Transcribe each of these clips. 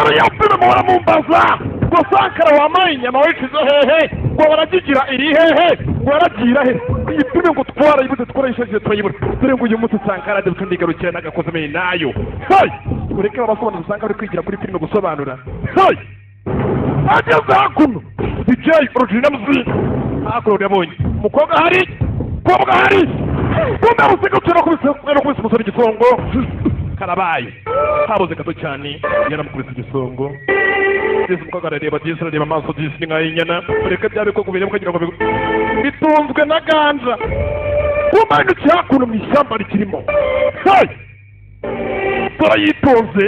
Dore ya filime muhora mumbaza ngo Sankara wambaye inyama wicize hehe, ngo baragigira iri hehe, ngo baragira he? Iyi filime ngo twarayibuze, twarayishakije turayibura. Dore ngo uyu munsi Sankara de ndigarukira n'agakoze nayo. Hey, ureke abasobanura, usanga bari kwigira kuri filime gusobanura. Hey, ageze hakuno DJ Original MC hakuno yabonye umukobwa hari, umukobwa hari kumbe rusiga no kubise umusore igisongo. Karabaye, habuze gato cyane yaramukubise igisongo. Disi umukobwa arareba, disi arareba amaso, disi ni nk'ay'inyana. Ureke bya bikoko bireba ukagira ngo bitunzwe na ganja. Kumbe hakuno mu ishyamba rikirimo. Hey, dore yitonze.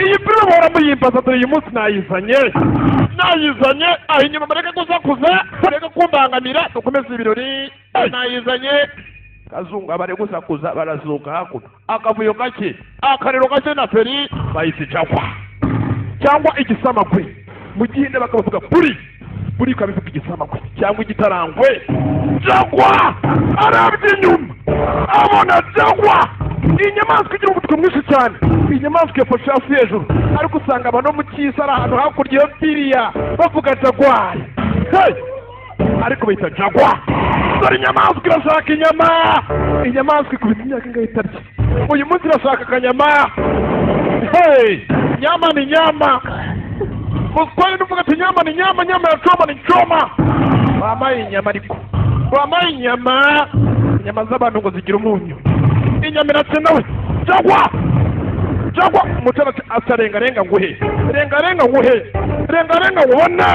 Iyi filime bahora muyimbaza, dore uyu munsi nayizanye, nayizanye. Aho inyuma mureke gusakuza, mureke kumbangamira, dukomeze ibirori. Nayizanye. Kazungu abari gusakuza barazuka hakuno, akavuyo gake, akariro gake na feri bahise jaguar cyangwa igisamagwe. Mu gihinde bakabavuga buri buri, ikaba ivuga igisamagwe cyangwa igitarangwe. Jaguar arabye inyuma abona jaguar ni inyamaswa igira umutwe mwinshi cyane. Iyi nyamaswa yafashe hasi hejuru, ariko usanga abantu bo mu cyisi ari ahantu hakurya iyo biriya bavuga jaguar. Hey! Ariko bayita jaguar. Dore inyamaswa irashaka inyama. Inyamaswa ikubita imyaka ingahe itarya, uyu munsi irashaka akanyama. Hey, nyama ni nyama. Muswahili nuvuga ati nyama ni nyama, nyama ya choma ni choma. Wamaye inyama, ariko wamaye inyama, inyama z'abantu ngo zigira umunyu. Inyama irakenewe. Jaguar, jaguar, umutara asa renga renga nguhe, renga renga nguhe, renga renga nkubone.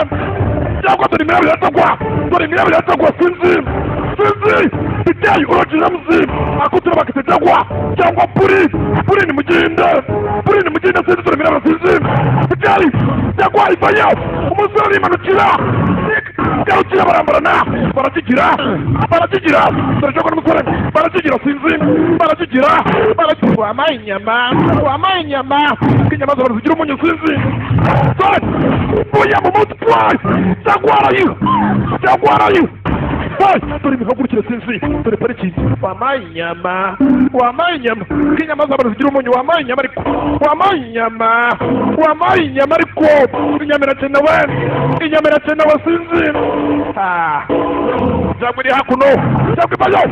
Jaguar, dore imirabyo ya jaguar, dore imirabyo ya jaguar. Sinzi, sinzi biteye urogera muzima akutura bakita jaguar cyangwa puri puri ni mugende, puri ni mugende. Sinzi, dore imirabyo, sinzi biteye jaguar ivayo. Umusore arimanukira, garukira, barambarana, barakigira, barakigira. Dore jaguar n'umusore barakigira, sinzi barakigira, barakigira. Wamaye inyama, wamaye inyama, ko inyama zawe zigira umunyu. Sinzi, dore uya mu mutwe jaguar arayiha, jaguar arayiha. Hey, dore imihagurukire, sinzi, dore pariki. Wamaye inyama, wamaye inyama, ko inyama z'abantu zigira umunyu. Wamaye inyama, ariko wamaye inyama, wamaye inyama, ariko inyama irakenewe, inyama irakenewe. Sinzi. Ah, jaguar iri hakuno, jaguar ivayo,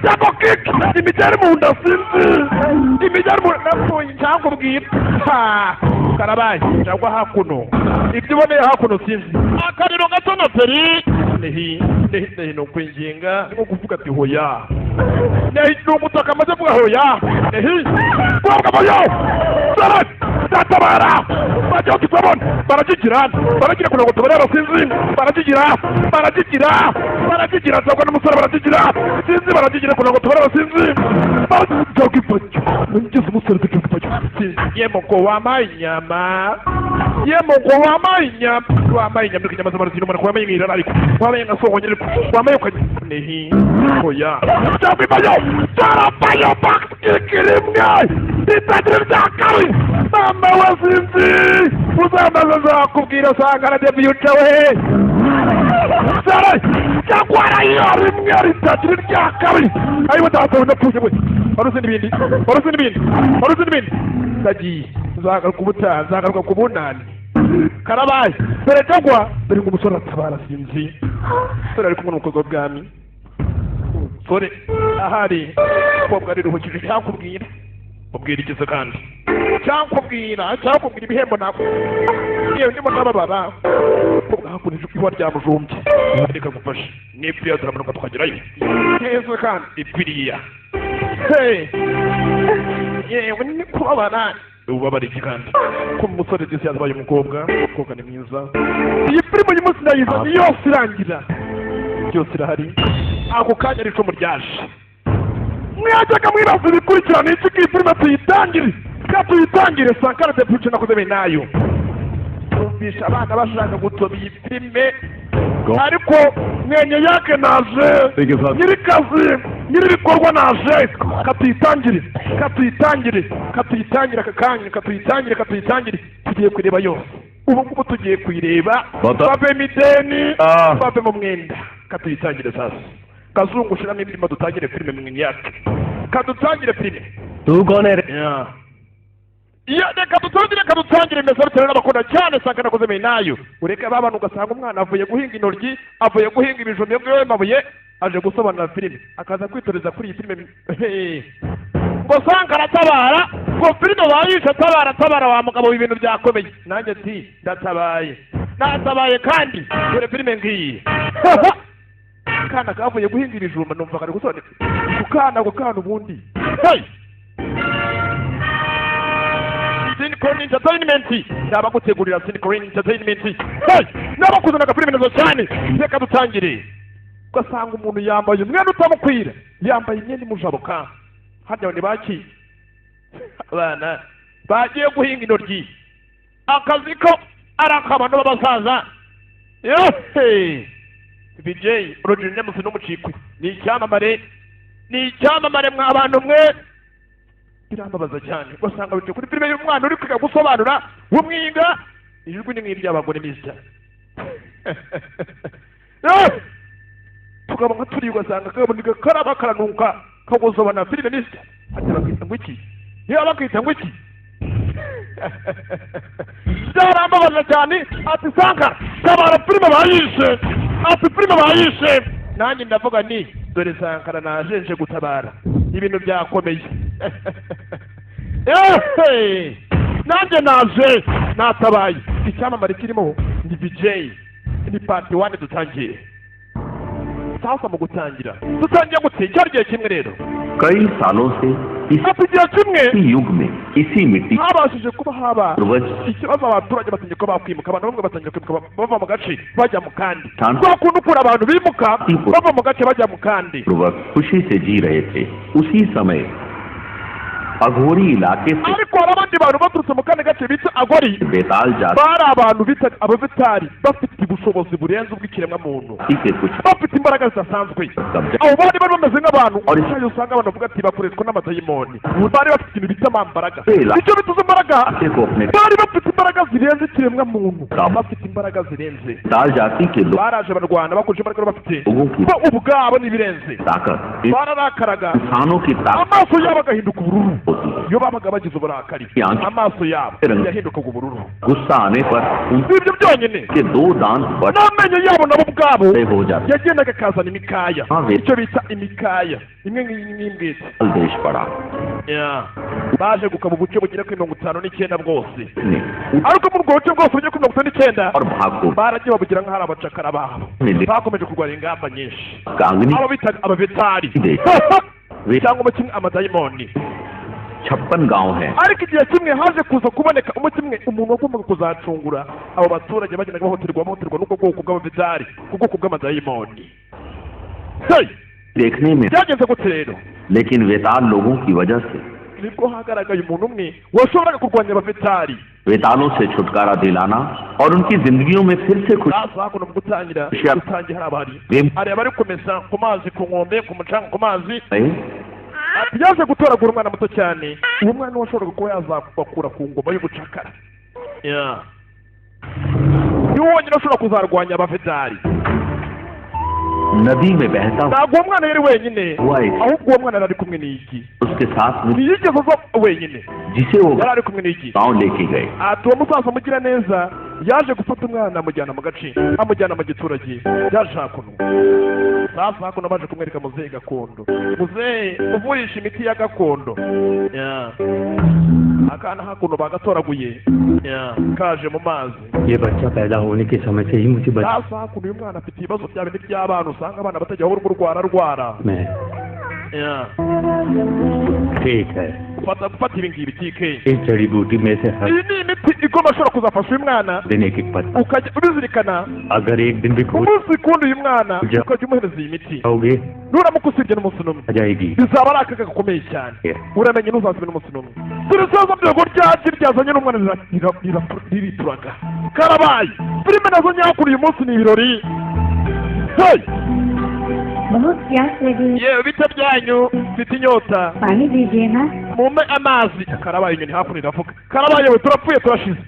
jaguar kick imigeri mu nda. Sinzi, imigeri mu nda, napfuye cyangwa ubwira. Ha, karabaye. Jaguar hakuno, ibyo uboneye hakuno, sinzi, akariro gato na feri. Nehi nehi nehi, ni ukwinginga, ni nko kuvuga ati hoya. Nehi ni umutaka amaze kuvuga hoya. Nehi kubwa bayo, dore ndatabara bajya tukabona barakigira, baragira kugira ngo tubarebe. Sinzi, barakigira, barakigira, barakigira. Jaguar n'umusore barakigira, sinzi, barakigira kugira ngo tubarebe. Sinzi, jaguar ipacyo ngize umusore, jaguar ipacyo. Sinzi yemuko wambaye inyama, yemuko wambaye inyama, wambaye inyama, ariko inyama z'amazi n'umuntu wambaye nk'irara, ariko wambaye nka sohonye, ariko wambaye ukajya nehi hoya. Jaguar ivayo, cyarabayo, back rimwe ritagira irya kabiri. Mama we, sinzi, uzambaza nzakubwira. Sankara the future we. Sara jaguar yo rimwe ritagira irya kabiri. Ayiwe data, ndapfuye we! Wari uzi n'ibindi, wari uzi n'ibindi, wari uzi n'ibindi. Ndagiye, nzagaruka ubutaha, nzagaruka ku bunani. Karabaye. Dore jaguar, dore ngo umusore atabara. Sinzi, umusore ari kumwe n'umukobwa w'ubwami. Umusore ahari, umukobwa ariruhukije. Cyakubwira ubwira ikize kandi cyakubwira, cyakubwira ibihembo nako. Yewe, ndimo ndababara. Umukobwa hakurije ihwa ryamujumbye. Reka ngufashe n'ipfiriya, turamanuka tukagerayo neza kandi ipfiriya. Hey, yewe, ni kubabara. Ubabara iki kandi ko umusore disi yabaye umukobwa? Umukobwa ni mwiza. Iyi filime uyu munsi ndayizanye yose, irangira byose irahari. Ako kanya ari icumu ryaje. Mwajyaga mwibaza ibikurikirana iki? Iyi filime tuyitangire, ka tuyitangire. Sankara the future nakoze bene nayo. Numvisha abana bashaka gutoba iyi filime, ariko mwenye yake naje, nyirikazi, nyir'ibikorwa naje. Katuyitangire, katuyitangire, katuyitangire aka kanya, katuyitangire, katuyitangire. Tugiye kureba yose ubu ngubu, tugiye kuyireba. Bave mu ideni, bave mu mwenda. Katuyitangire sasa. Kazungu, shiramo imirimo, dutangire filime. Mwenye yake, kadutangire filime. तू कौन है रे? Yeah. Iyo reka dutangire, reka dutangire. Mbese bitewe n'abakunda cyane Sankara nakoze nayo, ureke ba bantu ugasanga umwana avuye guhinga intoryi, avuye guhinga ibijumba, iyo ngiyo mabuye, aje gusobanura filime, akaza kwitoreza kuri iyi filime. Hehe. Ngo Sankara atabara, ngo filime bayishe, atabara, atabara wa mugabo, ibintu byakomeye. Nanjye ati ndatabaye, natabaye kandi dore filime ngiyi. Akana kavuye guhinga ibijumba, numva kari gusobanura ku kana, ako kana ubundi. Hey! Sinicon Entertainment nabagutegurira, Sinicon Entertainment, hey! Nabakuzanaga filime neza cyane. Reka dutangire. Ugasanga umuntu yambaye umwenda utamukwira, yambaye imyenda imujabuka. Harya ni baki? Abana bagiye guhinga intoryi, akazi ko ari ak'abantu b'abasaza. Yehe! Vijay Roger James n'umucikwe ni icyamamare, ni icyamamare mwa bantu mwe. Birambabaza cyane, ugasanga bicaye kuri filime y'umwana uri kwiga gusobanura w'umwinga, ijwi ni nk'iry'abagore misita. Eh! Tukaba nka turi, ugasanga kaboneka karaba karanuka kagusobana filime misita. Ati bakita ngo iki? Niba bakita ngo iki? Byarambabaza cyane. Ati Sankara tabara, filime bayishe. Ati filime bayishe. Nanjye ndavuga ni dore Sankara naje, nje gutabara, ibintu byakomeye. Ehe! Nanjye naje natabaye. Icyamamare kirimo ni Vijay. Ni part one dutangiye. Sasa mu gutangira dutangiye gute? Cyari igihe kimwe rero, कई सालों से इसी ati igihe kimwe युग में इसी मिट्टी habashije kuba haba पूर्वज ikibazo, abaturage batangiye kuba bakwimuka. Abantu bamwe batangiye kwimuka bava mu gace bajya mu kandi. Tan- Kwa kuntu ukura abantu bimuka bava mu gace bajya mu kandi. पूर्वक खुशी से जी रहे थे। उसी समय अघोरी इलाके से Ariko hari abandi bantu baturutse mu kandi gace bita Agori. बेताल जाति Bari abantu bita Abavetari, bafite ubushobozi burenze ubw'ikiremwamuntu, के कुछ bafite imbaraga zidasanzwe. कब्जा Abo bari bameze nk'abantu usanga usanga abantu bavuga ati bakoreshwa n'amadayimoni. Bari bafite ikintu bita amambaraga, icyo bita izo mbaraga. को अपने Bari bafite imbaraga zirenze ikiremwamuntu, bafite imbaraga zirenze. बेताल जाति के लोग Baraje barwana bakoresha imbaraga bari bafite लोगों की bo ubwabo n'ibirenze. ताकत Bararakaraga, इंसानों की ताकत amaso yabo agahinduka ubururu. होती है। Iyo babaga bagize uburakari, amaso yabo yahindukaga ubururu. गुस्सा आने पर Si ibyo byonyine, उनके दो दांत बड़े n'amenyo yabo nabo ubwabo हो जाते। yagendaga akazana imikaya, Ah, ve- icyo bita imikaya imwe nk'imbwete. देश पड़ा Baje gukaba ubuce bugera kuri 59 bwose. ने Ariko muri ubwo buce bwose bugera kuri 59, और भाग को baragiye babugira nk'aho ari abacakara babo. Bakomeje kurwanya ingamba nyinshi Kangni abo bitaga Abavetari वे cyangwa mu kimwe amadayimoni. 56 गांव हैं। Ariko igihe kimwe haje kuza kuboneka umuti umwe, umuntu wagombaga kuzacungura abo baturage bagendaga bahohoterwa, bahohoterwa n'ubwo bwoko bw'Abavetari, ku bwoko bw'amadayimoni. Hey! देखने में Byagenze gute rero? लेकिन वेताल लोगों की वजह से Nibwo hagaragaye umuntu umwe washoboraga kurwanya Abavetari. वेतालों से छुटकारा दिलाना और उनकी जिंदगियों में फिर से खुश Sasa hakuno mu gutangira, Sure. dutangiye hari abari वे hari abari kumesa ku mazi, ku nkombe, ku mucanga, ku mazi. रहे। Ati yaje gutoragura umwana muto cyane. Uwo mwana washoboraga kuba yazabakura ku ngoma y'ubucakara. Yeah. Niwe wonyine ushobora kuzarwanya Abavetari. नदी में बहता Ntabwo uwo mwana yari wenyine, हुआ एक ahubwo uwo mwana yari ari kumwe n'igi. उसके साथ में Ntiyigeze aza wenyine, जिसे वो yari ari kumwe n'igi. गांव लेके गए। Ati uwo musaza mugira neza yaje gufata umwana, amujyana mu gace, amujyana mu giturage. Yaje hakuno. Sasa hakuno baje kumwereka muzehe gakondo, muzehe uvurisha imiti ya gakondo. Yeah. Akana hakuno bagatoraguye. Yeah. Kaje mu mazi. ये बच्चा पैदा होने के समय से ही मुसीबत Sasa hakuno uyu mwana afite ibibazo bya bindi by'abana usanga abana batajya bahora urwara rwara. में है। Yeah. ठीक है। Fata, gufata ibi ngibi tike. इस जड़ी बूटी में से हर Iyi ni imiti igomba ashobora kuzafasha uyu mwana, दिन एक एक पत्ता, ukajya ubizirikana अगर एक दिन भी भूल umunsi kundi uyu mwana, Ujya- ukajya umuhereza iyi miti. जाओगे, Nuramuka usibye n'umunsi n'umwe, आ जाएगी। bizaba ari akaga gakomeye cyane. Yeah. Uramenye ntuzasibe n'umunsi n'umwe. Dore ibibazo byago ryaki ryazanye n'umwana ririturaga. Karabaye, filime nazo nyakuri uyu munsi ni ibirori. Hey! बहुत प्यास लगी है। Yewe, bite byanyu? Mfite inyota. पानी दीजिए ना। Mumpe amazi. Karabaye, inyoni hakuno iravuga: karabaye we, turapfuye, turashize.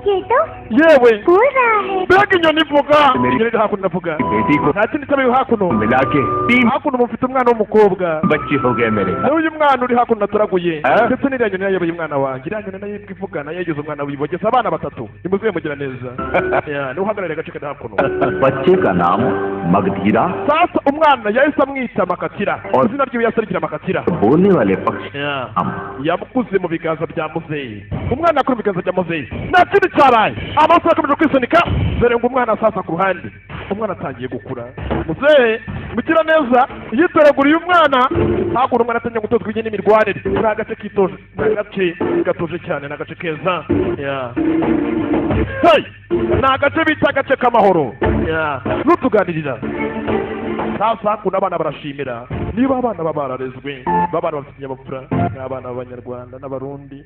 ये तो Yewe, बोल रहा है। Mbega inyoni ivuga! Inyoni iri hakuno iravuga. बेटी को Nta kindi cyabaye hakuno. मिला के तीन Hakuno mufite umwana w'umukobwa. बच्चे हो गए मेरे। N'uyu mwana uri hakuno naturaguye, Eh? ndetse n'iriya nyoni yayoboye umwana wanjye. Iriya nyoni nayo ivuga, nayo yagize umwana wibogeza abana batatu. Nimuzibe mugira neza. Ya, niwe uhagarariye agace kari hakuno. बच्चे का नाम Magadheera Sasa umwana yahise amwita Makatira. Izina ryiwe yahise arigira Makatira. बोलने वाले पक्षी Ya. नाम Yamukuze mu biganza bya muzeyi. Umwana akora mu biganza bya muzeyi, nta kindi cyabaye. Amaso yakomeje kwisunika. Dore ngo umwana sasa ku ruhande, umwana atangiye gukura. Muzehe mukira neza yitoraguriye umwana hakuno. Umwana atangiye gutozwa ibijyanye n'imirwanire. Ni agace kitoje, ni agace gatuje cyane, ni agace keza. Ya. Hey! Ni agace bita agace k'amahoro. Ya. Nutuganirira sasa hakuno, abana barashimira. Niba abana baba bararezwe, baba bafite ikinyabupfura, n'abana b'Abanyarwanda n'Abarundi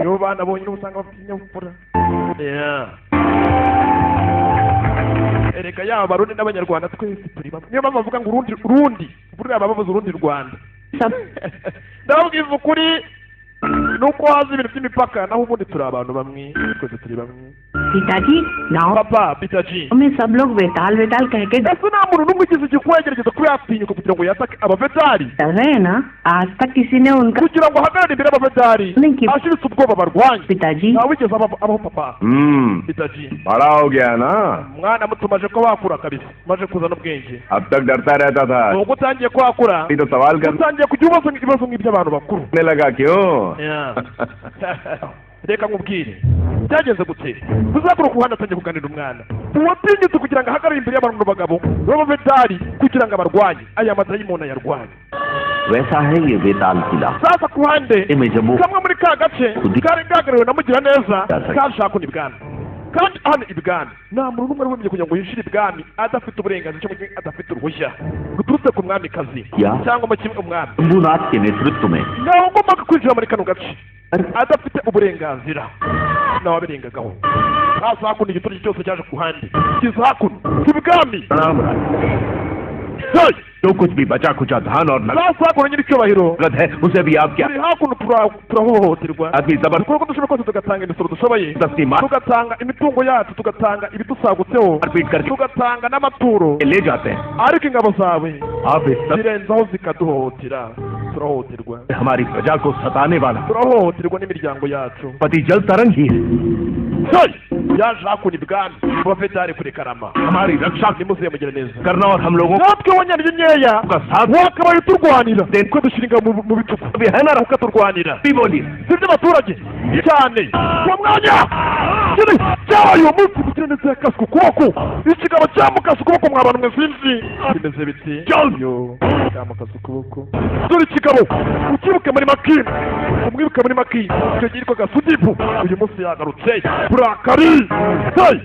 nibo bana bonyine usanga bafite ikinyabupfura. Yeah. Erega yaba Abarundi n'Abanyarwanda twese turi bamwe. Niyo mpamvu bavuga ngo Urundi, Urundi, buriya baba bavuze Urundi Rwanda. Ndababwiza ukuri, nuko haza ibintu by'imipaka, naho ubundi turi abantu bamwe, twese turi bamwe. पिताजी, गाँव Papa, Pitaji, में सब लोग बेताल बेताल कह के ese nta muntu n'umwe ugize igikuba yagerageza kuba yatinyuka kugira ngo yatake abavetari, डर रहे हैं ना? आज तक किसी ने उनका kugira ngo ahagarare imbere y'abavetari, नहीं ashiritse ubwoba barwanye? पिताजी। Ntawigeze abaho, papa. हम्म Pitaji, बड़ा हो गया ना? Mwana muto, umaze ko wakura kabisa, umaze kuzana ubwenge. अब तक डरता रहता था। Ubwo utangiye kwakura, तो सवाल utangiye kujya ubaza ibibazo nk'iby'abantu bakuru. करने लगा क्यों? Reka nkubwire byagenze gute. Tuzakora ku ruhande, atangiye kuganira umwana uwatinyutse kugira ngo ahagarare imbere y'abantu bagabo b'abavetari kugira ngo abarwanye, aya madayimoni ayarwanye. वैसा है ये वेताल किला। Sasa ku ruhande, में Jammu kamwe muri ka gace kari kagarariwe na Mugiraneza kashaka ibwami. Kandi hano ibwami nta muntu n'umwe wari wemerewe kugira ngo yinjire ibwami adafite uburenganzira cyangwa adafite uruhushya ruturutse ku mwamikazi Ya. cyangwa mu kimwe umwami. Shambhunath के नेतृत्व में Ntawe ugombaga kwinjira muri kano gace adafite uburenganzira, ntawabirengagaho. Hasi hakuno, igiturage cyose cyaje ku ruhande kiza hakuno ibwami. प्रणाम राज। Hey! जो कुछ भी बचा खुचा धन और Sasa hakuno, nyiricyubahiro, नगद है, उसे भी आप क्या turi hakuno turahohoterwa. आदमी जबर Dukora uko dushoboye kose, tugatanga imisoro dushoboye, दस्ती मार tugatanga imitungo yacu, tugatanga ibidusagutseho, पीट करके tugatanga n'amaturo, ले जाते हैं। Ariko ingabo zawe आप इस सब zirenzaho zikaduhohotera. Turahohoterwa. हमारी प्रजा को सताने वाला Turahohoterwa n'imiryango yacu. पति जल तरंग ही है। Hey! Yaje hakuno ibwami bafite kure karama. हमारी रक्षा Nimuze mugire neza करना और हम लोगों natwe wanyarye nkeya, का साथ wakabaye uturwanira, twe dushyira ingabo mu bitugu भी है ना? ukaturwanira. भी बोलिए। Sibyo abaturage cyane? Uwo mwanya kiri cyabaye uwo munsi, mugira neza yakaswe ukuboko. Ikigabo cyamukase ukuboko. Mwa bantu mwe, sinzi bimeze biti. Yo, cyamukase ukuboko. Dore ikigabo, ukibuke muri Maki, umwibuke muri Maki icyo gihe yitwaga Sudipu. Uyu munsi yagarutse burakari. Hey!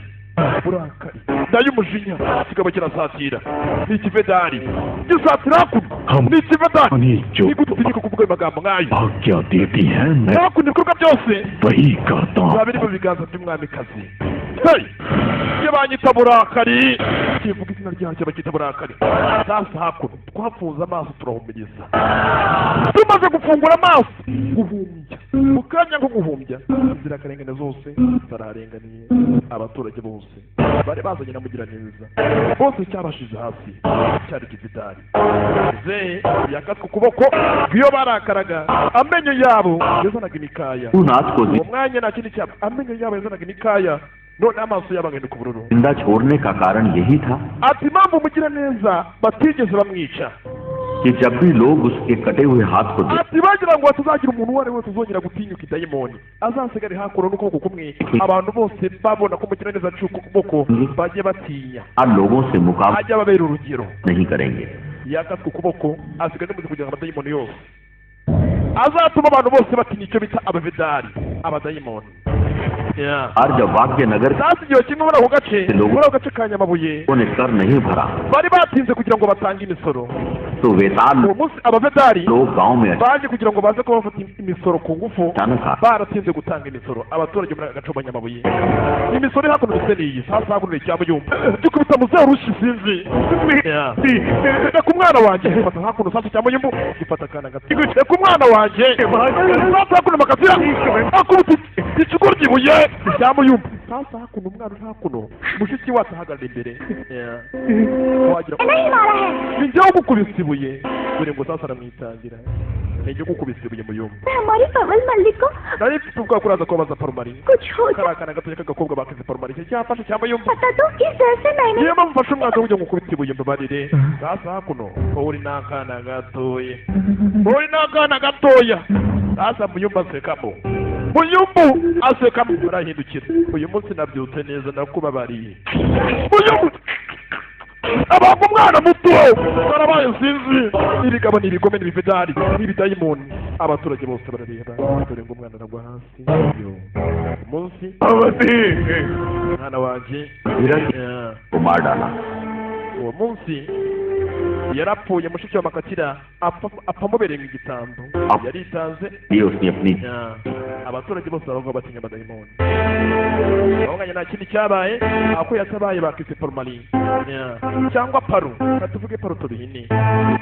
Burakari ndayumujinya. Ikigabo kirasatira, ni ikivedari gisatira hakuno, ni ikivedari. जो Ni gute utinyuka kuvuga ayo magambo nk'ayo? आज्ञा देती है, मैं Hakuno ibikorwa byose वही करता हूँ। biba biri mu biganza by'umwamikazi. Hey! Iyo banyita Burakari, kivuga izina ryacyo, bakita Burakari. Sasa hakuno twafunze amaso, turahumiriza. Tumaze gufungura amaso, guhumbya, mu kanya ko guhumbya, inzirakarengane zose zararenganiye. Abaturage bose bari bazanye na Mugiraneza bose cyabashize hasi, cyari kividari ze yakatwe ukuboko. Iyo barakaraga, amenyo yabo yazanaga imikaya. Shambhunath को Uwo mwanya nta kindi cyaba, amenyo yabo yazanaga imikaya, none amaso yabo agahinduka ubururu. जिंदा छोड़ने का कारण यही था Ati impamvu Mugiraneza batigeze bamwica, कि जब भी लोग उसके कटे हुए हाथ को देख ati bagira ngo hatazagira umuntu uwo ari we wese uzongera gutinyuka idayimoni, azasigare hakuno n'ukuboko kumwe, abantu bose babona ko Mugiraneza aciye ukuboko bajye batinya, और लोगों से मुकाबला ajya ababera urugero. नहीं करेंगे। Yakaswe ukuboko, asigaye n'umuzi kugira ngo amadayimoni yose azatuma abantu bose batinya icyo bita abavedari, abadayimoni. Yeah. और जब वाक्य नगर Sasa igihe kimwe muri ako gace ka Nyamabuye, ने कर नहीं भरा, bari batinze kugira ngo batange imisoro. तो वेताल Uwo munsi abavedari लोग गांव में baje kugira ngo baze kuba bafata imisoro ku ngufu, अचानक आ baratinze gutanga imisoro. Abaturage muri aka gace b'Abanyamabuye, imisoro iri hakuno ndetse n'iyi. Sasa hakuno ni icyamuyumba gikubita muzehe urushyi, sinzi. Yeah. Reka umwana wanjye. Gifata hakuno sasa icyamuyumbu, gifata akana gato. Reka umwana wanjye. Sasa hakuno Makazira akubita ikigoryi ibuye icyamuyumbu. Sasa hakuno umwana uri hakuno, mushiki wacu ahagarara imbere. Yeah. Wagira नहीं मारा है। Ni njyewe ugukubise ibuye. Dore ngo sasa aramwitangira, ni njye ugukubise ibuye, muyumva. हमारी पवल मल्लिक को Nari mfite ubwoba ko uraza kubabaza Parumari. कुछ हो Kariya kana gatoya k'agakobwa bakize Parumari, icyo cyafashe cyangwa yumva जाता तो इस डर से मैंने Niyo mpamvu mfashe umwanzuro wo kujya gukubita ibuye, mbabarire. Sasa hakuno wowe uri n'akana gatoya, wowe uri n'akana gatoya. Sasa muyumba asekamo, muyumbu asekamo, arahindukira. Uyu munsi nabyutse neza, nakubabariye. Muyumbu abaga umwana muto karabaye. Sinzi, n'ibigabo n'ibigome n'ibifedari n'ibidayimoni, abaturage bose barareba. Dore ngo umwana aragwa hasi. Yo, umunsi mwana wanjye. Yeah. को मार डाला। Uwo munsi yarapfuye, mushiki wa Makatira apfa, apfa amubereye igitambo, yaritanze. ये उसने अपनी Yeah. Abaturage bose baravuga, batinya abadayimoni. Abanganya nta kindi cyabaye, ako yatabaye bakise Parumari. Yeah. Cyangwa Paru, reka tuvuge Paru, tubihine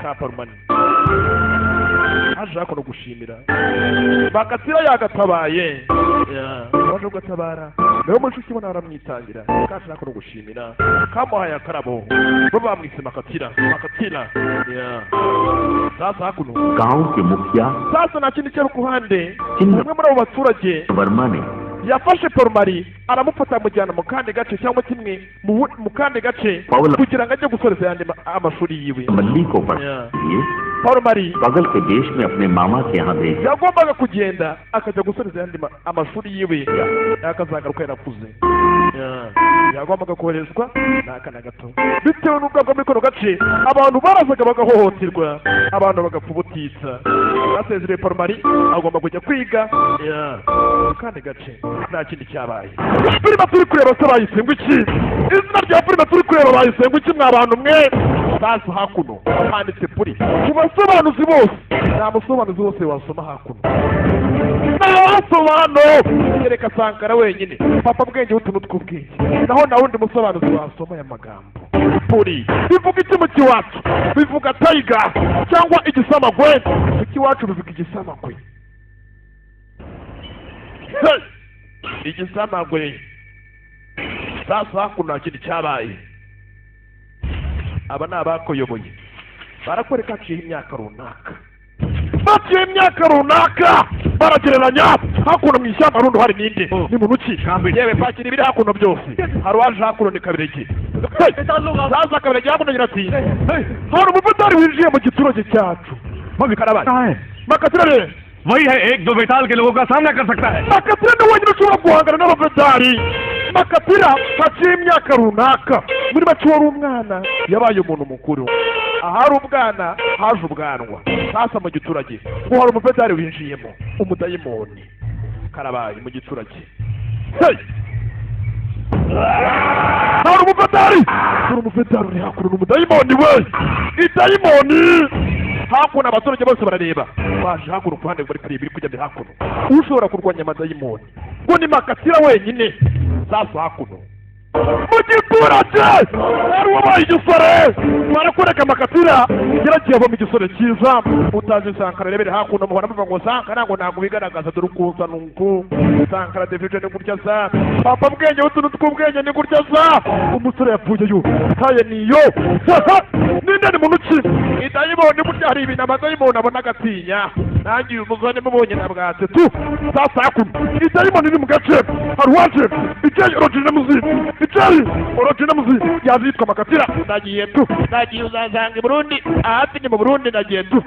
ka Parumani. Haje hakuno gushimira Bakatira yagatabaye. Yeah. Waje ugatabara nawe mushiki we aramwitangira, kashaka no gushimira kamuhaye akarabo, bo bamwise Makatira, Makatira. Yeah. Sasa hakuno गांव के मुखिया sasa nta kindi cyari ku ruhande. Kimwe. Umwe muri abo baturage Verma ने yafashe Poromari, aramufata, amujyana mu kandi gace cyangwa kimwe mu kandi gace Pawulo- kugira ngo ajye gusoreza ayandi amashuri yiwe. मल्ली को पढ़ने Yeah. के लिए Poromari बगल के देश में अपने मामा के यहाँ भेज yagombaga kugenda akajya gusoreza ayandi amashuri yiwe, दिया। akazagaruka yarakuze. Yeah. Yagombaga koherezwa n'akana gato bitewe n'ubwabwo muri kano gace abantu barazaga bagahohoterwa, abantu bagapfa ubutitsa. Basezereye Poromari, agomba kujya kwiga. Yeah. Mu kandi gace nta kindi cyabaye. Filime turi kureba se bayise ngo iki? Izina rya filime turi kureba bayise ngo iki, mwa bantu mwe? Sasa hakuno handitse puri. Ku basobanuzi bose, nta musobanuzi wose wasoma hakuno, ntawasobanuro kereka Sankara wenyine, papa bwenge w'utuntu tw'ubwenge. Naho nta wundi musobanuzi wasoma aya magambo. Puri bivuga iki mu kiwacu? Bivuga tiger cyangwa igisamagwe. Mu kiwacu bivuga igisamagwe. Hey! Igisamagwe. Sasa hakuno nta kindi cyabaye. Aba ni abakoyoboye, barakwereka haciyeho imyaka runaka, baciye imyaka runaka baragereranya. Hakuno mu ishyamba rundi hari ninde, ni muntu ki? Yewe, pakira ibiri hakuno byose. Hari uwaje hakuno, ni Kabirigi. Hey! Sasa Kabirigi hakuno agira ati: "Hari umumotari winjiye mu giturage cyacu." Karabaye, Makatira rero. वही है एक जो बेताल के लोगों का सामना कर सकता है। Makatira ni wenyine ushobora guhangana n'abafetari. Makatira haciye imyaka runaka, muri make wari umwana yabaye umuntu mukuru. Ahari ubwana haje ubwanwa. Sasa mu giturage ngo hari umufetari winjiyemo, umudayimoni. Karabaye, mu giturage. Hey! Hari umufetari, dore umufetari uri hakuno, ni umudayimoni we, idayimoni. Hakuno abaturage bose barareba, baje hakuno ku ruhande bari kureba ibiri kujya mbere hakuno. Ushobora kurwanya amadayimoni ngo ni Makatira wenyine. Sasa hakuno mu giturage hari uwabaye igisore, barakwereka Makatira yaragiye avamo igisore cyiza. Utazi Sankara rebere hakuno, muhora muvuga ngo Sankara ngo ntabwo bigaragaza. Dore ukuza nuku Sankara David ni gutya sa papa bwenge utuntu tw'ubwenge ni gutya sa umusore yapfuye yo taye niyo ninde, ni muntu ki? Idayimoni. Burya hari ibintu amadayimoni abona agatinya. Nanjye uyu muzane mubonye nabwatse tu. Sasa hakuno idayimoni iri mu gace, hari uwaje icyayi orojine muzi, icyayi orojine muzi, yaje yitwa Makatira. Ndagiye tu, ndagiye, uzasanga i Burundi ahati ni mu Burundi. Ndagiye tu.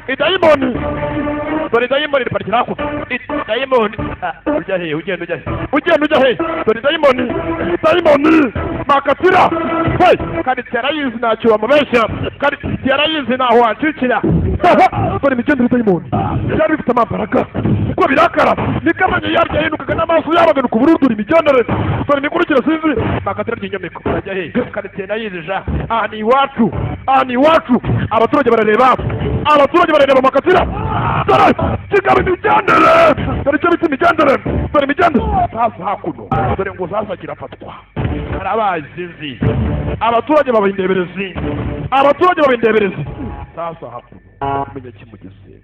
Idayimoni, dore idayimoni riparikira hakuno. Idayimoni. Ah, ujya he? Ugenda ujya he? Ugenda ujya he? Dore idayimoni, idayimoni Makatira. Hey, kandi yarayizi, ntacyo wamubeshya, kandi yarayizi, ntaho wacikira. Dore imigendere idayimoni byari bifite amambaraga uko birakara, niko amenyo yaryo yahindukaga n'amaso yabaganuka ubururu. Dore imigendere, dore imikurikire. Sinzi Makatira ry'inyomeko urajya he? Karitsiye nayizi ja, aha ni iwacu, aha ni iwacu. Abaturage barareba, abaturage barareba Makatira. Dore kikaba imigendere, dore icyo bita imigendere, dore imigendere. Sasa hakuno dore ngo sasa kirafatwa. Karabaye, sinzi, abaturage baba indeberezi, abaturage baba indeberezi. Sasa hakuno umenya kimugeze,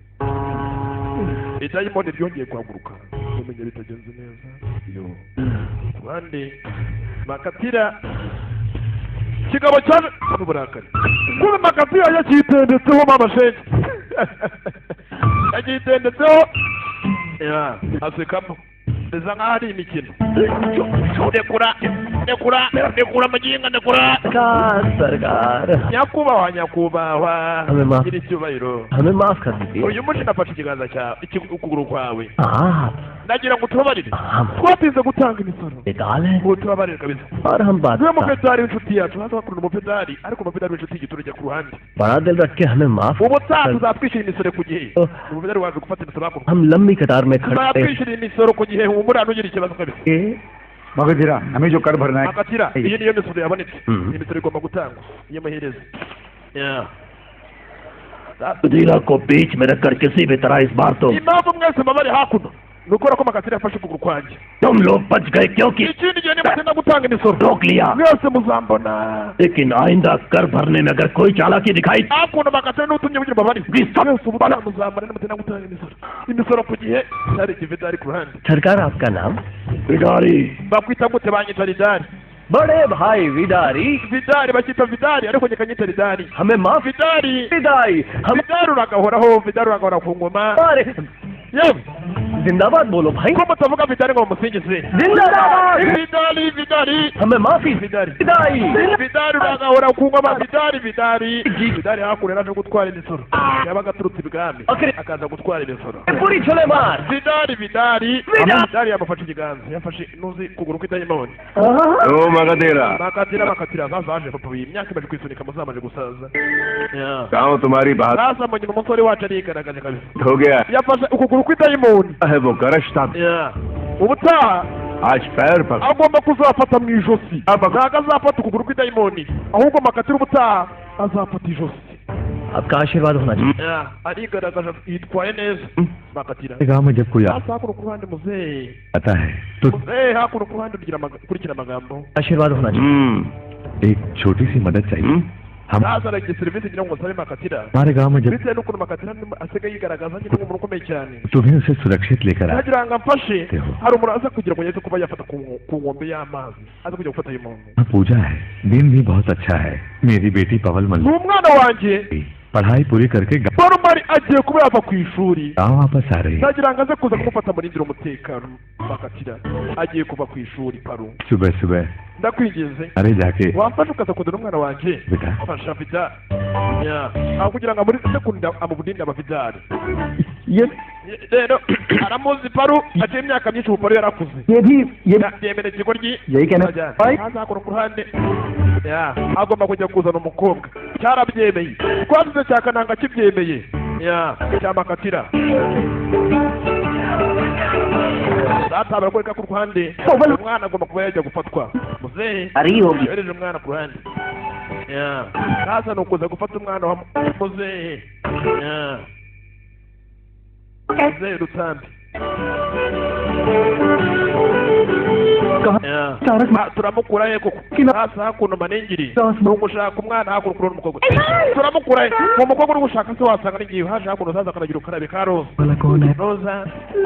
idayimoni ryongeye guhaguruka, umenya bitagenze neza. Yo. Ruhande Makatira, kigabo cyaje n'uburakari kuba Makatira yakitendetseho. Mama shenge yakitendetseho ya asekamo, bisa nkaho ari imikino. Ndekura, ndekura, ndekura muginga, ndekura! सरकार। Nyakubahwa, nyakubahwa, हमें माफ gira icyubahiro. हमें माफ कर दीजिए। Uyu munsi nafashe ikiganza cyawe, ukuguru kwawe. आप Ndagira ngo tubabarire, हम twatinze gutanga imisoro. बेताल हैं Ngo tubabarire kabisa. और हम Niwe बादशाह। mupedari w'inshuti yacu haza bakunda umupedari, ariko umupedari w'inshuti y'igiturage ku ruhande. बड़ा दिल रख के हमें माफ Ubutaha tuzatwishyura imisoro ku gihe. Umupedari waje gufata imisoro hakurya. हम लंबी कतार में खड़े Tuzatwishyura imisoro ku gihe, humura, ntugire ikibazo kabisa. थे। Magadhira, हमें जो कर भरना है। Makatira, iyi niyo misoro yabonetse. Mhm. Iyi misoro igomba gutangwa iyo muhereze. Yeah. Magadhira को बीच में रखकर किसी भी तरह इस बार तो Impamvu mwese mubari hakuno ni ukubera ko Makatira yafashe ukuguru kwanjye. तुम लोग बच गए क्योंकि Ikindi gihe nimutinda gutanga imisoro, रोक लिया, mwese muzambona. लेकिन आइंदा कर भरने में अगर कोई चालाकी दिखाई Hakuno Makatira n'utumye mugira mbabari mwese, ubutaha muzambona nimutinda gutanga imisoro ku gihe. Cyari ikividari ku ruhande. सरकार, आपका नाम? भिखारी। Bakwita gute? Banyita Ridari. बड़े भाई विदारी। Vidari, bakita Vidari, ariko njye kanyita Ridari. हमें माफ Vidari. विदाई हम Vidari, uragahoraho Vidari, uragahora ku ngoma. हमारे Yewe, जिंदाबाद बोलो भाई। ko mutavuga Vidari ngo mumusingize? जिंदाबाद। Vidari, Vidari. हमें माफी Vidari. विदाई। Vidari, uragahora ku ngoma Vidari, Vidari, Vidari. Hakuno yaraje gutwara imisoro, yabaga aturutse ibwami akaza gutwara imisoro. पूरी छोले मार। Vidari, Vidari. Vidari. Vidari yamufashe ikiganza, yafashe nuzi kuguru kw'idayimoni. ओ Magadheera. Bakatira, bakatira, zaje papa, iyi myaka imaze kwisunika, muzamaze gusaza. गाँव तुम्हारी बात Sasa mu nyuma umusore wacu arigaragaje kabisa. हो गया Yafashe ukuguru kw'idayimoni. है, वो गरजता। Ubutaha आज पैर पकड़ agomba kuzafata mu ijosi, ntabwo azafata ukuguru kw'idayimoni, ahubwo Makatira ubutaha azafata ijosi. आपका आशीर्वाद होना चाहिए। Arigaragaje, yitwaye neza Makatira. गांव में जब कोई Sasa hakuno ku ruhande muzehe, आता है तो muzehe hakuno ku ruhande ugira ukurikira amagambo. आशीर्वाद होना चाहिए। एक छोटी सी मदद चाहिए हम Sasa aragira serivisi ngira ngo nsabe Makatira, हमारे गांव में जब bitewe n'ukuntu Makatira asigaye yigaragaza nyine nk'umuntu ukomeye cyane. तुम्हें उसे सुरक्षित लेकर आ Nagira ngo amfashe, hari umuntu aza kugira ngo yeze kuba yafata ku nkombe y'amazi, aza kujya gufata uyu muntu. वहाँ पूजा है, दिन भी बहुत अच्छा है। मेरी बेटी पवल Ni Mallik umwana wanjye. पढ़ाई पूरी करके Barumari agiye kuba yava ku ishuri. गांव वापस आ रही है। Nagira ngo aze kuza kumufata, murindire umutekano. Makatira agiye kuva ku ishuri paru. सुबह सुबह Ndakwinginze, अरे जाके wamfasha ukaza kundira umwana wanjye? बेटा। Fasha vida ya aho kugira ngo amurinde kunda amubudinde abavidari. ये Rero aramuzi paru, aciye imyaka myinshi, ubu paru yarakuze. ये भी ये Yemera ikigoryi. यही कहना भाई। Hazakora ku ruhande ya agomba kujya kuzana umukobwa, cyarabyemeye, twavuze cya kananga kibyemeye ya cyamakatira data barakwereka ku ruhande umwana agomba kuba yajya gufatwa muzehe. अरे होगी। Yohereje umwana ku ruhande ya sasa ni ukuza gufata umwana wa muzehe ya muzehe Rutambi. Ya. Tarak Ah, turamukura he koko? Sasa hakuno maningiri ni ugushaka umwana, hakuno kurona umukobwa, turamukura he? Uwo mukobwa uri gushaka se wasanga n'igihe haje hakuno sasa akanagira ukarabe ka Roza. वाला कौन है? Roza,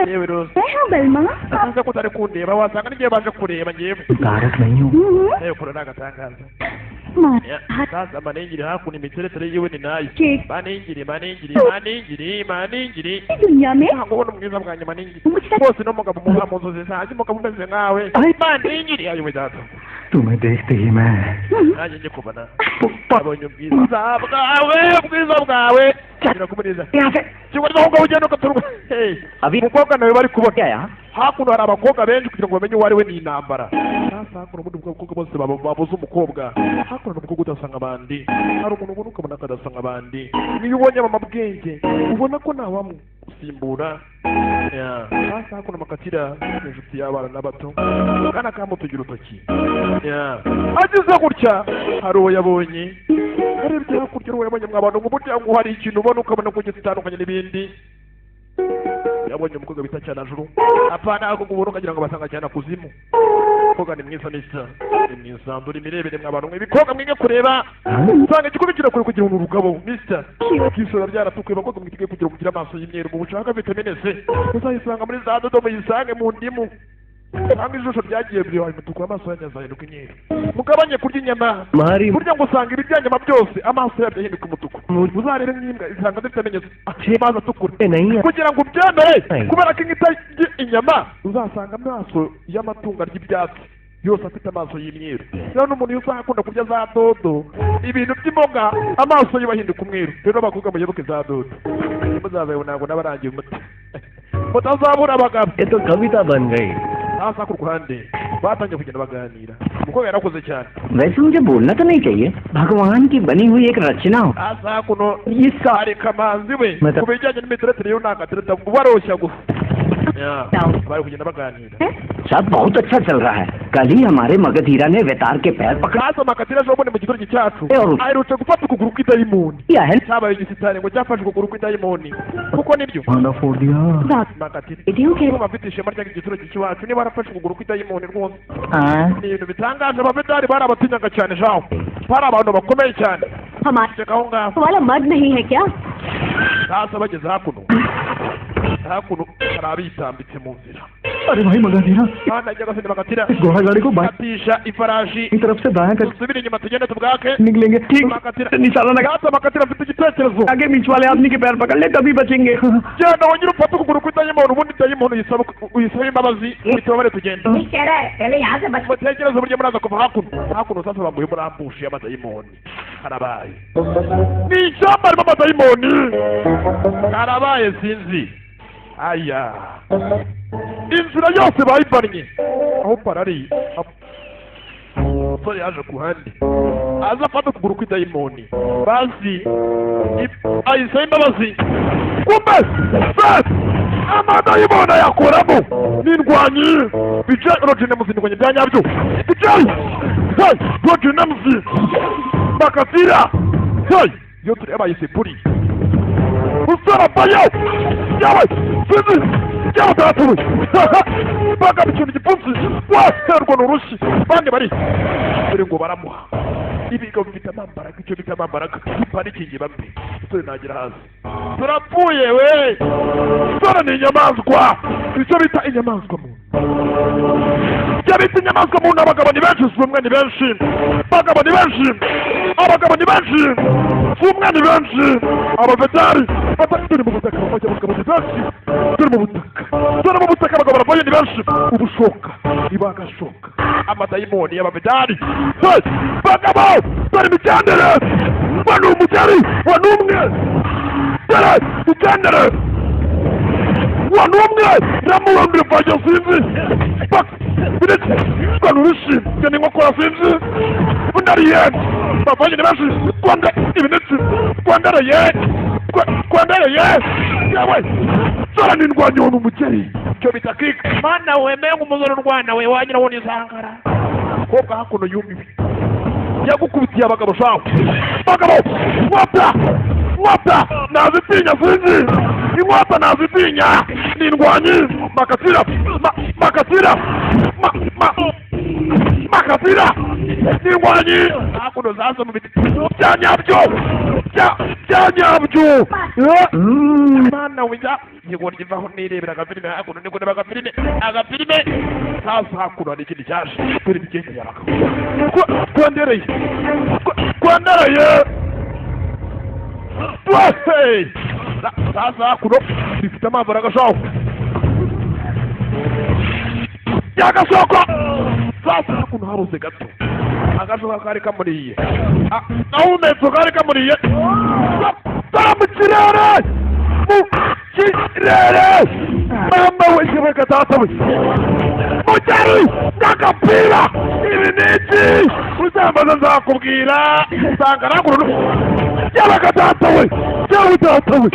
yewe Roza. मैं हूँ बलमा। Sasa ko utari kundeba, wasanga n'igihe baje kureba ngewe. Tarak नहीं हूँ। Yewe, kure ni agatangaza. मार Ya, sasa maningiri hakuno imiteretere yiwe ni nayo. ठीक। Maningiri, maningiri, maningiri, maningiri. दुनिया में Ntabwo ubona ubwiza bwanjye maningiri मुझसे bose n'umugabo muha mu nzozi zanjye, umugabo umeze nkawe maningiri ayowe data. तुम्हें देखते ही मैं Nanjye njye kubona abonye ubwiza bwawe, ubwiza bwawe birakumuniza kigo aho ngaho ugenda ugaturwa. अभी Umukobwa nawe bari kubona. क्या यहाँ? Hakuno hari abakobwa benshi, kugira ngo bamenye uwo ari we ni intambara. Sasa hakuno ubundi bw'abakobwa bose babuze umukobwa, hakuno hari umukobwa udasanga abandi, hari umuntu ubona ukabona akadasanga abandi. Niyo ubonye mama bwenge ubona ko ntawamusimbura. Ya, sasa hakuno Makatira ni inshuti y'abana n'abato, kana kamutugira urutoki. Ya, ageze gutya hari uwo yabonye, arebye hakurya uwo yabonye mwa bantu ngo burya ngo hari ikintu ubona ukabona ko gitandukanye n'ibindi. Yabonye umukobwa bita Cyanajuru, apana ako ubona ukagira ngo basanga cyane kuzimu. Umukobwa ni mwiza neza, ni mwiza, nduri imirebere mwa bantu mwe, ibikobwa mwige kureba, usanga igikombe kirakure kugira ngo urugabo mister kisora byaratukuye. Abakobwa mwiteguye kugira ngo mugire amaso y'imyeru mu bushaka vitamine C, uzayisanga muri za dodo, muyisange mu ndimu. Cyangwa ijisho ryagiye ribaye umutuku, amaso yanyu azahinduka imyeru. Mugabanye kurya inyama. हमारी Burya ngo usanga ibiryanyama byose amaso yabyo ahinduka umutuku. Uzarebe nk'imbwa, isanga zifite amenyo, amaso atukura. नहीं है। Kugira ngo ubyemere, kubera ko inka itarya inyama, uzasanga amaso y'amatungo arya ibyatsi yose afite amaso y'imyeru. Rero n'umuntu iyo usanga akunda kurya za dodo, ibintu by'imboga, amaso ye ahinduka umweru. Rero abakobwa, muyoboke za dodo, ntimuzabeho. Ntabwo n'abarangiye umuti, mutazabura abagabo. ये तो कविता बन गई। Hasi ku ruhande batangiye kugenda baganira. Umukobwa yarakuze cyane. वैसे मुझे बोलना तो नहीं चाहिए, भगवान की बनी हुई एक रचना हो। Hasi hakuno इसका hari Kamanzi we. Mata- Ku bijyanye n'imiteretere yo ntabwo atereta, baroshya gusa. Bari kugenda baganira. सब बहुत अच्छा चल रहा है। कल ही हमारे मगधीरा ने वेतार के पैर पकड़ Kaza Makatira ejo bundi mu giturage cyacu Eh, aherutse gufata ukuguru kw'idayimoni. लिया है। Cyabaye igisitari ngo cyafashe ukuguru kw'idayimoni kuko nibyo. भांडा फोड़ दिया। Makatira बेटियों के niba afite ishema ry'igiturage cy'iwacu, niba arafashe ukuguru kw'idayimoni rwose, हाँ। ni ibintu bitangaje. Ababedari bari abatinyaga cyane jaho, bari abantu bakomeye cyane. हमारे Reka aho ngaho. वाला मर्द नहीं है क्या? Sasa bageze hakuno, hakuno hari abitambitse mu nzira. अरे भाई Magadheera, Hano nyagasani Makatira, इस घोड़ा गाड़ी को बाई katisha ifarashi. तरफ से दायां कर Dusubire inyuma, tugende tubwake. निकलेंगे, ठीक? Makatira निशाना लगा Sasa Makatira afite igitekerezo. आगे बीच वाले आदमी के पैर पकड़ ले, तभी बचेंगे। Genda wongere ufate ukuguru kw'idayimoni, ubundi dayimoni uyisaba, uyisabe imbabazi, tubabare tugende. कह रहा है पहले यहाँ से बच Mutekereze uburyo muraza kuva hakuno. Hakuno sasa bamuye muri ambush y'amadayimoni. Karabaye, ni ishyamba ririmo amadayimoni. Karabaye, sinzi aya inzira yose bayivannye aho parari. Umusore yaje ku ruhande, aza afata ukuguru kw'idayimoni, bazi ayisaba imbabazi. Kumbe se amadayimoni ayakuramo n'indwanyi bice rojinemuzi, indwanyi bya nyabyo bice. Hey, rojinemuzi Makatira, hey, iyo tureba yise puri usarabayo yawe, sinzi yawe datawe bagaba ikintu gipfunsi waterwa n'urushyi. Bandi bari dore ngo baramuha ibigo bifite amambaraga, icyo bita amambaraga, parikingi bamwe. Dore nagera hasi turapfuye we. Dore ni inyamaswa, icyo bita inyamaswa muntu, icyo bita inyamaswa muntu. Abagabo ni benshi, si umwe, ni benshi. Abagabo ni benshi, abagabo ni benshi, si umwe, ni benshi. Abavetari batari turi mu butaka, abagabo ni benshi. Turi mu butaka, turi mu butaka, abagabo baravayo ni benshi. Ubushoka ibagashoka amadayimoni y'abavedari. Hey, bagabo, dore imigendere wa ni umugeri wa ni umwe, dore migendere wa ni umwe namurondera vayo, sinzi bireke rwanda urushi ni inkokora, sinzi unariye bavanye ni benshi. Rwanda ibinetsi rwandareye rwandareye yawe zora nindwanya uwo ni umugeri, icyo bita kika. Mana we, mbega umusore urwana we, wagira ngo ni Sankara. Kobwa hakuno yumiwe, yagukubitiye abagabo shawe. Bagabo, mwata mwata nazitinya, sinzi inkwata nazitinya, ni indwanyi. Makatira Makatira Makatira ni indwanyi. Hakuno zaza mu biti bya nyabyo, bya nyabyo. Mana wijya yego rivaho nirebera agafilime hakuno, niko ndeba agafilime, agafilime. Sasa hakuno hari ikindi cyaje, dore imigende y'abagabo. Twendereye, twendereye twese. Sasa hakuno bifite amazi aragashaho yagasoko. Sasa hakuno habuze gato agashoka kari kamuriye. Gahumetse kari kamuriye. Tara mu kirere, mu kirere, mama we, kibuga data we, mugeri n'agapira. Ibi ni iki? Uzambaza nzakubwira. Usanga raguru yabaga data we, yewe data we.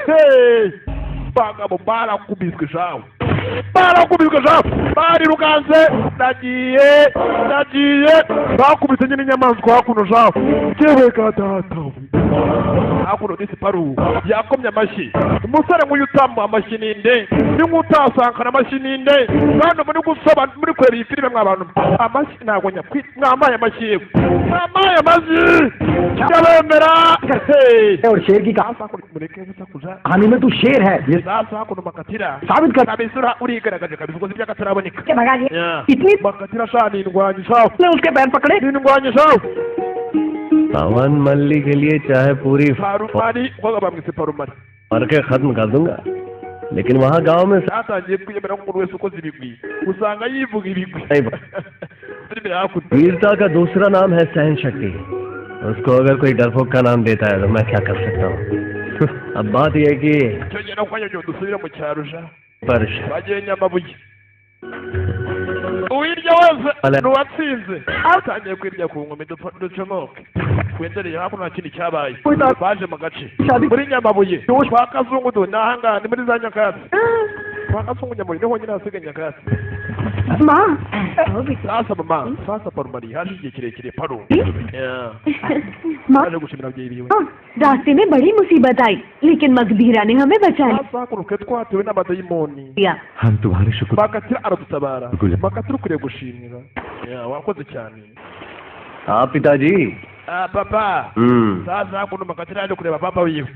Hey! Bagabo barakubiswe shawe, barakubiswe shawe, barirukanse. Nagiye, nagiye, bakubise nyine inyamaswa hakuno shawe, yewe ka data we. Hakuno disi paru yakomye amashyi. Umusore nk'uyu utamuha amashyi ninde? Ni nk'utasankana amashyi ninde? Hano muri gusaba muri kureba iyi filime mwa bantu, amashyi ntabwo nyakwi. Mwambaye amashyi, yewe mwambaye amashyi, ndabemera. और शेर की Sasa hakuno mureke gusakuza. कहानी में तू शेर है ये Sasa hakuno makatira साबित कर kabisa, urigaragaje kabisa, ukoze iby'akataraboneka. के भगा दिया। इतनी Makatira sha ni indwanyi shawe, ने उसके पैर पकड़े। ni indwanyi shawe. पवन मल्ली के लिए चाहे पूरी Parumari koga bamwise Parumari. मर के खत्म कर दूंगा, लेकिन वहाँ गांव में Cyatangiye kwiyemera nk'umuntu wese ukoze ibigwi usanga yivuga ibigwi. Filime hakurya. वीरता का दूसरा नाम है सहन शक्ति। उसको अगर कोई डरपोक का नाम देता है तो मैं क्या कर सकता हूँ? अब बात यह है कि Icyo gihe no kwanya dusubire mu cyaro ja. पर Bagiye Nyamabuye, uwirya wese ni uwatsinze. Atangiye kwirya ku nkumi. Ducomoke twendereye hakuno, nta kindi cyabaye, baje mu gace muri Nyamabuye kwa Kazungu. Du ni ahangaha, ni muri za nyakatsi kwa Kazungu. Nyamabuye niho honyine hasigaye nyakatsi. माँ। Sasa mama, sasa Parumari haje igihe kirekire paru माँ, yaje gushimira ababyeyi biwe. रास्ते में बड़ी मुसीबत आई, लेकिन मगधीरा ने हमें बचा Sasa hakuno twe twatewe n'amadayimoni, लिया। हम तुम्हारे शुक्र Bakatira aradutabara. Bakatira ukwiriye gushimira. Yeah, wakoze cyane. हाँ पिताजी। Ah, papa. Hmm. Sasa hakuno Makatira yaje kureba papa wiwe.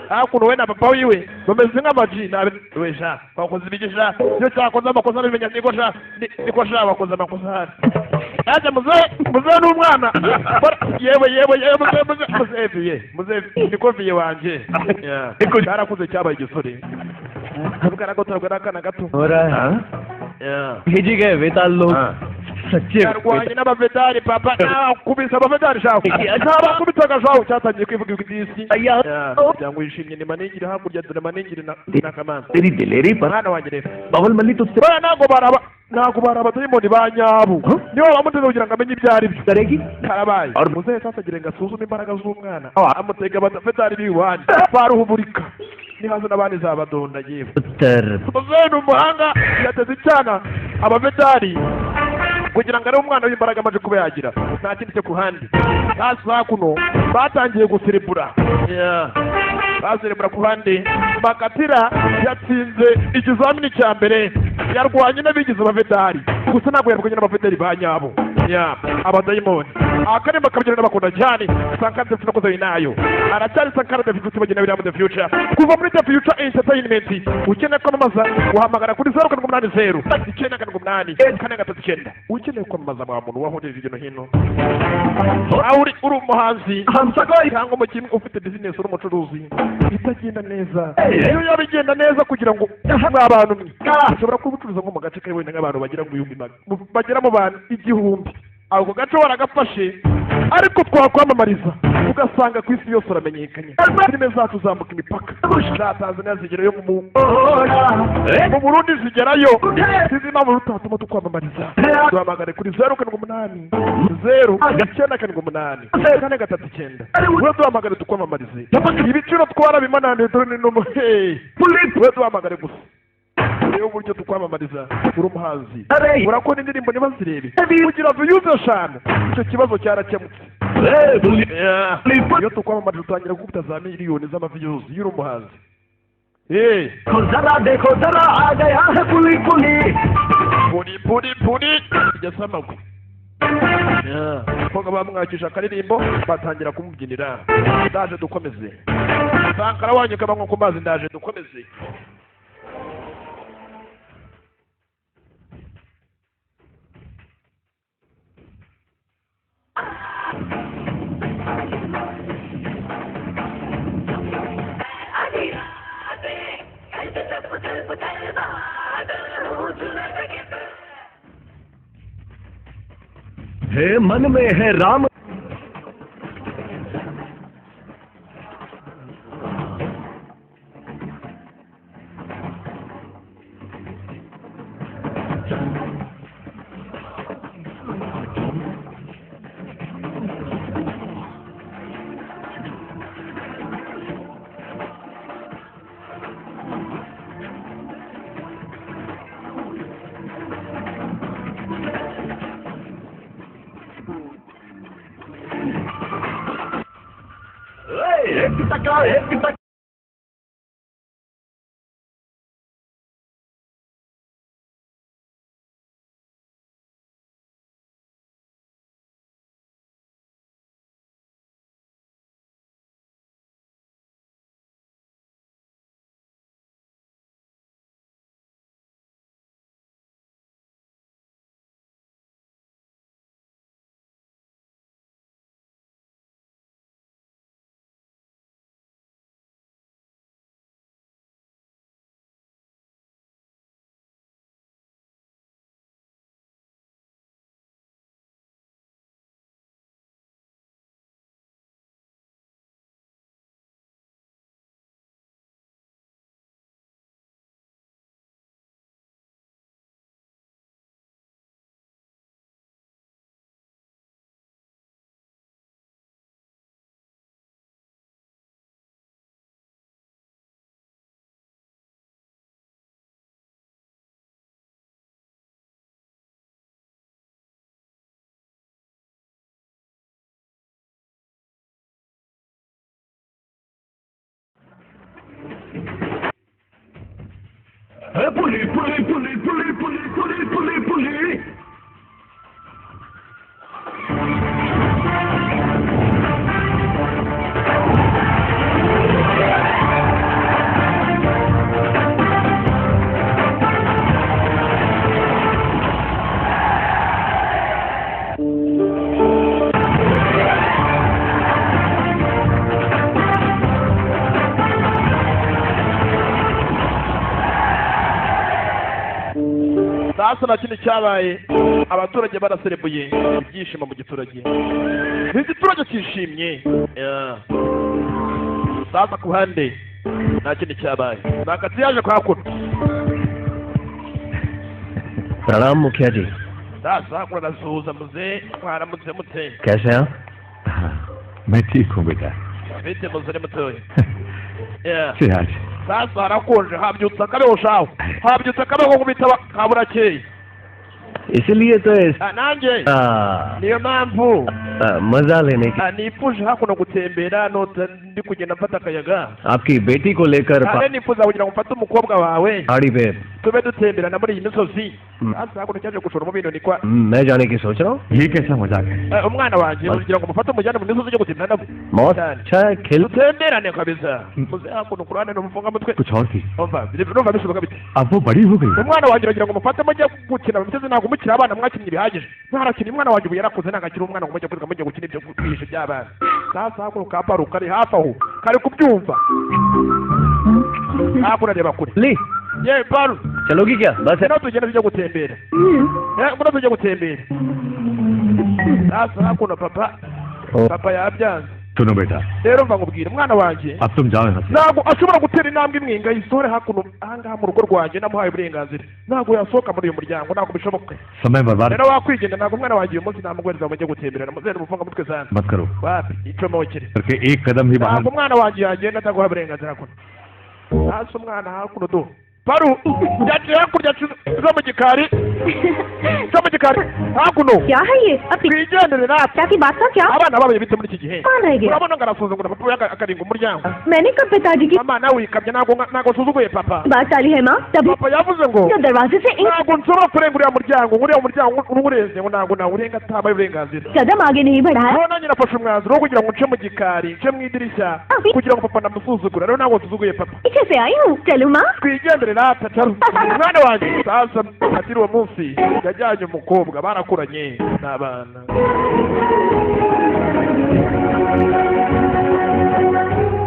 Hakuno we na papa wiwe bameze nk'amaji nabe. We sha, wakoze ibiki sha? Iyo cyakoze amakosa abimenya niko sha. Niko sha, wakoze amakosa hano yaje muze muze n'umwana. Yewe yewe yewe, muze muze muze viye muze niko viye wanje. Yeah. Karakuze, cyabaye igisore, bwaragotora bwari akana gato. हो रहा है। Yeah. भेजी गए वेताल लोग सच्चे Yarwanye n'abavedari papa, nakubise abavedari shahu, nabakubitaga shahu. Cyatangiye kwivuga idisi kugira ngo yishimye. Ni maningiri hakurya, dore maningiri na kamanzi. तेरी दिलेरी पर Mwana wanjye rero, Pawal Malli तुझसे baya ntabwo bari abadayimoni ba nyabo, nibo bamuteze kugira ngo amenye ibyo ari byo. करेगी। Karabaye, muzehe sasa agira ngo asuzume imbaraga z'umwana, amutega abavedari b'iwanyu baruhuburika nihaza n'abandi zabadonda yewe. Uttar Muzehe ni umuhanga, yateze icyana abavedari kugira ngo arebe umwana w'imbaraga amaze kuba yagira. Nta kindi cyo ku ruhande. Hasi hakuno batangiye guserebura, baserebura ku ruhande. Bakatira yatsinze ikizamini cya mbere, yarwanye n'abigize abavedari, gusa ntabwo yarwanye n'abavedari ba nyabo. Yeah, abadayimoni akaremba kabyina n'abakunda cyane. Sankara the Future nayo aracyari Sankara the Future, bagenda biriya mu The Future, kuva muri The Future Entertainment. Ukeneye kwamamaza uhamagara kuri 0780977839. Ukeneye kwamamaza mwa muntu wahurira hirya no hino, aho uri, uri umuhanzi cyangwa umukinnyi ufite business, uri umucuruzi itagenda neza, iyo yaba igenda neza kugira ngo mwa bantu mwe ushobora kuba ucuruza nko mu gace kari wenda nk'abantu bagera mu bihumbi bagera mu bantu 1000, ako gace waragafashe, ariko twakwamamariza ugasanga ku isi yose uramenyekanye. Filime zacu zambuka imipaka za Tanzania zigerayo, mu Burundi zigerayo. Sinzi impamvu rutatuma tukwamamariza. Duhamagare kuri 0780977839. We duhamagare tukwamamarize, ibiciro twarabimananiye. Dore ni no hey, we duhamagare gusa urebe uburyo tukwamamariza. Uri umuhanzi, urakora indirimbo ntibazirebe, kugira views 5, icyo kibazo cyarakemutse. Yeah. Iyo tukwamamarije utangira gukubita za miliyoni z'ama views iyo uri umuhanzi. Hey. जरा देखो जरा आ गया है पुली Puli. Puri puri puri yasamagwe koga, bamwakisha akaririmbo batangira kumubyinira. Ndaje dukomeze. Sankara wanyu kabanywa ku mazi. Ndaje dukomeze. हे मन में है राम एक टका एक टका। पुली पुली पुली पुली पुली पुली पुली Puli. Sasa nta kindi cyabaye, abaturage baraserebuye ibyishimo mu giturage, igiturage cyishimye. Sasa ku ruhande nta kindi cyabaye, nakati yaje kuhakura. प्रणाम मुखिया जी। Sasa hakuno arasuhuza muze, mwaramutse mute? कैसे हैं आप? मैं ठीक हूँ बेटा। Bite muze mutoya? Siraj. Sasa harakonje, habyutse akabeho shaho, habyutse akabeho nkubita kaburakeye. इसीलिए तो इस Nanjye niyo mpamvu मजा लेने की nifuje hakuno gutembera nota ndi kugenda mfata akayaga. आपकी बेटी को लेकर Nifuza kugira ngo mfate umukobwa wawe पहाड़ी पे tube dutemberana muri iyi misozi. Sasa hakuno cyaje gushora mu bintu ni kwa मैं जाने की सोच रहा हूँ। ये कैसा मजाक है? Umwana wanjye kugira ngo mufate umujyane mu misozi yo gutembera nabo मौत अच्छा है खेल dutemberane kabisa. Muze hakuno ku ruhande n'umufungamutwe. कुछ और थी। Numva bishoboka bite? अब वो बड़ी हो गई। Umwana wanjye uragira ngo mufate mujye gukina mu misozi, ntabwo mukiri abana mwakinnye bihagije, ntarakina umwana wanjye ubu yarakuze, ntabwo akiri umwana ngo mujye kwiga mujye gukina ibyo kwihisha by'abana. Sasa hakuno ka paru kari hafi aho kari kubyumva, hakuno areba kure. ली Ye paru चलोगी क्या? बस ngwino tugende tujye gutembera, ngwino tujye gutembera. Sasa hakuno papa papa yabyanze. सुनो बेटा, Rero mva nkubwire umwana wanjye अब तुम जाओ यहाँ से। ntabwo ashobora gutera intambwe imwe ngo ayisore hakuno ahangaha mu rugo rwanjye, namuhaye uburenganzira, ntabwo yasohoka muri uyu muryango, ntabwo bishoboka. समय बर्बाद Rero wakwigendera, ntabwo umwana wanjye uyu munsi namuguhereza ngo mujye gutemberana, muzere umufungamutwe sana. मत करो Wapi icomokere करके एक कदम भी बाहर। ntabwo umwana wanjye yagenda ataguha uburenganzira hakuno. Hasi umwana hakuno do paru yaciye hakurya zo mu gikari, zo mu gikari hakuno. क्या है ये? अब Twigendere natwe. पिता की बात का क्या Abana babaye bite muri iki gihe? कौन रह गया? Urabona ngo arasuzugura papa akaringa umuryango. मैंने कब पिताजी की Mama nawe wikamye, ntabwo ntabwo nsuzuguye papa. बात टाली है माँ? तभी Papa yavuze ngo तो दरवाजे से एक ntabwo nshobora kurenga uriya muryango, uriya muryango urenze ngo ntabwo nawurenga atabaye uburenganzira. कदम आगे नहीं बढ़ाया। Rero nanjye nafashe umwanzuro wo kugira ngo nce mu gikari, nce mu idirishya kugira ngo papa namusuzugura. Rero ntabwo nsuzuguye papa. पीछे से आई हूँ, चलो माँ। Twigendere natwe cyaro umwana wanjye. Sasa atiri uwo munsi yajyanye umukobwa barakuranye n'abana.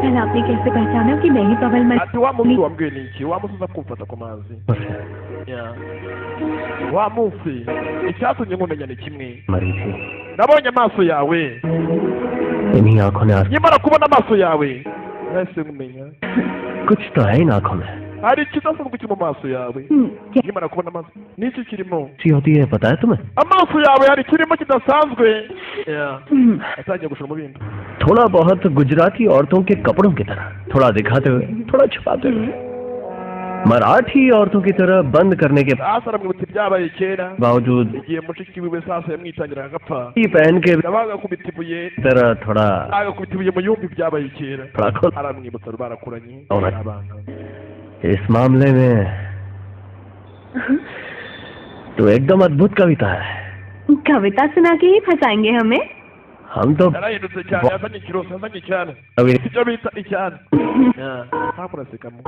कल आपने कैसे पहचाना कि मैं ही पवन मल Ati wa munsi wambwiye ni iki? Wa munsi uza kumfata ku mazi, wa munsi icyatumye nkumenya ni kimwe, मरी थी nabonye amaso yawe. इन्हीं आंखों ने आज Nkimara kubona amaso yawe nahise nkumenya. कुछ तो है इन आंखों में। Hari ikidasanzwe kiri mu maso yawe. क्या Nkimara kubona amaso n'iki kirimo सी होती है पता है तुम्हें? amaso yawe, hari ikirimo kidasanzwe. Atangiye gushora mu bindi. थोड़ा बहुत गुजराती औरतों के कपड़ों की तरह, थोड़ा दिखाते हुए थोड़ा छुपाते हुए। Marathi औरतों की तरह बंद करने के Sasa aramwibutsa ibyabaye kera, बावजूद igihe mushiki wiwe sasa yamwitangira agapfa, ही पहन के yabaga akubita ibuye, तरह थोड़ा agakubita ibuye mu yumva ibyabaye kera. थोड़ा खोल। Aramwibutsa, barakuranye Alright. abana. इस मामले में तो एकदम अद्भुत कविता है। कविता सुना के ही फंसाएंगे हमें? हम तो Yarahindutse cyane, yazanye ikiroso, yazanye icyana, अभी ibyo bita icyana. Ntabwo urasekamo,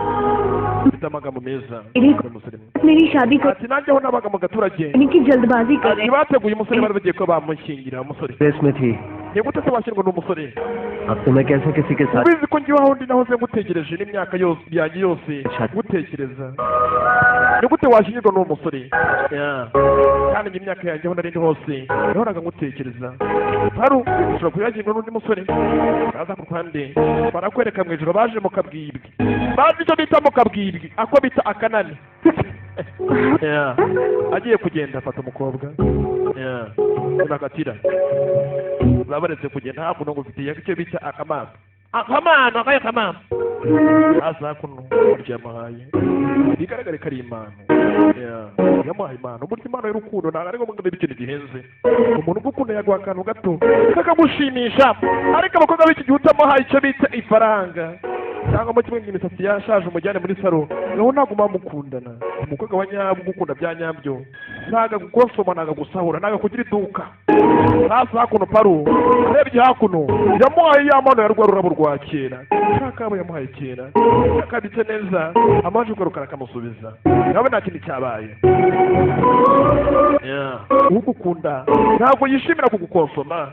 ufite amagambo meza. Iri- Uri umusore. मेरी शादी को Ati nanjye aho nabaga mu gaturage, की जल्दबाजी कर रहे ati bateguye umusore, bari bagiye kuba bamushyingira umusore. Race में थी। Ni gute se washyirwa n'umusore? अब तुम्हें कैसे किसी के साथ Ubizi ko ngiwe aho ndi nahoze ngutegereje n'imyaka yose yanjye yose ngutekereza. Ni gute washyingirwa n'uwo musore kandi njye imyaka yanjye aho nari ndi hose nahoraga ngutekereza? Hari ushobora kuyashyingirwa n'undi musore. Baza ku ruhande barakwereka mu ijoro, baje mu kabwibwi, bazi icyo bita mu kabwibwi, ako bita akanani. Agiye kugenda afata umukobwa bakatira, babaretse kugenda hakuno ngo ufitiye icyo bita akamana, akamana akaye kamana. Haza hakuno burya yamuhaye, bigaragare ko ari impano. Yamuhaye impano. Burya impano y'urukundo ntabwo ari ngombwa ngo ibe ikintu gihenze. Umuntu ugukunda yaguha akantu gato kakamushimisha, ariko abakobwa b'iki gihe utamuhaye icyo bita ifaranga cyangwa mo kimwe imisatsi yashaje umujyane muri salo, naho ntabwo muba mukundana. Umukobwa wa nyabwo ugukunda bya nyabyo ntabwo agukosoma, ntabwo agusahura, ntabwo akugira iduka. Sasa hakuno paru urebye hakuno yamuhaye ya mpano ya rwa rurabo rwa kera, ka kabo yamuhaye kera yakabitse neza, amaje kugaruka arakamusubiza, nawe nta kintu cyabaye. Ugukunda ntabwo yishimira kugukonsoma,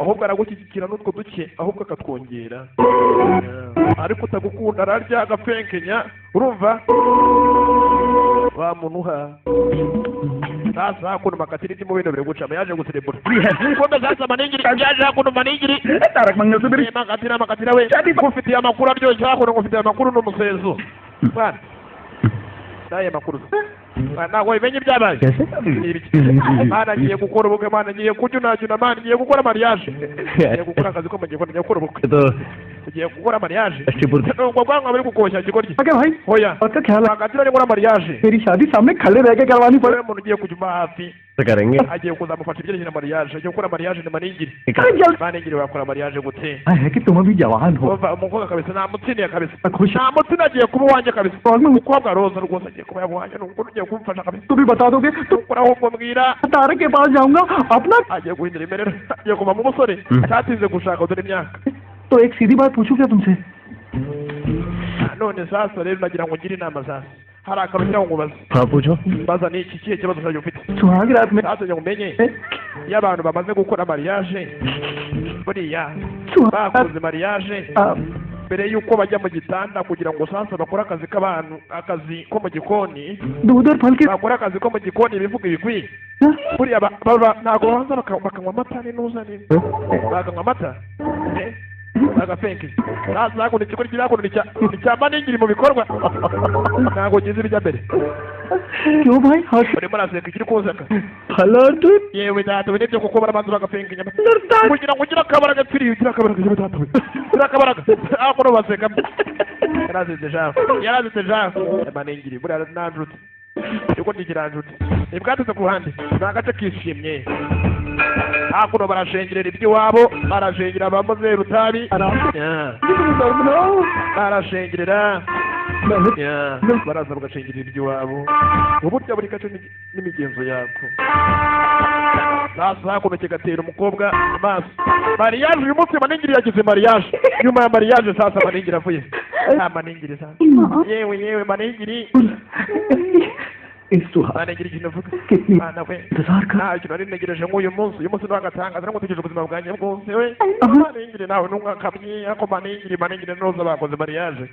ahubwo aragushyigikira n'utwo duke, ahubwo akatwongera. Ariko utagukunda ararya agafenkenya. Urumva wa muntu uha. Sasa hakuno makatiri ndimo bino biri gucamo, yaje guserebura kumbe. Sasa maningiri yaje hakuno, maningiri. Tarak मंगल से मेरी Eh, makatira, makatira we, ngufitiye amakuru aryoshye hakuno, ngufitiye amakuru n'umusezo mwana. N'aya makuru mwana, ntabwo wabimenye ibyabaye. कैसे? Ni ibiki mwana? Ngiye gukora ubukwe mwana, ngiye kubyunajuna mwana, ngiye gukora mariage, ngiye gukora akazi ko mu gikoni, ngiye gukora ubukwe, तो ngiye gukora mariage. Shivpur Ubwo bwanwa bari kukoshya kigoryi. क्या भाई? Hoya. और का ख्याल है? Makatira ni gukora mariage. मेरी शादी सामने खड़े रह के करवानी पड़े। Uriya muntu ugiye kujya uba hafi करेंगे। agiye kuzamufasha ibyerekeye na mariage, agiye gukora mariage ni maningiri. Maningiri, wakora mariage gute? है कि तुम अभी जवान हो। Umva umukobwa kabisa, namutsindiye kabisa. खुश Namutsindiye, agiye kuba uwanjye kabisa. Umukobwa roza rwose agiye kuba uwanjye, ni ukuri ugiye kumufasha kabisa. तुम भी बता दोगे तो Ukora ahubwo mbwira. Tarak के पास जाऊंगा अपना। Agiye guhindura imimerere, agiye kuva mu musore cyatinze gushaka, dore imyaka. तो एक सीधी बात पूछूं क्या तुमसे? None sasa rero nagira ngo ngire inama. Sasa hari akantu ngira ngo nkubaze. हाँ, पूछो। Mbaza ni iki? Kihe kibazo cyawe ufite? सुहाग रात में Sasa ngira ngo umenye, iyo abantu bamaze gukora mariage, buriya सुहाग bakoze mariage, आ, mbere y'uko bajya mu gitanda kugira ngo sasa bakore akazi k'abantu, akazi ko mu gikoni, दूध और फल के bakore akazi ko mu gikoni, bivuga ibigwi, buriya baba ntabwo babanza bakanywa amata n'inuza nini, bakanywa amata, eh, bagafenke. Sasa hakuno ikigo kiri hakuno ni cya maningiri mu bikorwa, ntabwo kizi ibijya mbere. क्यों भाई हंस Urimo uraseka, ikiri kuzaka. फल और दूध? Yewe data we, nibyo kuko barabanza bagafenka inyama kugira ngo ugire akabaraga pfiriye, ugire akabaraga. Yewe data we, ugire akabaraga. Hakuno baseka, yarazitse jawe, yarazitse jawe maningiri. Buriya nanjutse ikigo ntikiranjutse, ntibwatutse ku ruhande, ni agace kishimye. Hakuno barashengerera iby'iwabo, barashengera abamuzeru utabi, barashengerera. Baraza bagashengerera iby'iwabo, uburyo buri gace n'imigenzo yako. Sasa hakuno kigatera umukobwa amaso. Mariage uyu munsi, maningiri yagize mariage. Nyuma ya mariage sasa maningiri avuye nta maningiri sasa. Yewe yewe maningiri. इस सुहाग Maningiri, ikintu uvuga कितनी mwana we, इंतजार कर nta kintu nari ntegereje nk'uyu munsi. Uyu munsi ni uw'agatangaza, nari ubuzima bwanjye bwose we. Maningiri nawe n'umwakamyi, ariko maningiri, maningiri n'uza bakoze mariage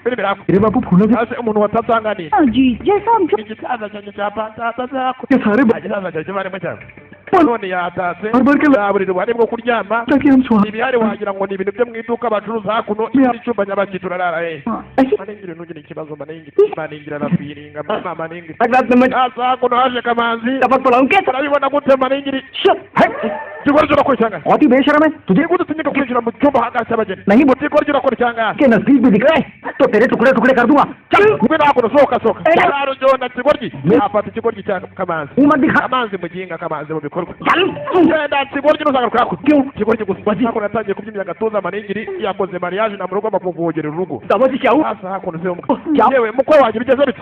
biri birako. मेरे बापू फूलों के Hasi umuntu watatanganiye. जी, जैसा हम Igisaza cyanjye cya patata zako. सारे Igisaza cyanjye barimo cyane. None yatatse, nta buriri buhari bwo kuryama. Ibihari wagira ngo ni ibintu byo mu iduka bacuruza hakuno. Icyumba nyabaki turarara he? Maningiri, ntugire ikibazo maningiri, maningiri arafiringa mama maningiri. Hasi hakuno haje Kamanzi. Urabibona gute maningiri? Ikigoryi, urakora icyangana. बहुत ही बेशरम है तुझे। Gute utinyuka kwinjira mu cyumba ahangaha cy'abageni? नहीं बोल। Ikigoryi, urakora icyangana. के नजदीक भी दिख रहा है तो तेरे टुकड़े टुकड़े कर दूंगा, चल। Ngwino hakuno, sohoka, sohoka. Rujona kigoryi, afata ikigoryi cya Kamanzi. मुंह मत दिखा। Kamanzi muginga, Kamanzi mu bikorwa. चल। Genda kigoryi, ntuzagaruka hakuno, kigoryi gusa. Hakuno yatangiye kubyimya agatuza maningiri, yakoze mariage na mu rugo bamuvogera urugo. Damaji, क्या हुआ? Hasi hakuno se umukwe, yewe mukwe wanjye, bigeze bite?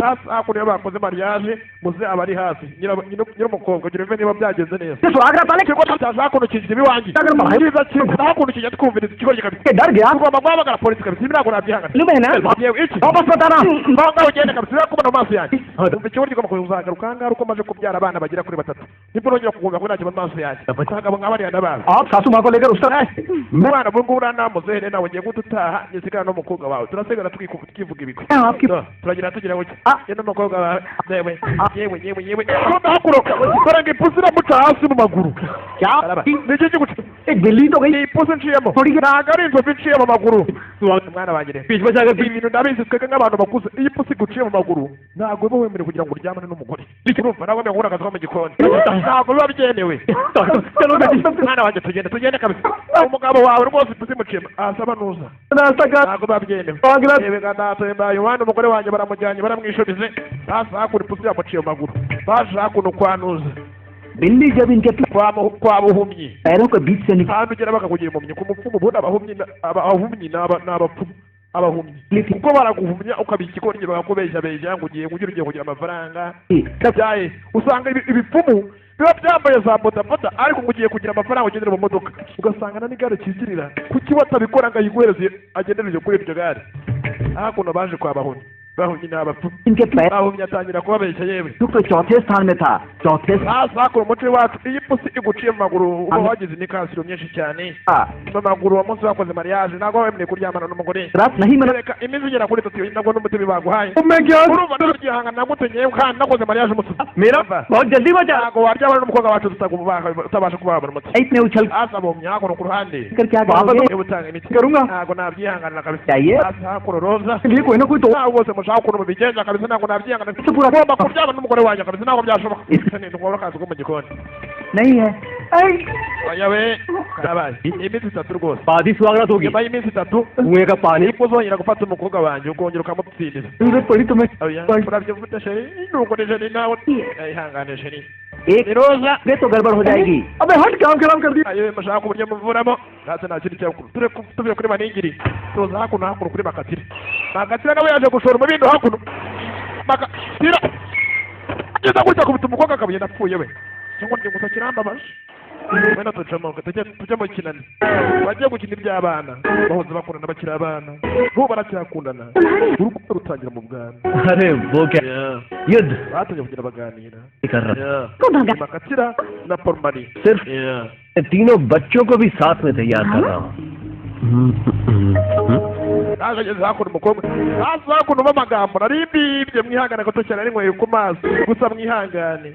Hasi hakuno iyo bakoze mariage, muze aba ari hafi nyir'umukobwa kugira uve niba byagenze neza. Suhagra पाले। Ikigoryi cyaje hakuno kinjira iwanjye cyiza kinjira hakuno kijya twumviriza ikigoryi kabisa. डर गया। Tugomba guhamagara polisi kabisa, ibi ntabwo nabyihangana. बहना। Yewe iki? वापस बताना। Ngaho ugende kabisa, urakubona mu maso yanjye. Umva, ikigoryi kigomba kuzagaruka aha ngaha uko maze kubyara abana bagera kuri batatu, nibwo nongera kukumva ko ntacyo mu maso yanjye, abagabo nka bariya n'abantu. आप सासू माँ को लेकर उस तरह मैं Umwana ubu ngubu uranamuzehere nawe ugiye guhita utaha, ntisigara n'umukobwa wawe, turasigara twivuga ibigwi. आपकी Turagira tugira gutya ye n'umukobwa wawe. Yewe yewe yewe yewe, kumbe hakuno dore ngo ipusi iramuca hasi mu maguru. क्या? Ni iki kiguca? एक बिल्ली तो गई। Ni ipusi nciyemo, ntabwo ari inzovu iciye mu maguru, mwana wanjye. Rero ibintu ndabizi, twebwe nk'abantu bakuze, iyo ipusi iguciye mu maguru ntabwo uba wemerewe kugira ngo uryamane n'umugore. Urumva, ntabwo wemerewe gukora akazi ko mu gikoni, ntabwo biba byemewe. Mwana wanjye, tugende, tugende kabisa. Umugabo wawe rwose ipusi imuciye asaba nuza, ntabwo biba byemewe. Yewe ga data mbaye umwana, umugore wanjye baramujyanye, baramwishubize. Hasi hakuno ipusi yamuciye mu maguru, baje hakuno kwa nuza बिल्ली जब इनके kwa buhumyi. पैरों के बीच से Hantu ugera bakakugira impumyi ku mupfumu. Ubundi abahumyi abahumyi ni abapfumu, abahumyi, kuko baraguhumya ukaba ikigoryi, bakakubeshyabeshya ngo ugiye kugira, ugiye kugira amafaranga. निकली Byaye usanga ibipfumu biba byambaye za bodaboda, ariko ngo ugiye kugira amafaranga ugendera mu modoka, ugasanga na n'igare kizirira. Kuki batabikora ngo ayiguhereze agendere kuri iryo gare? Hakuno baje kwa bahumyi, bahumyi ni abapfumu. इनके पैर Bahumyi atangira kubabeshya yewe. तो चौथे स्थान में था, चौथे Hasi hakuno umuco iwacu, iyo ipusi iguciye mu maguru uba wagize imikasiro myinshi cyane mu maguru. Uwo munsi bakoze mariage ntabwo wemerewe kuryamana n'umugore. रात नहीं मना। Reka iminsi igera kuri 3 nabwo n'umutima baguhaye. Urumva ndabyihangana gute nyewe kandi nakoze mariage umunsi? मेरा बहुत जल्दी बचा। Ntabwo waryamana n'umukobwa wacu utabasha kubabara umuti. इतने उछल Hasi abomye hakuno ku ruhande. कर क्या करोगे? Yewe utanga imiti. करूंगा। Ntabwo nabyihanganira kabisa. चाहिए। Hasi hakuno roza. लिए कोई ना कोई तो Ntabwo bose mushaka ukuntu mubigenza kabisa, ntabwo nabyihanganira. Ugomba kuryamana n'umugore wanjye kabisa, ntabwo byashoboka. Ni akazi ko mu gikoni. नहीं है। Oya we, karabaye iminsi 3 rwose. आधी सुहागरात होगी। Nyuma y'iminsi 3 कुएं का पानी nibwo uzongera gufata umukobwa wanjye ukongera ukamutsindiza. जरूरत पड़ी तो मैं Oya, urabyumva ute chérie? Nuko ni chérie nawe, ihangane chérie. एक Ni roza. वे तो गड़बड़ हो जाएगी। अबे हट, काम खराब कर दिया। Yewe, mushaka uburyo muvuramo natwe nta kindi cyakora. Ture tuvuye kuri maningiri, tuza hakuno, hakuno kuri Makatira. Makatira nawe yaje gushora mu bindi hakuno. Makatira ageza gutya akubita umukobwa akabuye, ndapfuye we, cyangwa njye gusa kirambabaje. Wenda tucamo tujye mu kinani, bagiye gukina iby'abana bahoze bakundana bakiri abana, n'ubu baracyakundana, urukundo rutangira mu bwana. अरे वो क्या युद्ध Batangiye kugira baganira. कर रहा को भगा Makatira na Poromari. सिर्फ तीनों बच्चों को भी साथ में तैयार कर रहा हूँ। Naje ageze hakuno umukobwa hasi hakuno b'amagambo nari mbibye, mwihangane gato cyane, ari nkweyo ku maso gusa, mwihangane.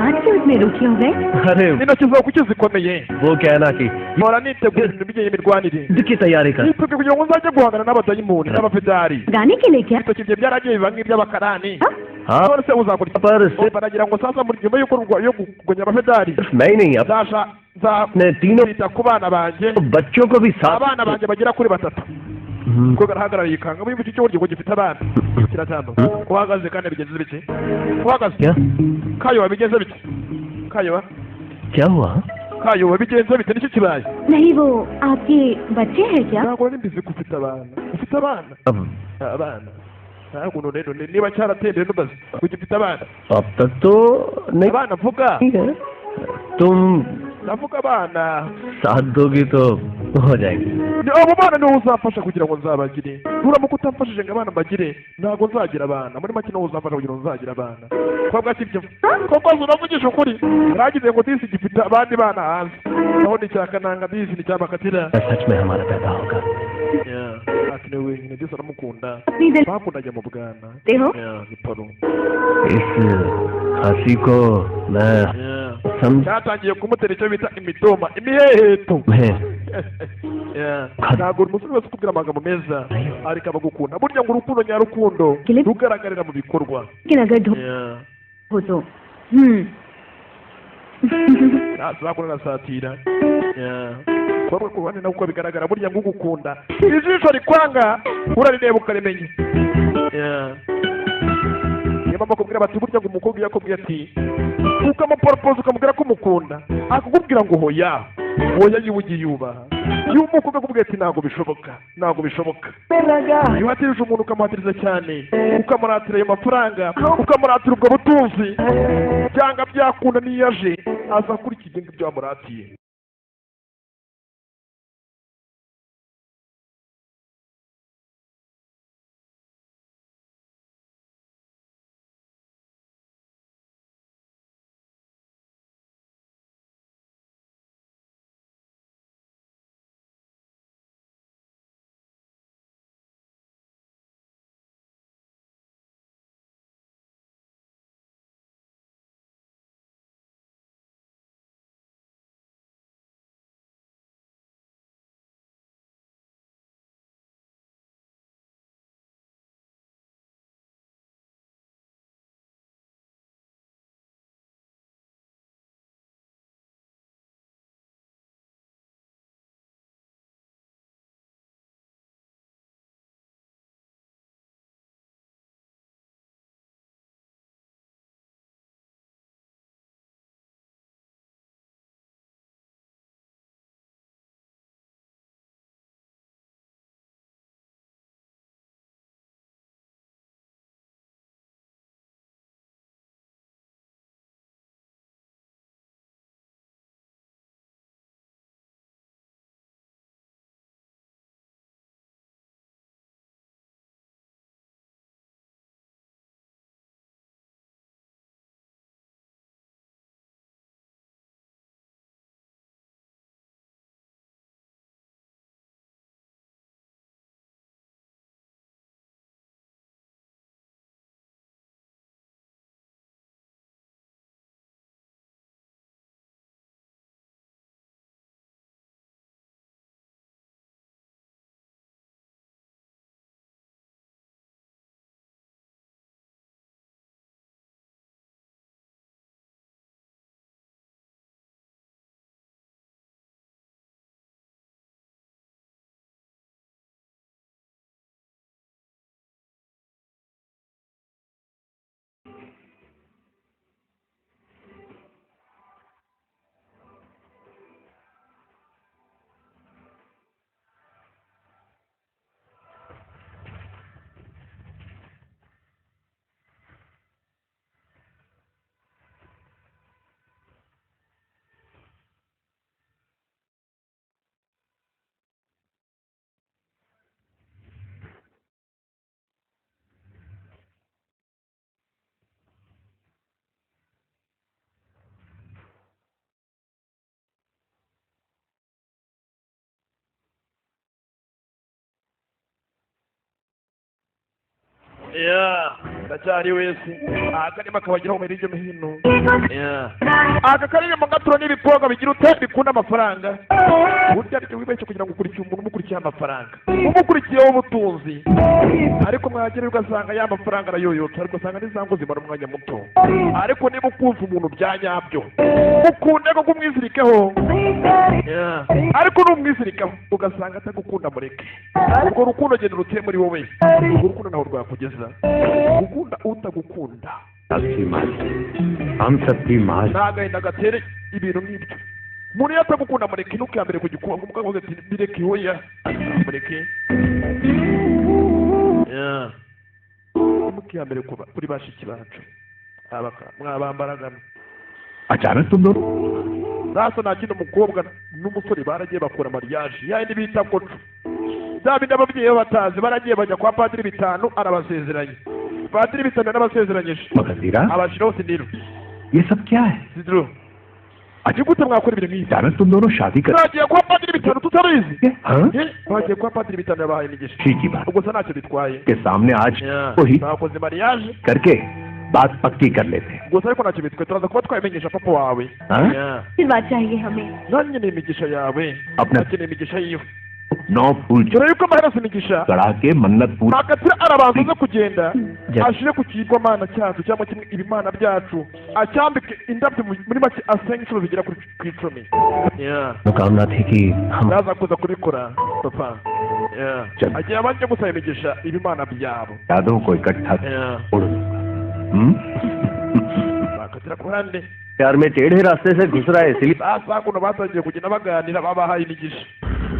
आज क्यों इतने रुखे हो गए? अरे Intoki zawe kuki zikomeye? वो क्या है ना कि Mpora nitegura ibintu by'imirwanire. युद्ध की तैयारी कर Niteguye kugira ngo nzajye guhangana n'abadayimoni n'abafedari. गाने के लिए क्या? Ibitoki bye byaragiye biba nk'iby'abakarani. हाँ None se uzakora iki? पर सिर्फ Umva, nagira ngo sasa muri nyuma y'uko yo kurwanya abafedari मैं ही नहीं, nzasha अपने तीनों nzita ku bana banjye. बच्चों को भी साथ Abana banjye bagera kuri batatu. Umukobwa arahagarara yikanga muri icyo cyogoryo gifite abana kiratambuka. Uhagaze kandi bigenze bike? Uhagaze. क्या? Kayoba, bigenze bite Kayoba? क्या हुआ? Kayoba, bigenze bite? Nicyo kibaye? नहीं, वो आपके बच्चे हैं क्या? Ntabwo nari mbizi ko ufite abana, ufite abana. अब Abana ntabwo rero niba cyaratendeye ntubaze ngo gifite abana. अब तक तो नहीं Abana mvuga है। तुम ndavuga abana. साथ दोगी तो हो जाएगी। Ni abo bana niwe uzamfasha kugira ngo nzabagire. Nuramuka utamfashije ngo abana mbagire, ntabwo nzagira abana. Muri make niwe uzamfasha kugira ngo nzagire abana. Kobwa, sibyo koko? Uravugisha ukuri? Yaragize ngo disi gifite abandi bana hanze, naho ni icya Kananga, disi ni icya Makatira. सच में हमारा पैदा होगा। Ati niwe wenyine, disi aramukunda. अपनी दिल Bakundanye mu bwana. हो। Ni Paro. इस खांसी को मैं समझ Cyatangiye kumutera icyo bita imitoma, imiheheto. है। Ntabwo umusore wese ukubwira amagambo meza ariko aba agukunda. Burya ngo urukundo nyarukundo rugaragarira mu bikorwa. लेकिन अगर धो हो तो हम्म। Ntazakunda arasatira kubabwa ku ruhande nawe uko bigaragara. Burya ngo ugukunda, ijisho rikwanga urarireba ukarimenya. Niyo mpamvu bakubwira bati burya ngo umukobwa iyo akubwiye ati, ukamuporopoza, ukamubwira ko umukunda, akakubwira ngo hoya hoya, yiwe ugiye yubaha. Iyo umukobwa akubwiye ati ntabwo bishoboka, ntabwo bishoboka. Iyo uhatirije umuntu, ukamuhatiriza cyane, ukamuratira ayo mafaranga, ukamuratira ubwo butunzi, byanga byakunda n'iyo aje aza akurikiye ibyo ngibyo wamuratiye. Ndacyari wese akarima kabageraho mu hirya no hino. Aka karirimbo gatura n'ibikobwa bigira ute, bikunda amafaranga. Burya ariko wibeshye kugira ngo ukurikiye umuntu, umukurikiye amafaranga, umukurikiyeho ubutunzi, ariko mwagera ugasanga ya mafaranga arayoyotse, ariko ugasanga n'izango zimara umwanya muto. Ariko niba ukunze umuntu bya nyabyo, mukunde koko, umwizirikeho. Ariko numwizirikaho ugasanga atagukunda, mureke. Urwo rukundo genda urutuye muri wowe, urwo rukundo ntaho rwakugeza, gukunda utagukunda. आपकी माँ, हम सबकी माँ। Ni agahinda gatere ibintu nk'ibyo. Umuntu iyo atagukunda, mureke. Ntukihambire ku gikungu umukobwa ati bireke, hoya mureke. Ntimukihambire kuri bashiki bacu abaka mwabambaraga. अचानक तुम दोनों? Sasa nta kindi, umukobwa n'umusore baragiye bakora mariage yayindi bita koco, bya bindi ababyeyi baba batazi. Baragiye bajya kwa padiri bitanu, arabasezeranye. Padiri bitanu yarabasezeranyije. मगर Abashyiraho siniro. ये सब क्या है? Sidiro, ati gute mwakora ibintu nk'ibi? अचानक तुम दोनों शादी कर Mwagiye kwa padiri bitanu tutabizi? हाँ। Eh, bagiye kwa padiri bitanu, yabahaye imigisha. ठीक ही बात Gusa ntacyo bitwaye. के सामने आज वही Bakoze mariage करके बात पक्की कर लेते हैं। Gusa ariko ntacyo bitwe, turaza kuba twabimenyesha papa wawe. हाँ? आशीर्वाद चाहिए हमें। Nanjye ni imigisha yawe. Apna akeneye imigisha yiwe. नौ फूल Dore yuko amaherezo imigisha चढ़ा के मन्नत पूरी Makatira arabanza aze kugenda ashire ku kigwamana cyacu cyangwa kimwe ibimana byacu, acyambike indabyo, muri make asenga inshuro zigera kuri ku 10. मनोकामना थी कि हम Naza kuza kubikora papa. चल। Agiye abanje gusaba imigisha ibimana byabo. यादों को इकट्ठा उड़ दूंगा। हम्म? Bakatira ku ruhande. प्यार में टेढ़े रास्ते से घुस रहा है इसलिए Sasa kuno batangiye kugenda baganira, babahaye imigisha,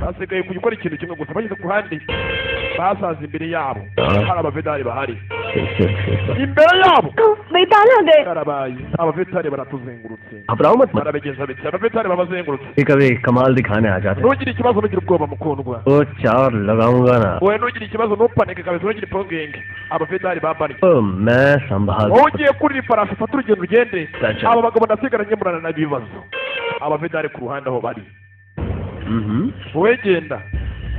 basigaye gukora ikintu kimwe gusa. Bageze ku ruhande basanze imbere yabo hari abavedari bahari imbere yabo. बेताल आ गए। Karabaye, abavetari baratuzengurutse. घबराओ मत। Barabegeza biti abavetari babazengurutse. कभी कमाल दिखाने आ जाते हैं। Ntugire ikibazo, ntugire ubwoba mukundwa. वो चार लगाऊंगा ना। Wowe ntugire ikibazo, ntupanike kabisa, ntugire impungenge, abavedari bambariye. तो मैं संभाल Wowe ugiye kurira ifarashi, ufate urugendo ugende. Gotcha. Aba bagabo ndasigaranye murana n'ibibazo, abavedari ku ruhande aho bari. Wowe genda,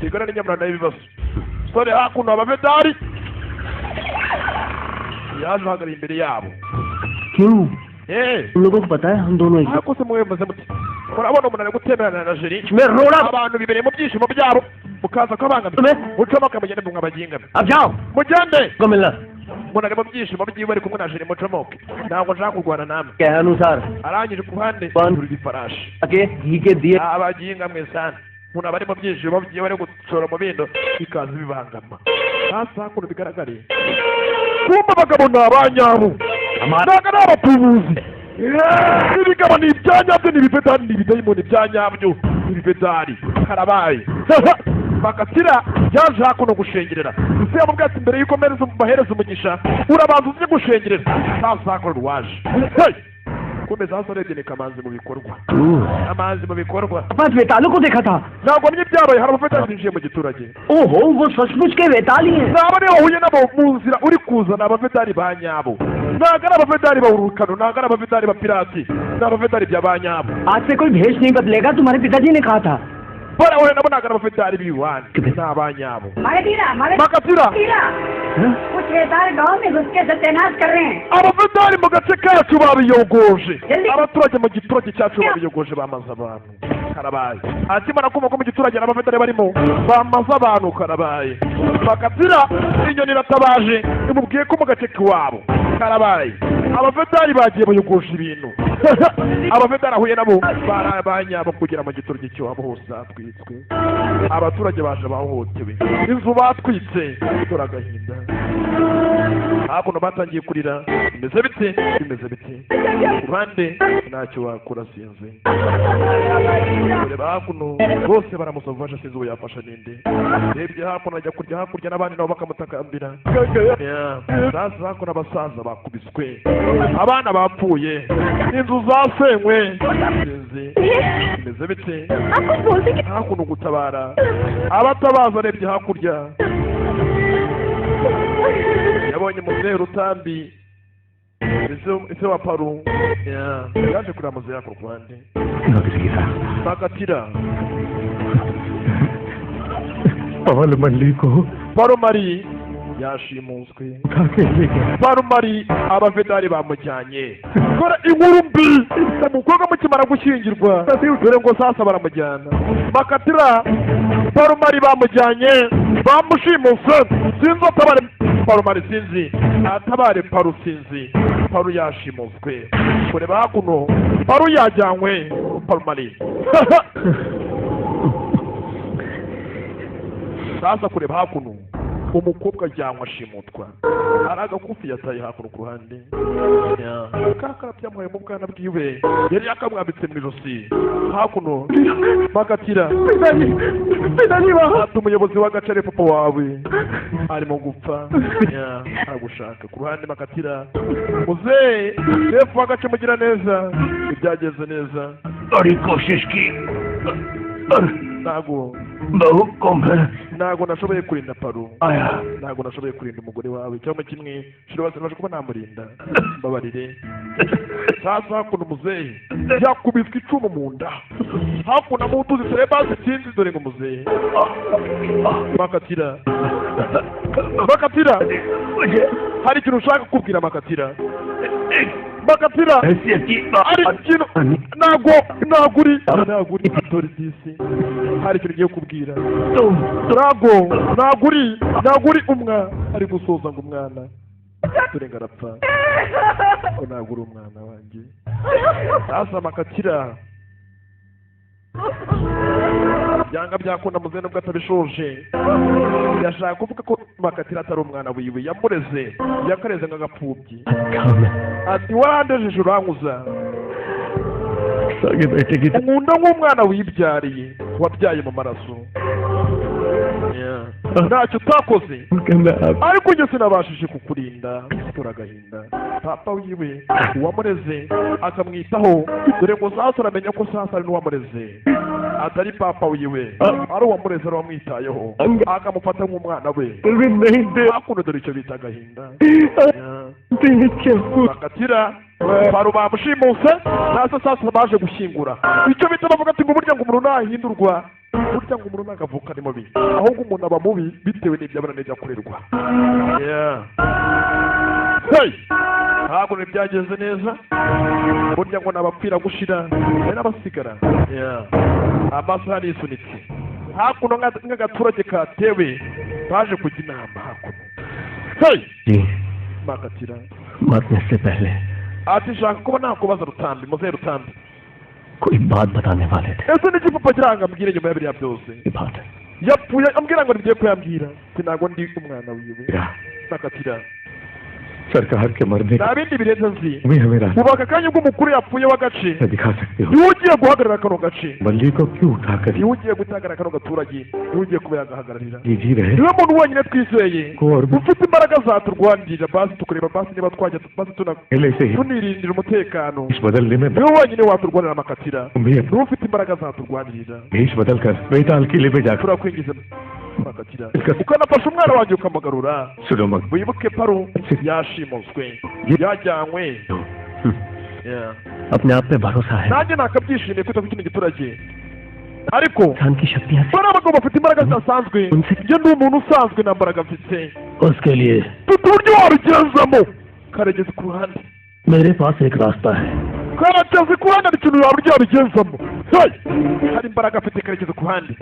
sigarane nyamurana n'ibibazo. Sore hakuno abavedari yaje ahagarara imbere yabo. क्यों? Eh. उन लोगों को पता है हम दोनों एक Ariko se mwe muze muti murabona umuntu ari gutemerana na jeri में रोड़ा abantu bibereye mu byishimo byabo mukaza kubangamira, mucomoke mugende mwabaginga. अब जाओ। Mugende. को मिलना। Umuntu ari mu byishimo byiwe ari kumwe na jeri, mucomoke, ntabwo nshaka kurwana namwe. के अनुसार Arangije ku ruhande Ban- turira ifarashi. के घी के दिए Abaginga mwe sana, umuntu aba ari mu byishimo byiwe ari gushora mu bindo bikaza bibangama. Hasi hakuno bigaragare kumva abagabo ni abanyabo, ntabwo ari abatubuzi. Ibigabo ni ibyanyabyo, ni ibipedari, ni ibidayimoni ibyanyabyo, ni ibipedari. Karabaye, bakatira yaje hakuno gushengerera. Gusa yamubwiye ati mbere yuko mbahereza umugisha urabanza uze gushengerera. Sasa hakuno rwaje. Hey! Komeza hasi urebye ni Kamanzi mu bikorwa, Kamanzi mu bikorwa. पांच वेतालों को देखा था। Ntabwo wamenye ibyabaye, hari abafetari binjiye mu giturage. ओहो, वो सचमुच के वेताल ही हैं। Naba niba wahuye nabo mu nzira uri kuza, ni abavedari ba nyabo, ntabwo ari abavedari ba urukano, ntabwo ari abavedari ba pirati, ni abavedari bya ba nyabo. आज से कोई भेष नहीं बदलेगा, तुम्हारे पिताजी ने कहा था। Barahuye nabo, ntabwo ari abavedari b'iwanyu, ni abanyabo. Magadheera. Makatira. Magadheera, कुछ वेताल गांव में घुस के सत्यानाश कर रहे हैं। Abavedari mu gace kacu babiyogoje, abaturage mu giturage cyacu babiyogoje, bamaze abantu. Karabaye, akimara kumva ko mu giturage n'abavedari barimo bamaze abantu. Karabaye, Makatira inyoni iratabaje imubwiye ko mu gace k'iwabo karabaye, abavedari bagiye bayogoje ibintu. Abavedari ahuye nabo bari abanyabo kugera mu giturage cy'iwabo hose hatwitswe, abaturage baje bahohotewe, inzu batwitse. Dore agahinda, hakuno batangiye kurira. Bimeze bite? Bimeze bite? Ku ruhande ntacyo wakora, sinzi. Kureba hakuno bose baramusaba ubufasha, sinzi uwo yafasha ninde. Rebye hakuno ajya kurya hakurya n'abandi nabo bakamutakambira. Yeah. Sasa hakuno abasaza bakubiswe, abana bapfuye, inzu zasenywe, sinzi bimeze bite. आप कुछ बोलते कि Hakuno gutabara abatabaza, arebye hakurya yabonye muzehe Rutambi ese wa Paru. Yeah. Yaje kureba muzehe ku ruhande. Magadheera. Bakatira. पवन मंडली को Parumari yashimuswe. उठा के ले गया। Parumari abavedari bamujyanye. Kora inkuru mbi, umukobwa mukimara gushyingirwa, dore ngo sasa baramujyana. Bakatira, Parumari bamujyanye, bamushimuse, sinzi atabare Parumari, sinzi atabare Paru, sinzi Paru yashimuswe. Kureba hakuno Paru yajyanywe, Parumari. Sasa kureba hakuno umukobwa ajyanwa ashimutwa, hari agakufi yataye hakuno ku ruhande kakara byamuhaye mu bwana bwiwe, yari yakamwambitse mu ijosi. Hakuno Bakatira ati umuyobozi w'agace ari papa wawe arimo gupfa, aragushaka. Ku ruhande Bakatira muzehe shefu w'agace mugira neza ibyagenze neza. बड़ी कोशिश की पर Ntago बहू को मैं ntago nashoboye kurinda Paru. आया। Ntago nashoboye kurinda umugore wawe cyangwa kimwe shira nabasha kuba namurinda, mbabarire. Sasa hakuno muzehe yakubiswe icumu mu nda, hakuno mu tuzi tureba sinzi. Dore ngo muzehe Bakatira, Bakatira. मुझे Hari ikintu ushaka kukubwira, Makatira. Makatira, hari ikintu. Ntabwo uri dore disi, hari ikintu ugiye kubwira. Ntabwo uri umwa ari gusoza ngo umwana dore ngo arapfa, ngo ntabwo uri umwana wanjye. Sasa Makatira, byanga byakunda muze, nubwo atabishoje, yashaka kuvuga ko Makatira atari umwana wiwe. Yamureze, yakareze nk'agapfubyi. Ati: "Warandejeje, urankuza." सगे बेटे की Unkunda nk'umwana wibyariye, wabyaye mu maraso. Ntacyo utakoze, ariko njye sinabashije kukurinda. Dore agahinda, papa wiwe uwamureze akamwitaho. Dore ngo sasa uramenya ko sasa ari n'uwamureze, atari papa wiwe, ari uwamureze, ari uwamwitayeho, akamufata nk'umwana we. Hakuno dore icyo bita agahinda. Bakatira Paru bamushimuse. Sasa sasa baje gushyingura icyo bita, bavuga ati ngo burya ngo umuntu nahindurwa, burya ngo umuntu ntabwo avuka ari mubi, ahubwo umuntu aba mubi bitewe n'ibyo abona n'ibyo akorerwa. Yeah. Hey! Ntabwo ntibyagenze neza. Burya ngo nabapfira gushira, hari n'abasigara. Yeah. Amasaha arisunitse. Hakuno nk'agaturage katewe, baje kujya inama hakuno. Hey! Ji. Makatira. मरने से पहले Ati: "Shaka kuba nakubaza Rutambi, muzehe Rutambi." कोई बात बताने वाले थे। Ese n'iki papa kiranga ambwire nyuma ya biriya byose? ये बात Yapfuye ambwira ngo ngiye kuyambwira ati ntabwo ndi umwana wiwe. Nakatira. सरकार के मरने Nta bindi birenze nzi. का हमें रास्ता Ubu aka kanya ubwo umukuru yapfuye w'agace, दिखा सकते हो। niwe ugiye guhagarara kano gace. बल्ली को क्यों उठाकर Niwe ugiye guhagarara kano gaturage, niwe ugiye kuba yagahagararira. ये जी रहे Niwe muntu wenyine twizeye को और भी ufite imbaraga zaturwanirira, basi tukareba basi niba twajya basi tuna पहले से ही tunirindira umutekano. भेष बदलने में Niwe wenyine waturwanira, Amakatira. तुम भी Niwe ufite imbaraga zaturwanirira. भेष बदल कर बेताल किले पे जाकर Turakwingiza Makatira, ukanafasha umwana wanjye ukamugarura. सुनो मग Wibuke Paru yashimuswe, yajyanywe. Yeah. अपने आप पे भरोसा है। Nanjye nakabyishimiye kwita ku kino giturage, ariko इंसान की शक्तियां bariya abagabo bafite imbaraga zidasanzwe. Njye ndi umuntu usanzwe, nta mbaraga mfite. उसके लिए Mfite uburyo wabigenzamo, Karegezi ku ruhande. मेरे पास एक रास्ता है। Karekezi ku ruhande, hari ikintu waba wabigenzamo. Hey! Hari imbaraga afite Karekezi ku ruhande.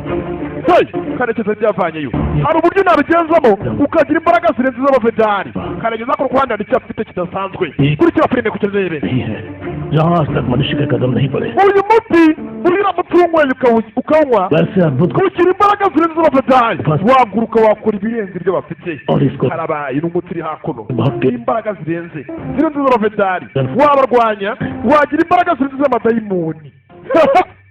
Hey! Karekezi byavanyeyo, hari uburyo nabigenzamo ukagira imbaraga zirenze iz'abavedari. Karekezi ako ruhande hari icyo afite kidasanzwe. Kurikira filime kugira urebe. नहीं है जहाँ आज तक मनुष्य के कदम नहीं पड़े। Uyu muti uramutse uwunyweye ukawunywa, वैसे अद्भुत ugira imbaraga zirenze iz'abavedari, waguruka, wakora ibirenze ibyo bafite. और इसको Harabaye, ni umuti uri hakuno. बहुत Imbaraga zirenze iz'abavedari, wabarwanya, wagira imbaraga zirenze iz'amadayimoni.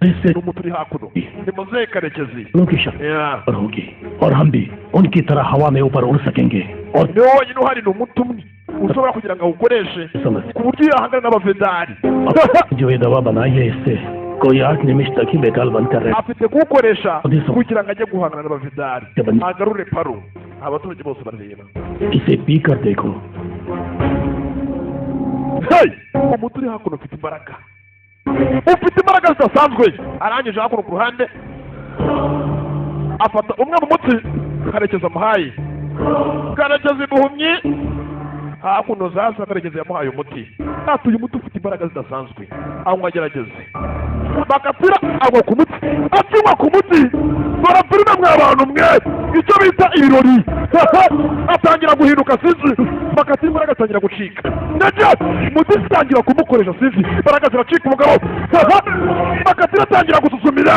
इससे Ni umuti uri hakuno, ni muzehe Karekezi. की शक्ति Yeah. पर होगी और हम भी उनकी तरह हवा में ऊपर उड़ सकेंगे और Niwe wenyine uhari, ni umuti umwe ushobora kugira ngo awukoreshe समझ ku buryo yahangana n'abavedari. जो ये दवा बनाई है, इससे कोई 8 निमिष तक ही बेताल बनकर रहे। Afite kuwukoresha kugira ngo ajye guhangana n'abavedari, agarure Paru. Abaturage bose barareba. इसे पी कर देखो। Hey! Umuti uri hakuno ufite imbaraga, ufite imbaraga zidasanzwe. Arangije hakuno ku ruhande afata umwe mu muti Karekezi amuhaye. Karekezi buhumyi hakuno sasa, Karekezi yamuhaye umuti, ati uyu muti ufite imbaraga zidasanzwe, anywa agerageze. Bakatira agwa ku muti, akinywa ku muti, dore filime mwe abantu mwe, icyo bita ibirori, atangira guhinduka sinzi. Bakatira imbaraga atangira gucika ndetse umuti zitangira kumukoresha, sinzi, imbaraga ziracika umugabo. Bakatira atangira gususumira,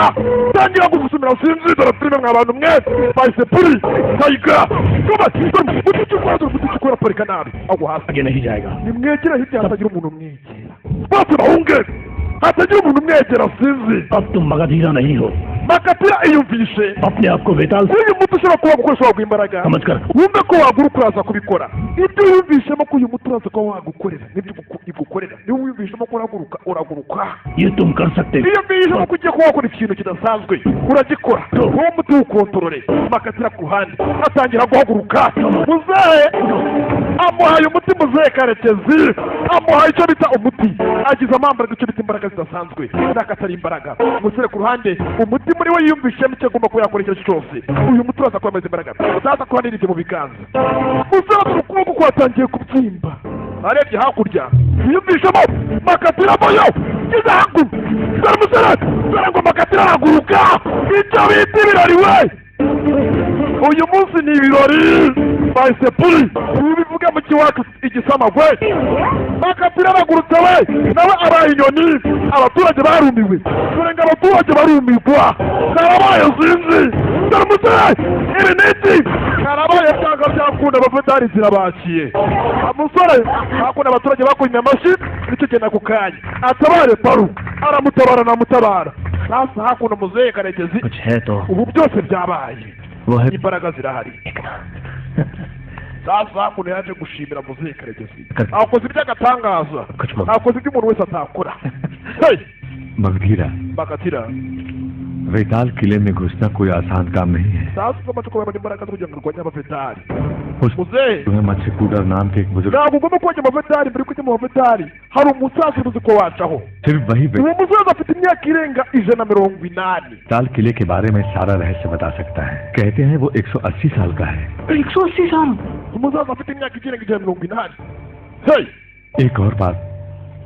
atangira gususumira, sinzi. Dore filime mwe abantu mwe, bahise puri tayiga umuti icyo ukora, dore umuti icyo ukora, parika nabi, agwa hasi. आगे नहीं जाएगा। Nimwegera hirya, hatagira umuntu umwegera, bose bahunge, hatagira umuntu umwegera, sinzi. अब तुम मगधीरा नहीं हो। Makatira iyumvishe अपने आप को बेताल uyu muti ushobora kuba gukoresha waguha imbaraga, समझकर wumve ko waguruka, uraza kubikora. Ibyo wiyumvishemo ko uyu muti uraza kuba wagukorera, nibyo igukorera. Niba wiyumvishemo ko uraguruka, uraguruka. ये तुम कर सकते हो। Iyo wiyumvishemo ko ugiye kuba wakora ikintu kidasanzwe, uragikora. Uwo muti wukontorore. Makatira ku ruhande atangira guhaguruka. Muzehe amuhaye umuti, muzehe Karekezi amuhaye icyo bita umuti. Agize amambaraga, icyo bita imbaraga zidasanzwe n'akatari imbaraga. Umusore ku ruhande, umuti muri we yiyumvishemo icyo agomba kuba yakora icyo ari cyo cyose. Uyu muti uraza kuba ameze imbaraga zaza kuba niribye mu biganza. Umusore dore ukuboko kwatangiye kubyimba. Arebye hakurya, yiyumvishemo Makatira moyo ngeze hakuno. Dore umusore, dore ngo Makatira araguruka. Icyo bita ibirori we, uyu munsi ni ibirori. Bahise puri ubivuge mu kiwacu igisamagwe. Makatira aragurutse we, nawe abaye inyoni. Abaturage barumiwe. Dore ngo abaturage barumirwa, karabaye sinzi. Dore umusore, ibi ni iki? Karabaye, byanga byakunda abafetari zirabakiye. Umusore hakuno, abaturage bakuye amashyi. Nicyo genda ako kanya atabare Paru, aramutabara, namutabara. Sasa hakuno muzehe Karekezi, कुछ है तो ubu byose byabaye, वो है imbaraga zirahari. Sasa hakuno yaje gushimira muzehe Karekezi, akoze iby'agatangaza, कुछ मत akoze ibyo umuntu wese atakora. Hey! Magadheera, Bakatira, Vetal किले में घुसना कोई आसान काम नहीं है। Sasa ugomba kubona imbaraga zo kugira ngo urwanye abavetari, उस muzehe. तुम्हें मत्स्यकूडर नाम के एक बुजुर्ग Ntabwo ugomba kujya mu bavetari. Mbere yuko ujya mu bavetari, hari umusaza uzi ko wacaho. सिर्फ वही Uwo musaza afite imyaka irenga 180. वेताल किले के बारे में सारा रहस्य बता सकता है। कहते हैं वो 180 साल का है। 180 साल? Umusaza afite imyaka irenga 180. Hey! एक और बात,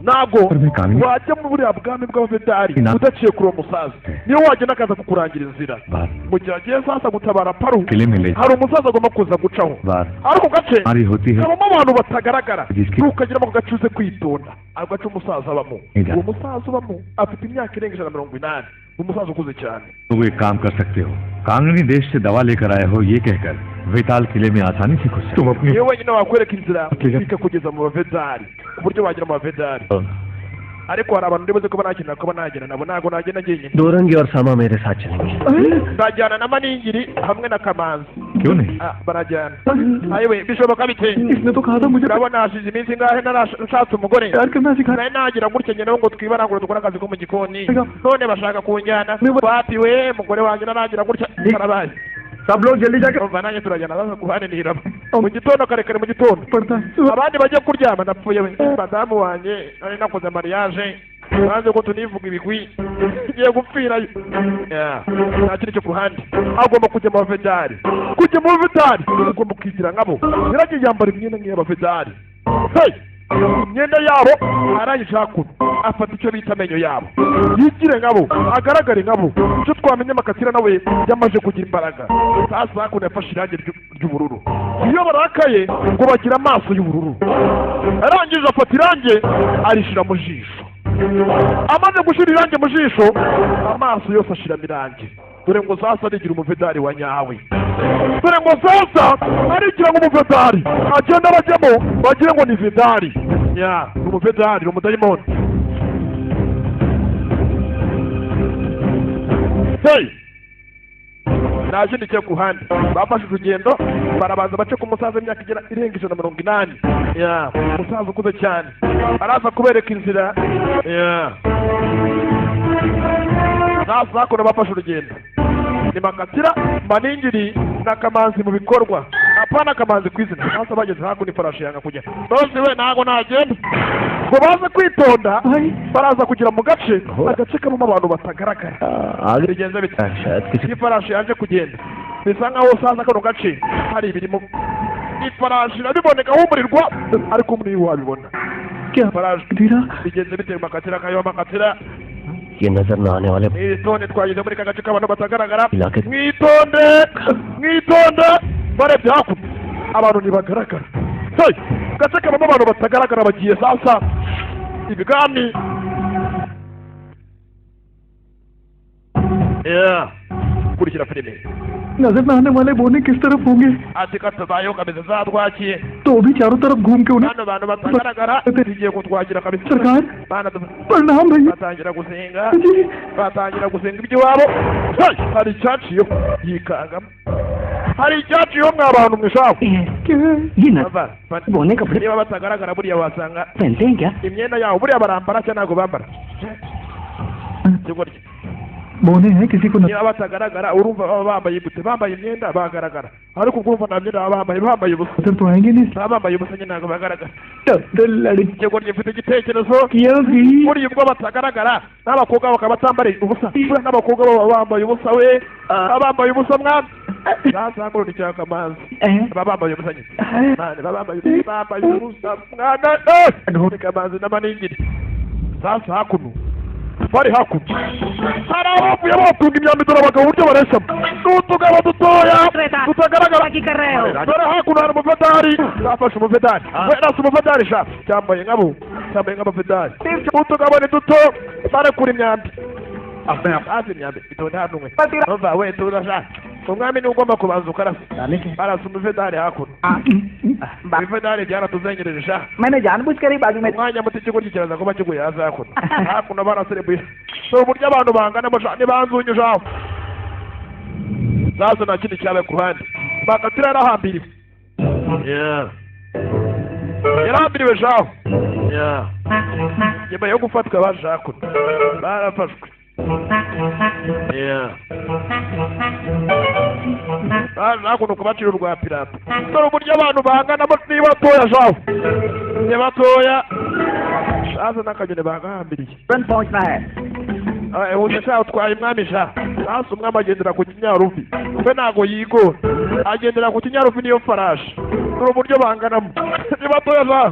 Ntabwo मैं कानून wajya muri buriya bwami bw'abavetari Ina- udaciye kuri uwo musaza. Niyo wagenda akaza kukurangira inzira. बात Mu gihe agiye sasa gutabara Paru, किले में ले hari umusaza agomba kuza gucaho, बार ariko gace हमारी होती है। kabamo abantu batagaragara. Gisiki- Ntukageramo ako gace, uze kwitonda. Ako gace umusaza abamo, Ija. uwo musaza ubamo afite imyaka irenga 180, ni umusaza ukuze cyane. तो एक काम कर सकते हो, कांगनी देश से दवा लेकर आए हो ये कहकर वेताल किले में आसानी से घुस सकते तुम अपनी Niwe wenyine wakwereka inzira Okay. ikakugeza mu bavedari, ku buryo wagera mu bavedari. Ariko hari abantu ndibuze kuba nakenera kuba nagenda nabo, ntabwo nagenda njyenyine. Dorangi और सामा मेरे साथ चलेंगे। Ndajyana na Maningiri hamwe na Kamanzi. क्यों नहीं? Ah, barajyana. Ayiwe, bishoboka bite? इसने तो कहा था मुझे Urabona hashize iminsi ingahe narashatse umugore, प्यार करना सिखा nari nagira gutya ngenewe ngo twibarangure dukore akazi ko mu gikoni, none bashaka kunjyana. Wapi we, mugore wanjye naragira gutya, karabaye. सब लोग जल्दी जाकर Urumva nanjye turajyana. Sasa kuhane niraba mu gitondo kare kare mu gitondo, पड़ता है। Abandi bajya kuryama. Ndapfuye we, madamu wanjye nari nakoze mariage, banze ko tunivuga ibigwi, ngiye gupfirayo. Yeah, nta kindi cyo ku ruhande. Agomba kujya mu bavedari. Kujya mu bavedari ugomba kwigira nkabo. Yaragiye yambara imyenda nk'iy'abavedari. Hey! Imyenda yabo. Arangije hakuno afata icyo bita amenyo yabo, yigire nkabo, agaragare nkabo. Icyo twamenya, Makatira nawe yamaze kugira imbaraga. Sasa hakuno yafashe irangi ry'ubururu. Iyo barakaye ngo bagira amaso y'ubururu. Arangije afata irangi arishira mu jisho. Amaze gushyira irangi mu jisho, amaso yose ashiramo irangi. Dore ngo sasa arigira umuvedari wa nyawe. Dore ngo sasa arigira nk'umuvedari, agenda bajyamo bagire ngo ni vedari ya, ni umuvedari, ni umudayimoni. Hey! Nta kindi cyo ku ruhande. Bafashe urugendo, barabanza bace ku musaza w'imyaka igera irenga 180 ya, umusaza ukuze cyane, araza kubereka inzira ya. Sasa hakuno bafashe urugendo, ni Makatira, Maningiri na Kamanzi mu bikorwa, apana Kamanzi ku izina. Sasa bageze hakuno, ifarashi yanga kujya. Bose we, ntago nagenda. Ngo baze kwitonda, baraza kugera mu gace, agace kabamo abantu batagaragara. आगे Bigenze bite? शायद किसी Ifarashi yaje kugenda, bisa nkaho usanze kano gace hari ibirimo. Ifarashi irabiboneka humurirwa, ariko umuntu wabibona क्या ifarashi धीरा bigenze bite? Makatira kayo, Makatira, ये नजर न आने वाले mwitonde, twageze muri ka gace k'abantu batagaragara. इलाके Mwitonde, mwitonde. Barebye hakuno, abantu ntibagaragara. Hey! Gace kabamo abantu batagaragara. Bagiye sasa ibwami. Yeah. Kurikira filime. नजर न आने वाले बोने किस तरफ होंगे? Ati katubayeho kabisa, zatwakiye. तो भी चारों तरफ घूम के उन्हें Bano bantu batagaragara tugiye kutwakira kabisa. सरकार, Bana प्रणाम भैया batangira gusenga, जी। batangira gusenga iby'iwabo. Hey! Hari icyaciyeho, yikangamo. Hari icyaciyeho mwa bantu mwishaho. क्या है? ये न Bava, bava. बोने कपड़े Niba batagaragara, buriya wasanga पहनते हैं क्या? imyenda yabo buriya barambara cyangwa ntabwo bambara? Ikigoryi. बोने हैं किसी को Niba batagaragara, urumva baba bambaye gute? Bambaye imyenda bagaragara, ariko ubwo urumva nta myenda baba bambaye, bambaye ubusa. नजर तो आएंगे नहीं। Baba bambaye ubusa nyine, ntabwo bagaragara. तो लड़की Ikigoryi gifite igitekerezo. भी Buriya ubwo batagaragara n'abakobwa bakaba batambariye ubusa, buriya n'abakobwa baba bambaye ubusa we, baba bambaye ubusa mwana. Sasa ngo ni cyakamanzi, baba bambaye ubusa nyine mwana, baba bambaye ubusa mwana, eh kamanzi n'amaningiri. Sasa hakuno bari hakuno hari abavuye batunga imyambi. Dore abagabo uburyo bareshyamo, ni utugabo dutoya tutagaragara. Dore hakuno hari umuvedari, bafashe umuvedari we, rasa umuvedari sha, cyambaye nkabo, cyambaye nk'abavedari. Utugabo ni duto, barekura imyambi hafi, imyambi itonde hano umwe. Umva we, tuza sha, umwami niwe ugomba kubanza ukarasa. Barasa umuvedari hakuno, ibivedari byaratuzengereje sha. मैंने जानबूझकर ही बाजू में Umwanya muto ikigoryi kiraza kuba kiguye hasi hakuno. Hakuno baraserebuye, dore uburyo abantu bangana sha, nibanzunyuje aho. Sasa nta kindi cyabaye ku ruhande, bakatira yarahambiriwe, yarahambiriwe shaho. Nyuma yo gufatwa baje hakuno barafashwe, baje hakuno kubacira urwa pirata. Dore uburyo abantu banganamo, ni batoya shaho, ni batoya. Sasa n'akanyoni bagahambiriye. तुरंत पहुंचना है। Ihute sha, utwaye umwami sha. Sasa umwami agendera ku kinyaruvi, we ntago yigora, agendera ku kinyaruvi, niyo farashi. Dore uburyo banganamo, ni batoya sha.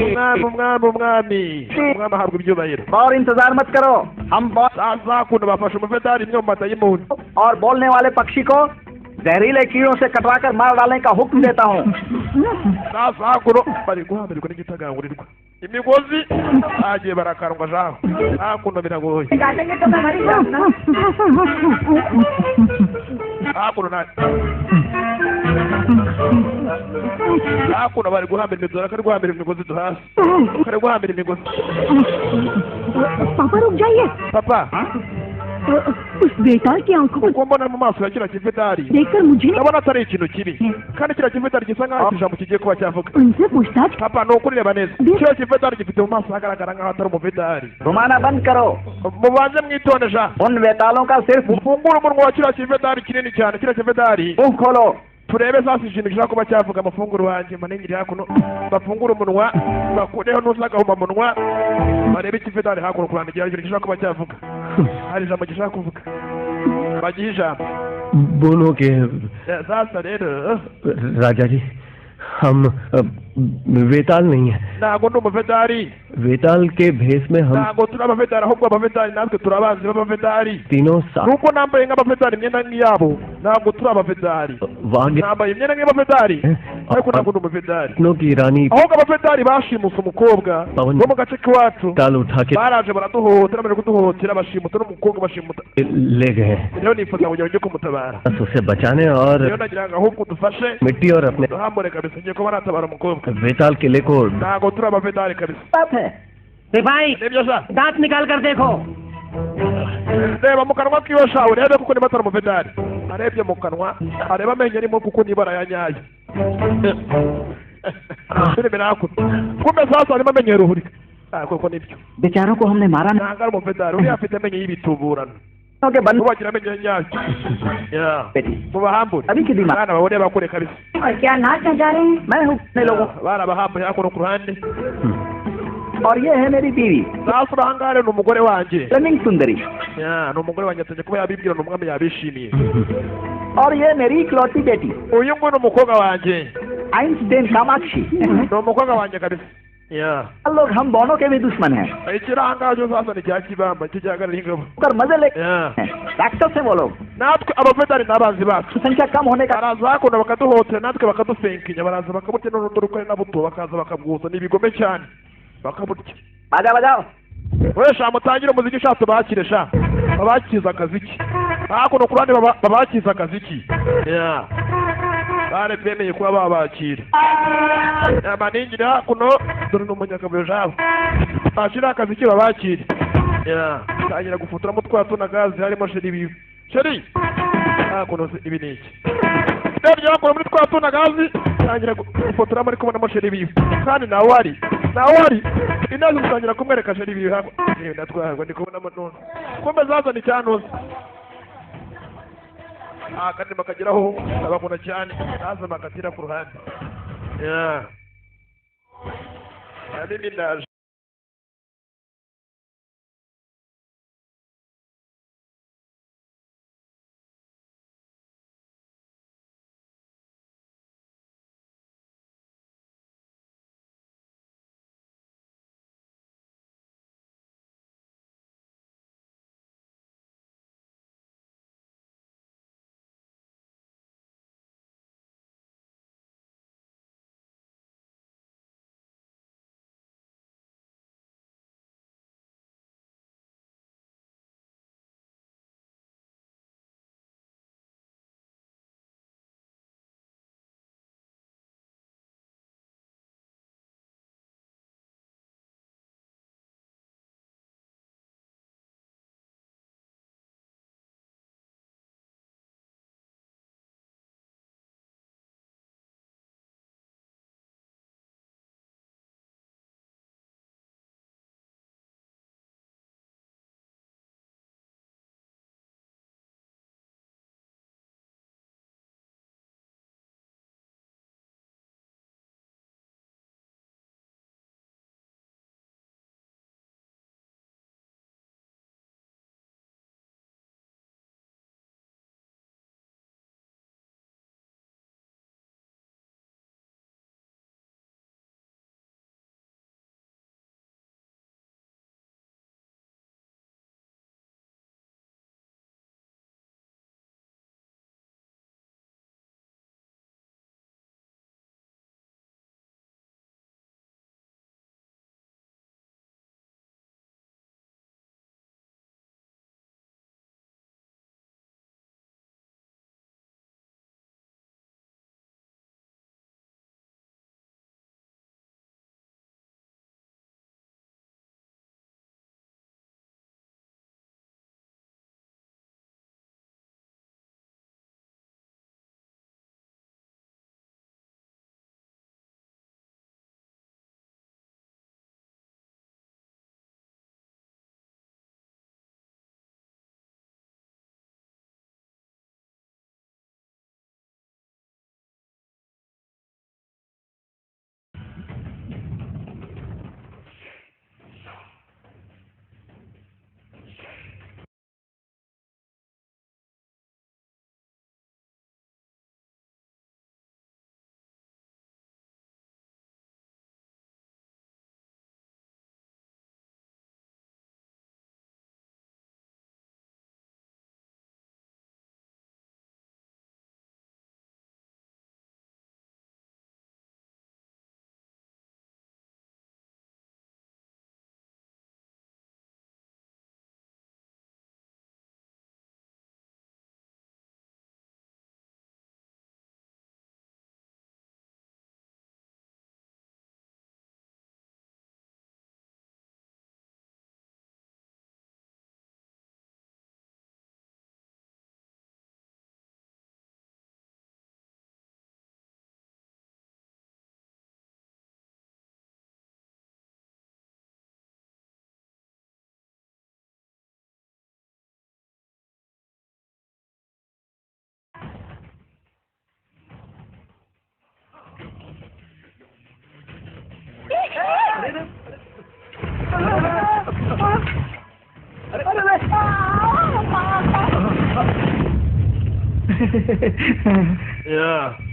Umwami, umwami, umwami, umwami ahabwa ibyubahiro. और इंतजार मत करो, हम बोल Sasa hakuno bafashe umuvedari, imwe mu madayimoni. और बोलने वाले पक्षी को जहरीले कीड़ों से कटवा कर मार डालने का हुक्म देता हूँ। Sasa hakuno bari guhambirirwa n'igitagangurirwa imigozi, bagiye barakarwa jaho hakuno, biragoye. काटेंगे तो मैं मरी जाऊँ ना। Hakuno na hakuno bari guhambira imigozi, kari guhambira imigozi do hasi, kari guhambira imigozi. पापा, रुक जाइए। Papa. उस बेताल की आंखों को Uko mbona mu maso ya kiriya kivedari, देखकर मुझे ndabona atari ikintu kibi, kandi kiriya kivedari gisa nk'aho ijambo kigiye kuba cyavuga. उनसे पूछताछ Papa, ni ukuri reba neza, kiriya kivedari gifite mu maso hagaragara nk'aho atari umuvedari. घुमाना बंद करो। Mubanze mwitonde sha. उन वेतालों का सिर्फ Mufungure umunwa wa kiriya kivedari kinini cyane, kiriya kivedari, मुंह खोलो। Turebe sasa ikintu gishobora kuba cyavuga. Amafunguro wanjye manini hakuno, bafungure umunwa, bakureho n'uzagahumamunwa, barebe ikivedari hakuno kuranda igihe ikintu gishobora kuba cyavuga. Hari ijambo gishobora kuvuga, bagihe ijambo. बोलो के Eh, sasa rero राजा जी, हम वेताल नहीं है। Ntabwo ndi umuvedari. वेताल के भेष में हम Ntabwo turi abavedari, ahubwo abavedari natwe turi abanzi b'abavedari. तीनों साथ Nuko nambaye nk'abavedari imyenda nk'iyabo, ntabwo turi abavedari. वाघ Nambaye imyenda nk'abavedari, ariko ntabwo ndi umuvedari. अपनों की रानी Ahubwo abavedari bashimuse umukobwa Babonye. wo mu gace k'iwacu. ताल उठा के Baraje baraduhohotera, bamaze kuduhohotera bashimuta n'umukobwa, bashimuta. ले गए। Rero nifuza kugira ngo njye kumutabara. बस उसे बचाने और Rero nagira ngo ahubwo udufashe मिट्टी और अपने duhambure kabisa, ngiye kuba natabara umukobwa. वेताल किले को Ntabwo turi abavedari kabisa. बात है। सिपाही, Nibyo sha. दांत निकाल कर देखो। Reba mu kanwa kiwe sha, urebe kuko niba atari umuvedari. Arebye mu kanwa, areba amenyo arimo kuko niba arayanyaye. Filime hakuno, kumbe sasa harimo amenyo y'uruhurika. Ah, koko nibyo. बेचारों को हमने मारा Ntabwo ari umuvedari uriya, afite amenyo y'ibituburano. नहीं के बंद Nubagira amenyo yanyaye. बेटी Mubahambure. अभी की दिमाग Bana babone bakure kabisa. और क्या नाच नचा रहे हैं? मैं हूँ अपने लोगों Barabahambuye hakuno ku ruhande. और ये है मेरी बीवी, Sasa urahangaha rero ni umugore wanjye. Running सुंदरी। Ya, ni umugore wanjye, atangiye kuba yabibwira, ni umwami yabishimiye. और ये मेरी इकलौती बेटी, Uyu nguyu ni umukobwa wanjye. Einstein Kamakshi. Ni umukobwa wanjye kabisa. Ya. लोग हम दोनों के भी दुश्मन हैं। Ikirangaje sasa ni cya kibamba kigihagarara ingabo. कर मजे ले Ya. राक्षस है वो लोग। Natwe abavedari ni abanzi bacu. संख्या कम होने का Baraza hakuno bakaduhotera, natwe bakadufenkinya, baraza bakaburya n'urundi rukore na buto bakaza bakabwuza, ni ibigome cyane, bakaburya. बाजा बजाओ। We sha, mutangire umuziki sha, tubakire sha, babakiza akaziki hakuno ku ruhande, babakiza akaziki. Ya. Bare bemeye kuba babakira amaningiri hakuno. Dore ni umunyakavuyo jabo, bashira akaziki babakire. Ya. Tangira gufotoramo twa tuna gazi harimo sheri biwe, sheri hakuno se. Ibi ni iki? Ndebye hakuno muri twa tuna gazi, tangira gufotoramo, ari kubonamo sheri biwe kandi nawe ari Nawe ari inazi gutangira kumwereka chérie ibi bihango. Yewe, ndatwarwa, ndi kubonamo none kumbe zazana icyantuza. Ah, kandi bakageraho ndabakunda cyane. Naza bakatira ku ruhande. Yeah. Na mimi ndaje.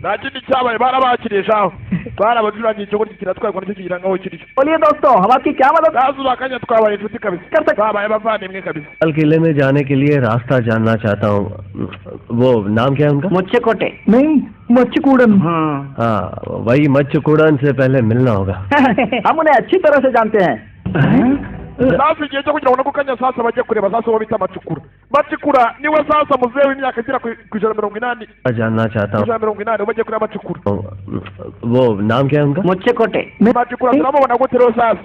Nta kindi cyabaye, barabakiriye shaho, barabacurangiye. Ikigo kiratwarwa nicyo kigira nkaho kiriyo. बोलिए दोस्तों, हम आपकी क्या मदद Kazuba akanya twabaye inshuti kabisa, babaye abavandimwe kabisa. लाल किले में जाने के लिए रास्ता जानना चाहता हूँ। वो नाम क्या है उनका? मुझसे कोटे। नहीं, मच्छकूड़न। हाँ, वही मच्छकूड़न से पहले मिलना होगा। हम उन्हें अच्छी तरह से जानते हैं। Sasa igihe cyo kugira ngo nako kanya sasa bajye kureba sasa uwo bita Macukura. Macukura niwe sasa muzehe w'imyaka igera ku 180. जानना चाहता 180, bajye kureba Macukura. हूँ। वो नाम क्या है उनका? मुझसे कोटे। Macukura turamubona gute rero sasa?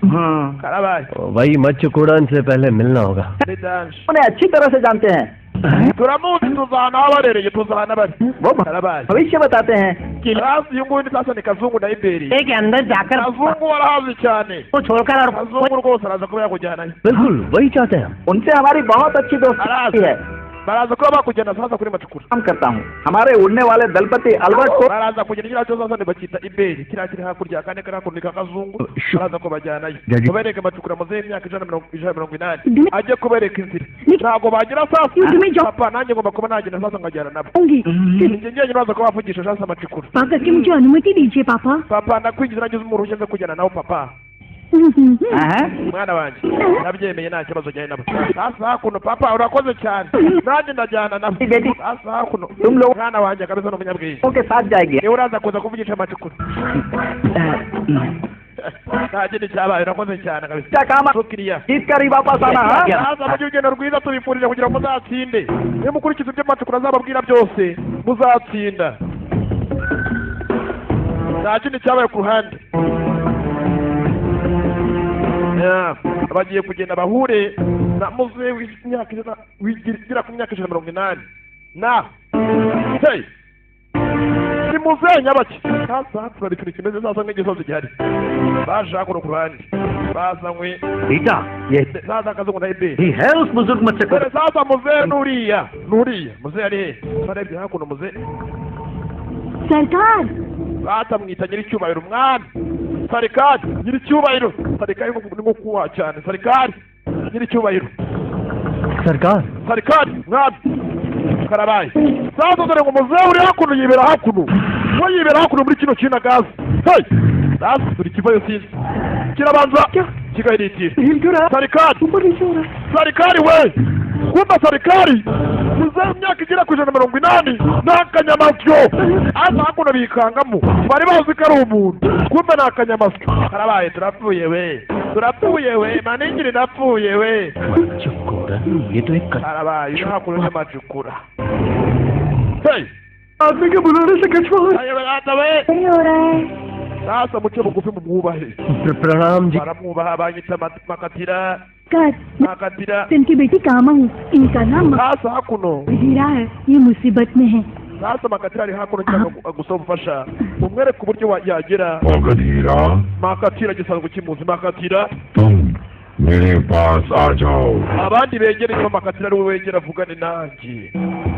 Karabaye. वही मच्छकूड़न से पहले मिलना होगा। Ni danger. उन्हें अच्छी तरह से जानते हैं। Turamuzi, tuzahana aho abarereye, tuzahana bari. वो Karabaye. भविष्य बताते हैं कि Hasi uyu nguyu ni sasa ni Kazungu na Iberi. के अंदर जाकर Kazungu warahazi cyane. को छोड़कर और Kazungu rwose araza kuba yakujyanayo. बिल्कुल वही चाहते हैं हम। उनसे हमारी बहुत अच्छी दोस्ती है। Baraza kuba bakujyana sasa kuri Macukura. काम करता हूँ, हमारे उड़ने वाले दलपति Albert को Baraza kugenda kiriya cyo sasa ntibakita Iberi, kiriya kiri hakurya, akandi kari hakurya ka Kazungu. Baraza kubajyanayo Jagi. kubereka Macukura muzehe imyaka 180 ajye kubereka inzira, ntabwo bagira sasa. Papa, nanjye ngomba kuba nagenda sasa nkajyana nabo. होंगी। Njye njyenyine baza kuba bavugisha sasa Macukura. कृपा करके मुझे अनुमति दीजिए पापा। Papa, ndakwinjiza, nagize umuntu ugeze kujyana nawe papa. Mwana wanjye, nabyemeye, nta kibazo, ujyane nabo. Sasa hakuno, papa urakoze cyane, nanjye ndajyana nabo. Beti. Sasa hakuno, तुम लोगों mwana wanjye kabisa ni umunyabwenge. के साथ जाएगी। Niwe uraza kuza kuvugisha Macukura, nta kindi cyabaye, urakoze cyane kabisa. क्या काम Shukriya. जीत कर ही वापस आना, हाँ? Haza mujye urugendo rwiza, tubifurije kugira ngo muzatsinde. Niba mukurikiza ibyo Macukura azababwira byose, muzatsinda. Nta kindi cyabaye ku ruhande. Yeah, bagiye kugenda bahure na muzehe w'imyaka 100, wigera ku myaka 180 na hey, ni muzehe nyabaki. Sasa hakurya ikintu kimeze sasa nk'igisozi gihari, baje hakuno ku ruhande bazanywe. बेटा, ये Sasa Akazungu na Iberi ही है उस बुजुर्ग मत्स्य को। Dore sasa muzehe nuriya, nuriya muzehe ari he? Barebye hakuno muzehe. सरकार। Batamwita nyiricyubahiro umwami sarikari, nyiricyubahiro sarikari ni nko kubaha cyane, sarikari nyiricyubahiro. सरकार। Sarikari mwami, karabaye. Sasa dore ngo muzehe uri hakuno yibera hakuno, we yibera hakuno muri kino kinagazi. Hey, sasa dore ikivayo, sinzi, kirabanza kikahiritira. हिल क्यों रहा? Sarikari. ऊपर नीचे हो रहा। Sarikari we, kumva sarikari, muzehe imyaka igera ku 180 ni akanyamasyo. Aza hakuno bikangamo, bari bazi ko ari umuntu, kumbe ni akanyamasyo. Karabaye, turapfuye we, turapfuye we, maningiri ndapfuye we. चुकोरन, ये तो एक Karabaye, uri hakuno y'amacukura. Hey. आदमी के बुलाने से कछुआ। Ayewe data we. नहीं हो रहा है। Sasa muce bugufi, mumwubahe. प्रणाम जी। Baramwubaha, banyita Makatira. कर Makatira. इनकी बेटी कामा हूँ, इनका नाम Sasa hakuno Magadheera है, ये मुसीबत में है। Sasa Makatira ari hakuno cyangwa agusaba ubufasha, umwereke uburyo yagera. Magadheera. Makatira gisanzwe kimuzi Makatira. तुम मेरे पास आ जाओ। Abandi begere inyuma, Makatira ari we wegera avugane nanjye.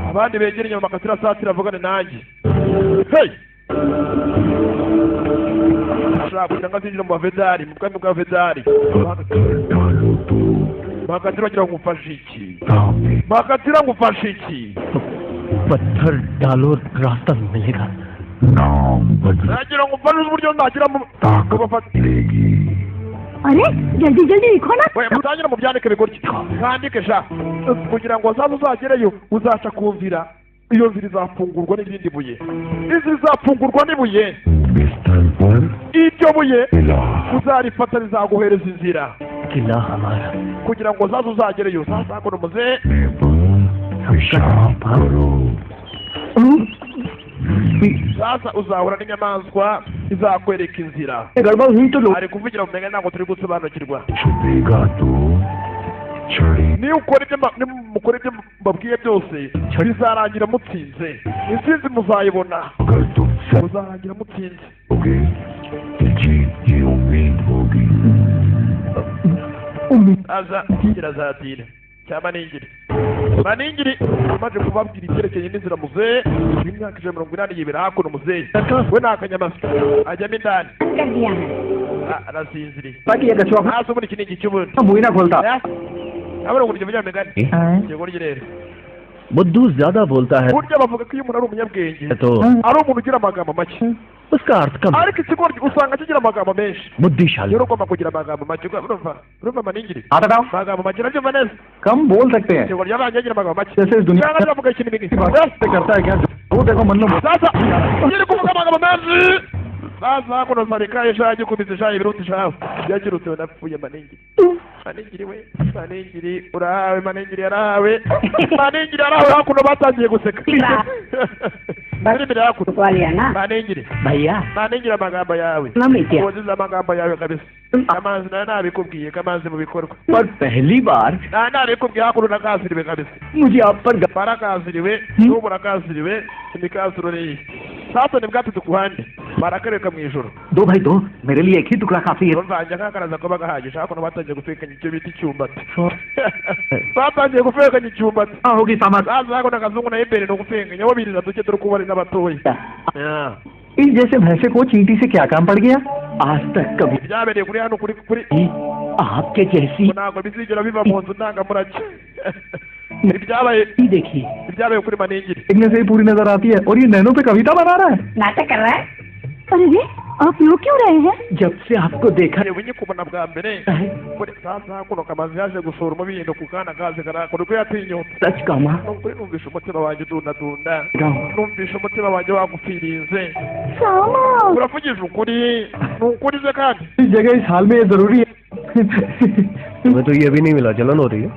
Abandi begere inyuma, Makatira asatira avugane nanjye. Hey, ashaka kugira ngo azinjire mu bavedari, mu bwami bwa Vedari. पत्थर डालो तो Makatira agira ngo ngufashe iki? सामने Makatira, ngufashe iki? पत्थर डालो, रास्ता मिलेगा। नाम बदल Nagira ngo mfashe uburyo nagira mu ताकत bafata मिलेगी। अरे जल्दी जल्दी लिखो ना। We mutangire mubyandike bigoryi, mwandike sha, kugira ngo zaza uzagereyo uzaca ku nzira, iyo nzira izafungurwa n'irindi buye, inzira izafungurwa n'ibuye. बिस्तर पर Iryo buye मिला uzarifata, rizaguhereza inzira किला हमारा। Kugira ngo zaza uzagereyo. Sasa hakuno muzehe पर पेशाब करो। Sasa uzahura n'inyamaswa izakwereka inzira. गड़बड़ हुई तो लोग Ari kuvugira mu menya, ntabwo turi gusobanukirwa. छुपेगा तो छड़ी Niyo ukora ibyo nimukora ibyo mbabwiye byose, bizarangira mutsinze, intsinzi muzayibona. अगर तुम सब Muzarangira mutsinze. होगे तो जीत की उम्मीद होगी। Aza kirazatira cya Maningiri, Maningiri amaze kubabwira ibyerekeye n'inzira. Muzehe w'imyaka 180 yibera hakuno, muzehe we ni akanyamasyo, ajyamo indani. कर दिया है। Ah, arasinziriye. ताकि ये कछुआ Hasi ubundi iki ni igicy'ubundi मुंह ना खोलता। Abona uburyo bunyamigani ikigoryi rero. बुद्धू ज्यादा बोलता है Burya bavuga ko iyo umuntu ari umunyabwenge तो ari umuntu ugira amagambo make, उसका अर्थ कम। Ariko ikigoryi usanga kigira amagambo menshi. बुद्धिशाली। Rero ugomba kugira amagambo make, urumva, urumva Maningiri? आता Amagambo make, urabyumva neza? कम बोल सकते हैं। Ikigoryi yabanje agira amagambo make जैसे इस दुनिया cyangwa azavuga ikintu bigi करता है क्या वो देखो मन में। Sasa nyiri kuvuga amagambo menshi, sasa hakuno sarikaye sha gikubise sha ibiruti sha byakirutse, ndapfuye Maningiri, Maningiri we, Maningiri urahawe, Maningiri yarahawe, Maningiri yarahawe. Hakuno batangiye guseka. Filime hakuno. रुकवा लिया ना। Maningire. भैया। Maningire amagambo yawe. ना मित्या। Uzize amagambo yawe kabisa. Kamanzi, nawe nabikubwiye Kamanzi mu bikorwa. पर पहली बार Nawe nabikubwiye hakuno, nakasiriwe kabisa. मुझे आप पर Barakasiriwe n'ubu barakasiriwe, imikasiro ni iyi. Sasa ni bwatutse ku ruhande, barakareka mu ijoro. दो भाई दो, मेरे लिए एक ही टुकड़ा काफी है। Urumva kakaraza kuba gahagije. Hakuno batangiye gufekanya icyo bita icyumbati, batangiye gufekanya icyumbati. हाँ, होगी सामा। Sasa hakuno akazungu nayo imbere ni ugufekanya bo birira duke, turi kubari n'abatoya. इस जैसे भैंसे को चींटी से क्या काम पड़ गया? आज तक कभी Byabereye kuri hano kuri आपके जैसी ntabwo bizigera biva mu nzu ndangamurage ibyabaye ही देखी। Ibyabaye kuri Maningiri. देखने से ही पूरी नजर आती है और ये नैनो पे कविता बना रहा है। नाटक कर रहा है। अरे रे, आप रो क्यों रहे हैं? जब से आपको देखा Yewe, nkikubona bwa mbere है। Kuri sasa hakuno Kamazi yaje gusura umubindo ku kana kazi karakora uko yatinyutse. सच कहूँ Nukuri numvishe umutima wanjye udundadunda. गाँव Numvishe umutima wanjye wagupfirinze. Sama. Uravugije ukuri, ni ukuri se kandi. इस जगह इस हाल में ये जरूरी है। तुम्हें तो ये भी नहीं मिला, जलन हो रही है।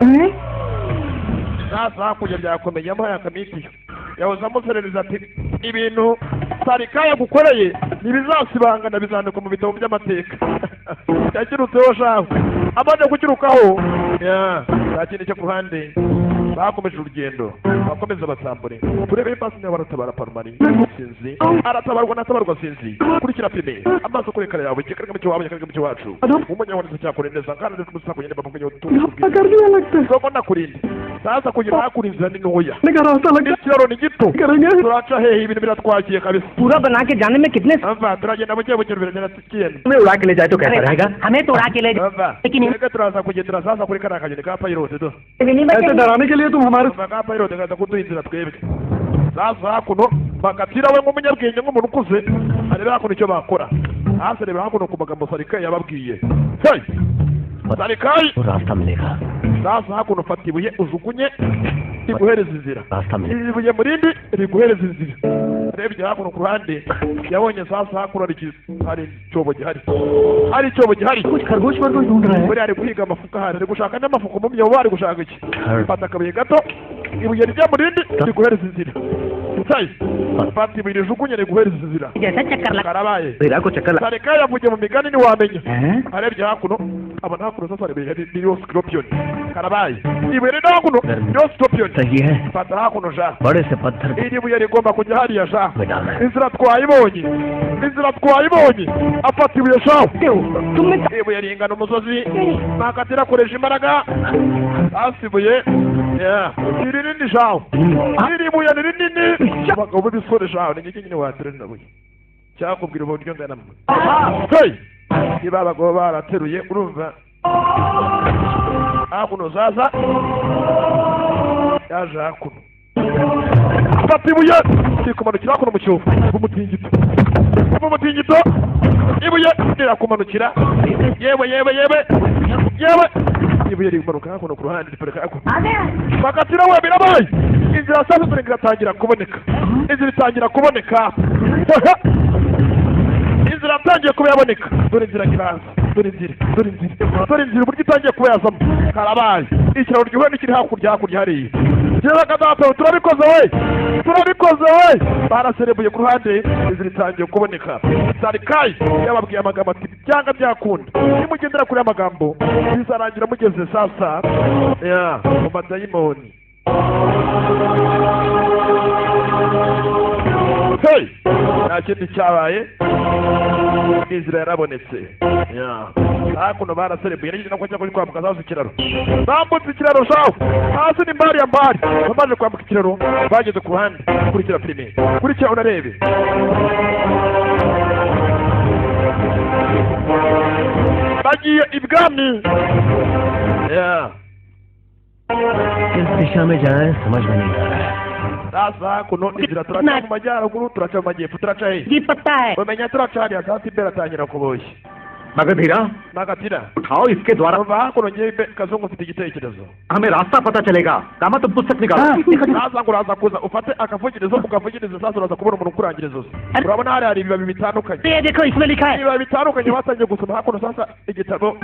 Sasa hakurya byakomeye, yamuhaye akamitiyo, yahoze amuserereza ati ibintu Sarika yagukoreye ntibizasibangana, bizandikwa mu bitabo by'amateka. Yakirutseho shahu, amaze kukirukaho ya nta kindi cyo ku ruhande. Bakomeje urugendo, bakomeza batambure turebe ipasi niba baratabara Parumari. Sinzi aratabarwa natabarwa, sinzi. Kurikira filime amaso kuri kare yawe, ikikarga mu cyo ikikarga mu cyacu umunyabonetse cyakore neza kandi ndetse umusa kugenda bavuga कर दिया लगता है। Soko nakurinde. Sasa kugira hakuno inzira ni ntoya. का रास्ता लगता Ikiraro ni gito. करेंगे। Turaca hehe? Ibintu biratwakiye kabisa. पूरा बना के जाने में कितने Ava, turagenda buke buke, biragenda tukigenda. समय उड़ा के ले जाए तो कैसा रहेगा? हमें तो उड़ा के ले Ava, लेकिन reka turaza kugendera sasa kuri kariya kanyoni ka pilot do. भी नहीं ऐसे बचेंगे। डराने के लिए तुम हमारे Ava, ka pilot kaza kuduha inzira twebwe. Sasa hakuno bakatira we nk'umunyabwenge, nk'umuntu ukuze, areba hakuno icyo bakora. Hasi areba hakuno ku magambo Sarikayi yababwiye. Hey, Sarikayi! वो रास्ता मिलेगा। Sasa hakuno ufata ibuye ujugunye riguhereza inzira. रास्ता मिलेगा। Iri buye mu rindi riguhereza inzira. Urebye hakuno ku ruhande yabonye sasa hakuno hari icyobo gihari, hari icyobo gihari. कुछ खरगोश वरगोश ढूंढ रहे हैं। Buriya ari guhiga amafuka ahari, ari gushaka n'amafuka mu myobo, ari gushaka iki? Fata akabuye gato, ibuye rijya mu rindi riguhereza inzira. Sayi, fata ibuye rijugunye riguhereza inzira. जैसा चक्कर लगा। Karabaye. Bera को चक्कर Sareka yavugiye mu migani, ntiwamenya. हैं? Arebye hakuno abona hakuno sasa hari ririho scorpion. Karabaye, ibuye riri hakuno ririho scorpion. सही है। Fata hakuno ja. बड़े से पत्थर Iri buye rigomba kujya hariya ja. में डालना है। Inzira twayibonye, inzira twayibonye. Afata ibuye shaho, ibuye ringana umusozi. Makatira akoresha imbaraga hasi, ibuye yeah, ni rinini shaho, iri buye ni rinini. Abagabo b'ibisore shaho, ni nyine waterura buye cyakubwira uburyo ngana. Hey, niba abagabo barateruye, urumva hakuno zaza yaje hakuno afata ibuye rikumanukira hakuno mu cyobo umutingito, umutingito, ibuye rirakumanukira. Yewe, yewe, yewe, yewe, ibuye rimanuka hakuno ku ruhande, riparika hakuno. आ गया। Bakatira we, birabaye. Inzira sasa dore iratangira kuboneka, inzira itangira kuboneka, inzira yatangiye kuba yaboneka. Dore inzira iraza, dore inzira, dore inzira, dore inzira uburyo itangiye kuba yazamo. Karabaye, ikiraro gihuye n'ikiri hakurya, hakurya hariya. Kera data, turabikoze we, turabikoze we. Baraserebuye ku ruhande, inzira itangiye kuboneka. Sarikayi yababwiye amagambo ati byanga byakunda, nimugendera kuri aya magambo bizarangira mugeze sasa ya mu madayimoni. Hey, nta kindi cyabaye, inzira yarabonetse. Ya, hakuno baraserebuye nigeze no kujya kuri kwambuka sasa ikiraro. Bambutse ikiraro shaho, hasi ni mbari ya mbari. Bamaze kwambuka ikiraro bageze ku ruhande. Kurikira filime, kurikira unarebe. Bagiye ibwami ya. किस दिशा में जाएं समझ में नहीं आ रहा है। Sasa hakuno inzira, turaca mu majyaruguru, turaca mu majyepfo, turaca hehe? जी पत्ता है। Bamenya turaca hariya sasa, imbere atangira kuboshya. Magadheera, Magatira, उठाओ इसके द्वारा umva hakuno, ngewe Kazungu mfite igitekerezo. हमें रास्ता पता चलेगा। कामा, तुम पुस्तक निकालो। Sasa ngo uraza kuza ufate akavugirizo ukavugiriza, sasa uraza kubona umuntu ukurangiriza uzi. Urabona hariya hari ibibabi bitandukanye. ये देखो, इसमें लिखा है। Ibibabi bitandukanye batangiye gusoma hakuno. Sasa igitabo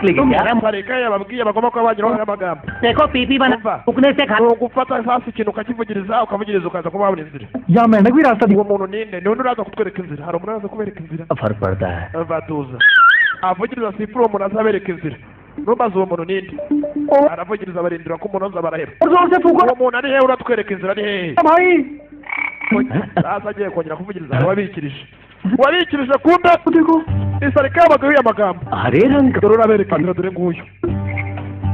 Sarika yababwiye bagomba kuba bageraho hariho amagambo. देखो, पीपी बना Umva. फूकने से खा Ni ugufata sasa ikintu ukakivugiriza, ukavugiriza, ukaza kuba wabona inzira. या मेंढक भी रास्ता Uwo muntu ninde? Ni undi uraza kutwereka inzira? Hari umuntu uraza kubereka inzira? फर्क पड़ता है? Batuza avugiriza sifuri, uwo muntu azabereka inzira. Ntumbaze uwo muntu ninde. Aravugiriza, barindira ko umuntu aza, baraheba. और जोर से फूको। Uwo muntu ari hehe uratwereka inzira? Ari hehe? भाई। Sasa agiye kongera kuvugiriza, wabikirije, wabikirije, kumbe देखो। Isarika y'abagabo amagambo. हरे रंग का Dore urabereka inzira, dore nguyu.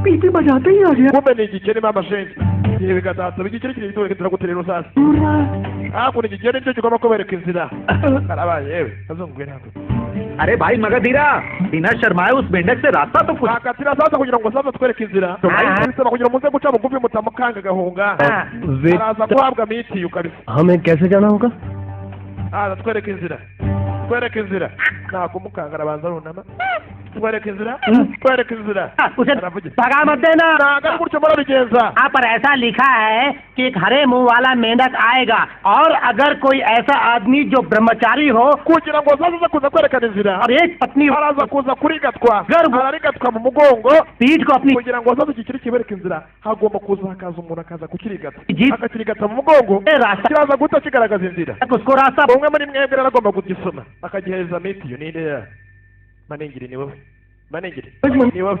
PP बजाते ही आ गया। Kumbe ni igikeri mama shenge igihe bigatata igikeri kiri gitwereka inzira gute rero? Sasa hakuno igikeri nicyo kigomba kubereka inzira. Karabaye yewe, Kazungu ntabwo. अरे भाई मगधीरा, बिना शर्माए उस मेंढक से रास्ता तो पूछ। Bakatira sasa kugira ngo sasa twereke inzira, bisaba kugira ngo muze guca bugufi mutamukanga agahunga. Araza guhabwa mitiyu kabisa. हमें कैसे जाना होगा? Aza twereke inzira, twereke inzira. Nta kumukanga, arabanza arunama. Twereke inzira, twereke inzira. उसे Aravugira. भगा मत देना। Ntabwo ari gutyo murabigenza. यहाँ पर ऐसा लिखा है कि एक हरे मुंह वाला मेंढक आएगा और अगर कोई ऐसा आदमी जो ब्रह्मचारी हो Kugira ngo sasa aza kuza kwerekana inzira, और एक पत्नी araza kuza kurigatwa, ararigatwa mu mugongo. पीठ को अपनी Kugira ngo sasa iki kiri kibereke inzira, hagomba kuza hakaza umuntu akaza kukirigata, Ji- akakirigata mu mugongo, रास्ता kiraza guhita kigaragaza inzira. उसको रास्ता Umwe muri mwebwe rero agomba kugisoma akagihereza mitiyu. Ninde ya Maningiri? Ni wowe Maningiri, ni wowe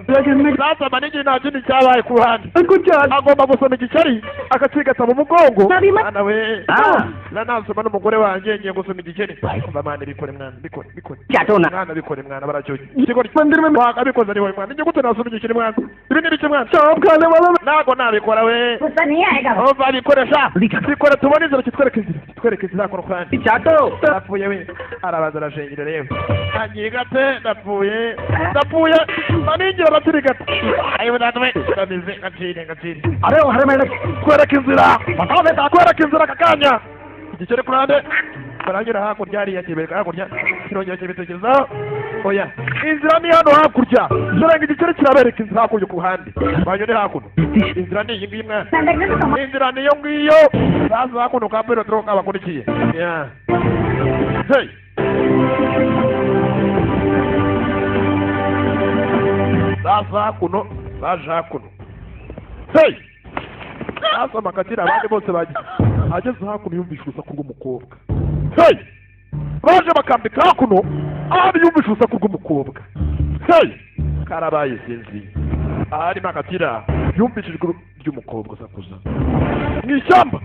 sasa Maningiri. Nta kindi cyabaye ku ruhande, agomba gusoma igikeri akakigata mu mugongo. Mwana we, nanasoma n'umugore wanjye, ngiye gusoma igikeri. Umva mwana, bikore mwana, bikore, bikore. चाटो ना। Mwana, bikore mwana, baracyoye ikigori wakabikoze ni wowe mwana. Ni gute nasoma igikeri mwana? Ibi ni ibiki mwana? Ntabwo nabikora we. गुस्सा नहीं आएगा। Umva, bikoresha, bikore tubone inzira, kitwereke inzira, kitwereke inzira kuno kandi. चाटो। Ndapfuye we. Arabanza arashengera rero, anyigate, ndapfuye, ndapfuye. Maningira araturigata. Ayiwe data we, ndamize ngacire, ngacire. अरे वो हरे मेंढक। Twereke inzira, twereke inzira aka kanya. Igikeri ku ruhande baranyura hakurya hariya, kibereka hakurya, kirongera kibitekerezaho. Oya, inzira ni hano hakurya. Dore ngo igikeri kirabereka inzira hakurya ku ruhande, banyure hakuno. Inzira ni iyi ngiyi mwana. मेंढक ने तो Inzira niyo ngiyo. Sasa hakuno ka Pedro kabakurikiye. Yeah. Hey, sasa hakuno baje hakuno. Hey, sasa Makatira abandi bose bagize, ageze hakuno yumvishe urusaku rw'umukobwa. Hey, baje bakambika hakuno, ahandi yumvishe urusaku rw'umukobwa. Hey, karabaye, sinzi ahari. Makatira yumvishe ijwi ry'umukobwa usakuza mu ishyamba,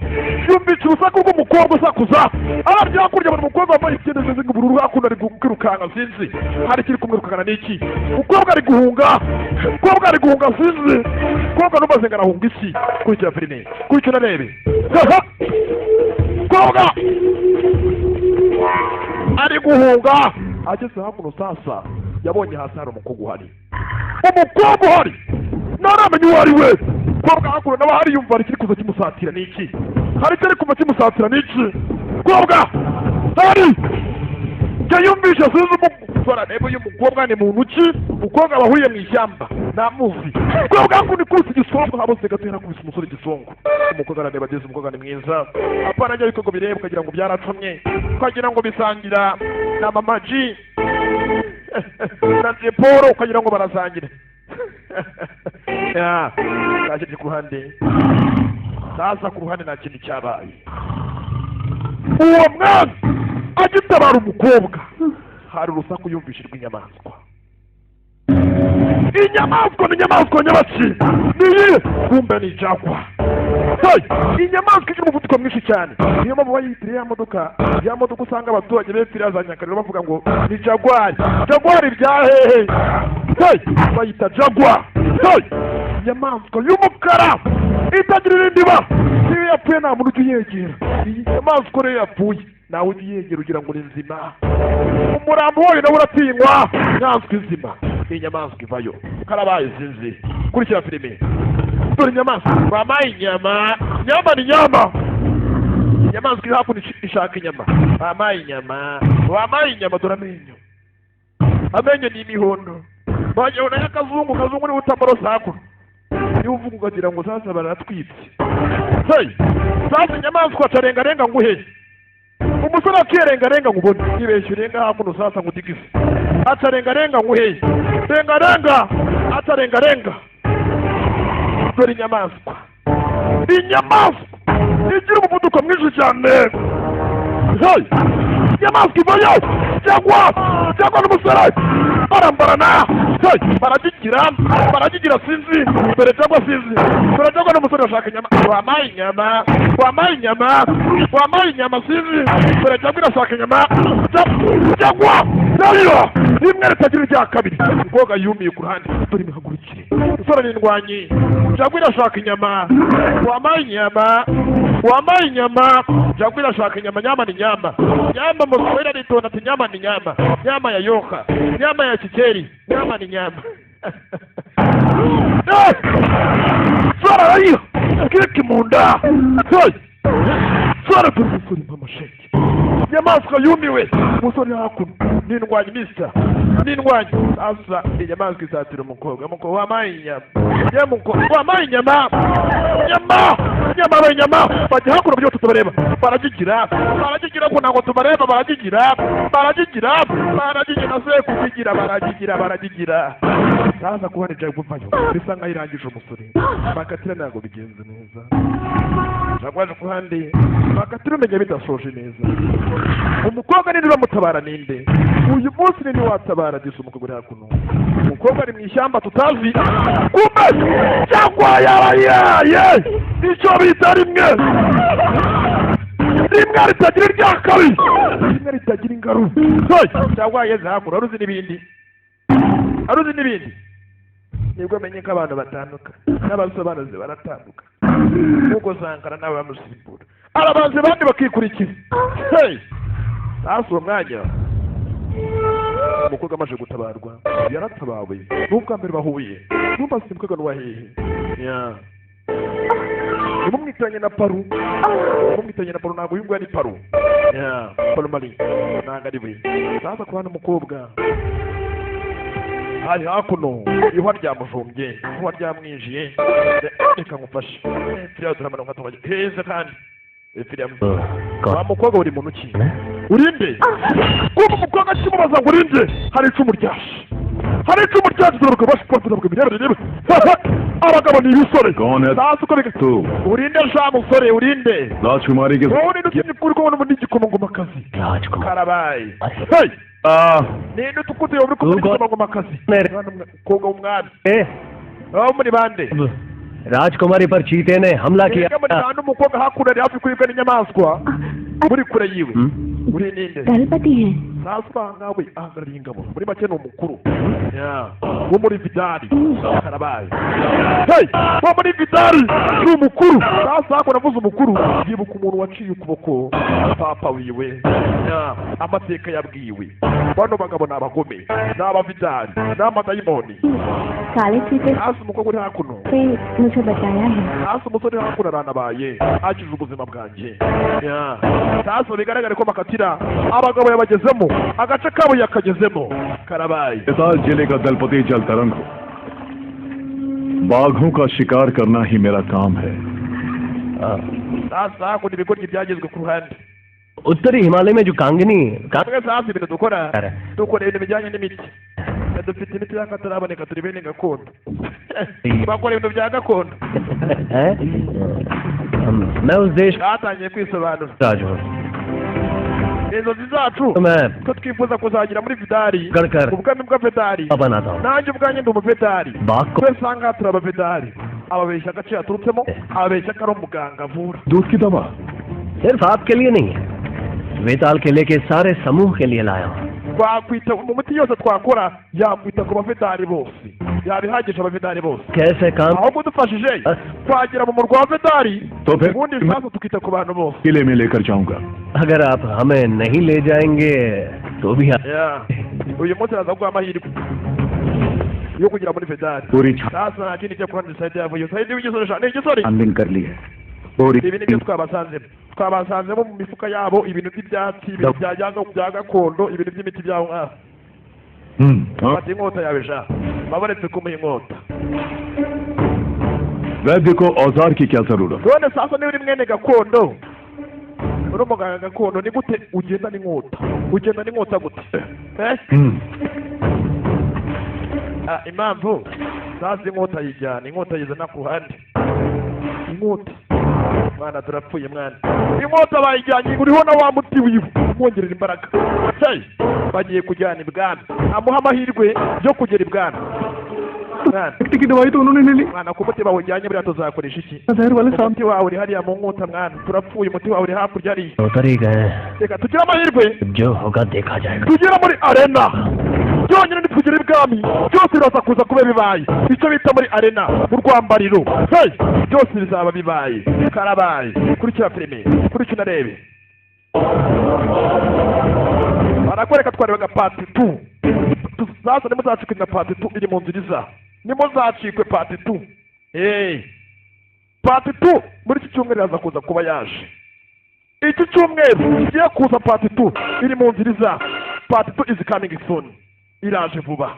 yumvishe urusaku rw'umukobwa usakuza ararya hakurya. Buri mukobwa wambaye imyenda imeze nk'ubururu hakuno ari kwirukanka, sinzi hari ikiri kumwirukankana n'iki. Umukobwa ari guhunga, umukobwa ari guhunga, sinzi umukobwa numaze ngo arahunga iki. Kurikira filime, kurikira urebe. Umukobwa ari guhunga, ageze hakuno sasa yabonye hasi hari umukobwa uhari, umukobwa uhari ntaramenya uwo ari we. Umukobwa hakuno nawe hari yumva hari ikiri kuza kimusatira n'iki, hari ikiri kuva kimusatira n'iki. Umukobwa hari yumvishe, sinzi umusore areba uyu mukobwa ni muntu ki. Umukobwa bahuriye mu ishyamba ntamuzi. Umukobwa hakuno ikubise igisongo, habose gato yarakubise umusore igisongo. Umukobwa arareba, ageze umukobwa ni mwiza, apana ajya ariko ngo birebe ukagira ngo byaracomye, ukagira ngo bisangira na Mama G na Jay Paul, ukagira ngo barasangira. Ya kashyirye ku ruhande. Sasa ku ruhande nta kintu cyabaye. Uwo mwana agitabara umukobwa, hari urusaku yumvishe rw'inyamaswa. Inyamaswa ni inyamaswa nyabaki? Niyi kumbe ni jaguar. Hey! Inyamaswa igira umuvuduko mwinshi cyane, niyo mpamvu bayitiriye ya modoka, ya modoka usanga abaturage bepfira za Nyakariro bavuga ngo ni Jaguar. Jaguar bya hehe? Hey! Bayita Jaguar. Hey! Inyamaswa y'umukara itagira irindi bara. Iyo yapfuye nta muntu ujya uyegera. Iyi nyamaswa rero yapfuye nawe ujya uyegera ugira ngo ni nzima, umurambo wayo nawe uratinywa. Inyamaswa izima, iyi nyamaswa ivayo. Karabaye, sinzi. Kurikira filime, dore inyamaswa bampaye inyama. Nyama ni nyama. Inyamaswa iri hakuno ishaka inyama. Bampaye inyama, bampaye inyama. Dore amenyo. Amenyo ni imihondo, wagira ngo nayo akazungu. Kazungu niwe utamorosa hakuno, niba uvuga ukagira ngo sasa baratwitse. Hey, sasa inyamaswa atarengarenga nguhe umusore akirengarenga ngo ubone ibeshya urenga hakuno. Sasa ngo utigise atarengarenga nguhe rengarenga atarengarenga. Dore inyamaswa, inyamaswa igira umuvuduko mwinshi cyane. Hey, inyamaswa ivayo cyangwa cyangwa n'umusore barambarana. Hey, baragigira baragigira, sinzi dore cyangwa sinzi dore cyangwa n'umusore bashaka inyama. Wampaye inyama, wampaye inyama, wampaye inyama, sinzi dore cyangwa irashaka inyama cyangwa nayo rimwe ritagira irya kabiri. Umukobwa yumiye ku ruhande. Dore imihagurukire, umusore n'indwanyi cyangwa irashaka inyama. Wampaye inyama, wampaye inyama cyangwa irashaka inyama. Nyama ni nyama, nyama mu Kiswahili aritonda ati nyama ni nyama, nyama ya yoka, nyama ya kikeri, nyama ni nyama. Eh! Sora arayiha keke mu nda. Hey! Sora, dore umusore mpamasheke, inyamaswa yumiwe. Umusore hakuno n'indwanyi, misita n'indwanyi. Sasa inyamaswa isatira umukobwa. Umukobwa, wampaye inyama ye, mukobwa wampaye inyama, nyama, nyama, baye inyama. Bajya hakuno buryo tutabareba, baragigira baragigira ko ntabwo tubareba. Baragigira baragigira baragigira se kugigira baragigira baragigira. Sasa kuhana ibyago kuvayo bisa nkaho irangije umusore bakatira, ntabwo bigenze neza. Ntabwo ku ruhande bakatira, umenya bidasoje neza. Umukobwa ninde uramutabara? Ninde uyu munsi, ninde watabara gisa umukobwa uri hakuno? Umukobwa ari mu ishyamba tutazi kumbe cyangwa yarayaye icyo bita rimwe, rimwe ritagira irya kabiri, rimwe ritagira ingaru. Hey! Cyangwa yageze hakuno aruzi n'ibindi, aruzi n'ibindi. Nibwo amenye ko abantu batandukanye n'abasobanuzi baratandukanye, nk'uko Sankara nawe bamusimbura arabanza abandi bakikurikiza. Hey! Sasa uwo mwanya umukobwa amaze gutabarwa, yaratabawe n'ubwa mbere bahuye. Numva simukobwa n'uwa hehe? Ya, nimumwitiranye na Paru, nimumwitiranye na Paru. Ntabwo uyu nguyu ari Paru ya Paru Mari, ntabwo ari we. Sasa ku hano umukobwa hari hakuno, ihwa ryamujumbye, ihwa ryamwinjiye. Reka ngufashe turiya turamanuka tukajya heza kandi epfiriya. Wa mukobwa, uri muntu ki? Urinde? Kumva umukobwa akimubaza ngo urinde, hari icumu ryashe, hari icumu ryashe. Turaruka bashobora turaruka imirebe rebe. Abagabo ni ibisore. कौन है Sasa uko biga तू? Urinde sha musore, urinde? राजकुमारी के Wowe ninde utumye kuri kubona ubundi igikomangomakazi? राजकुमार Karabaye. Hey! Ah, Ninde utukutuye uri kubona igikomangomakazi? Mere- Umukobwa w'umwami ए, aho muri bande? राजकुमारी पर चीते ने हमला किया। Mwebwe muri bande? Umukobwa hakuno ari hafi kuribwa n'inyamaswa, muri kure yiwe. Uri ninde? दलपति हैं। Sasa nkawe ahagarariye ingabo, muri make ni umukuru wo muri Vidari. Karabaye. Hey, wo muri Vidari ni umukuru. Sasa hakuno navuze umukuru, yibuka umuntu waciye ukuboko papa wiwe. Yeah, amateka yabwiwe bano bagabo ni abagome, ni abavidari, ni amadayimoni. काले चीते Hasi umukobwa uri hakuno से मुझे बचाया है। Hasi umusore uri hakuno aranabaye akije ubuzima bwanjye. Yeah. Sasa bigaragare ko bakatira abagabo yabagezemo, agace kabo yakagezemo. Karabaye. Betal जिले का दलपति जल तरंग हूँ। बाघों का शिकार करना ही मेरा काम है। Sasa hakuno ibigoryi byagezwe ku ruhande. उत्तरी हिमालय में जो कांगनी का Twese hafi ibintu dukora, dukora ibintu bijyanye n'imiti. Dufite imiti y'akataraboneka, turi bene gakondo, bakora ibintu bya gakondo. है, मैं उस देश Batangiye kwisobanura. का राज हूँ। Inzozi zacu तो मैं ko twifuza kuzagira muri Vidari, गढ़कर ubwami bwa Vedari. बनाता हूँ। Nanjye ubwanjye ndi umuvedari. बाघ को Twese aha ngaha turi abavedari. Ababeshya agace yaturutsemo, ababeshya ko ari umuganga avura. दूध की दवा सिर्फ आपके लिए नहीं है, वेताल किले के सारे समूह के लिए लाया हूँ। Twakwita mu muti yose twakora, yakwita ku bavedari bose, yabihagije abavedari bose. कैसे काम Ahubwo dufashije twagera mu murwa wa Vedari, तो फिर ubundi ibibazo tukita ku bantu bose. किले में लेकर जाऊंगा। अगर आप हमें नहीं ले जाएंगे तो भी Yeah. Uyu munsi araza kuguha amahirwe yo kugera muri Vedari. पूरी Sasa nta kindi cyo kuhandi. Sayidi yavuye, Sayidi w'igisore sha ni igisore. छानबीन कर ली है पूरी Ibi nibyo twabasanzemo, twabasanzemo mu mifuka yabo ibintu by'ibyatsi, ibintu bya bya gakondo, ibintu by'imiti byabo ngaho. Fata inkota yawe ja, babaretse kumuha inkota. वैद्य को औजार की क्या जरूरत? None sasa niba uri mwene gakondo, uri umuganga gakondo, ni gute ugenda n'inkota? Ugenda n'inkota gute, eh? Ah, impamvu sasa inkota yijyana, inkota yizana ku ruhande. Inkota mwana, turapfuye mwana. Inkota bayijyanye, uriho na wa muti wiwe umwongerera imbaraga. Hey, bagiye kujyana ibwami, amuha amahirwe yo kugera ibwami mwana. की दवाई तो उन्होंने ले ली। Mwana, ku muti bawujyanye buriya tuzakoresha iki? जहर वाले साहब। Umuti wawe uri hariya mu nkota mwana, turapfuye. Umuti wawe uri hakurya hariya. उतर ही गए। Reka tugire amahirwe. जो होगा देखा जाएगा। Tugera muri arena byonyine, nitugera ibwami byose biraza kuza kuba bibaye. Icyo bita muri arena, mu rwambariro, hey, byose bizaba bibaye karabaye. Kurikira filime, kurikira unarebe. Barakwereka twarebaga part 2. Sasa nimuzacikwe na part 2 iri mu nzira iza, nimuzacikwe part 2. Hey, part 2 muri iki cyumweru iraza kuza kuba yaje. Iki cyumweru kigiye kuza, part 2 iri mu nzira iza. Part 2 is coming soon, iraje vuba.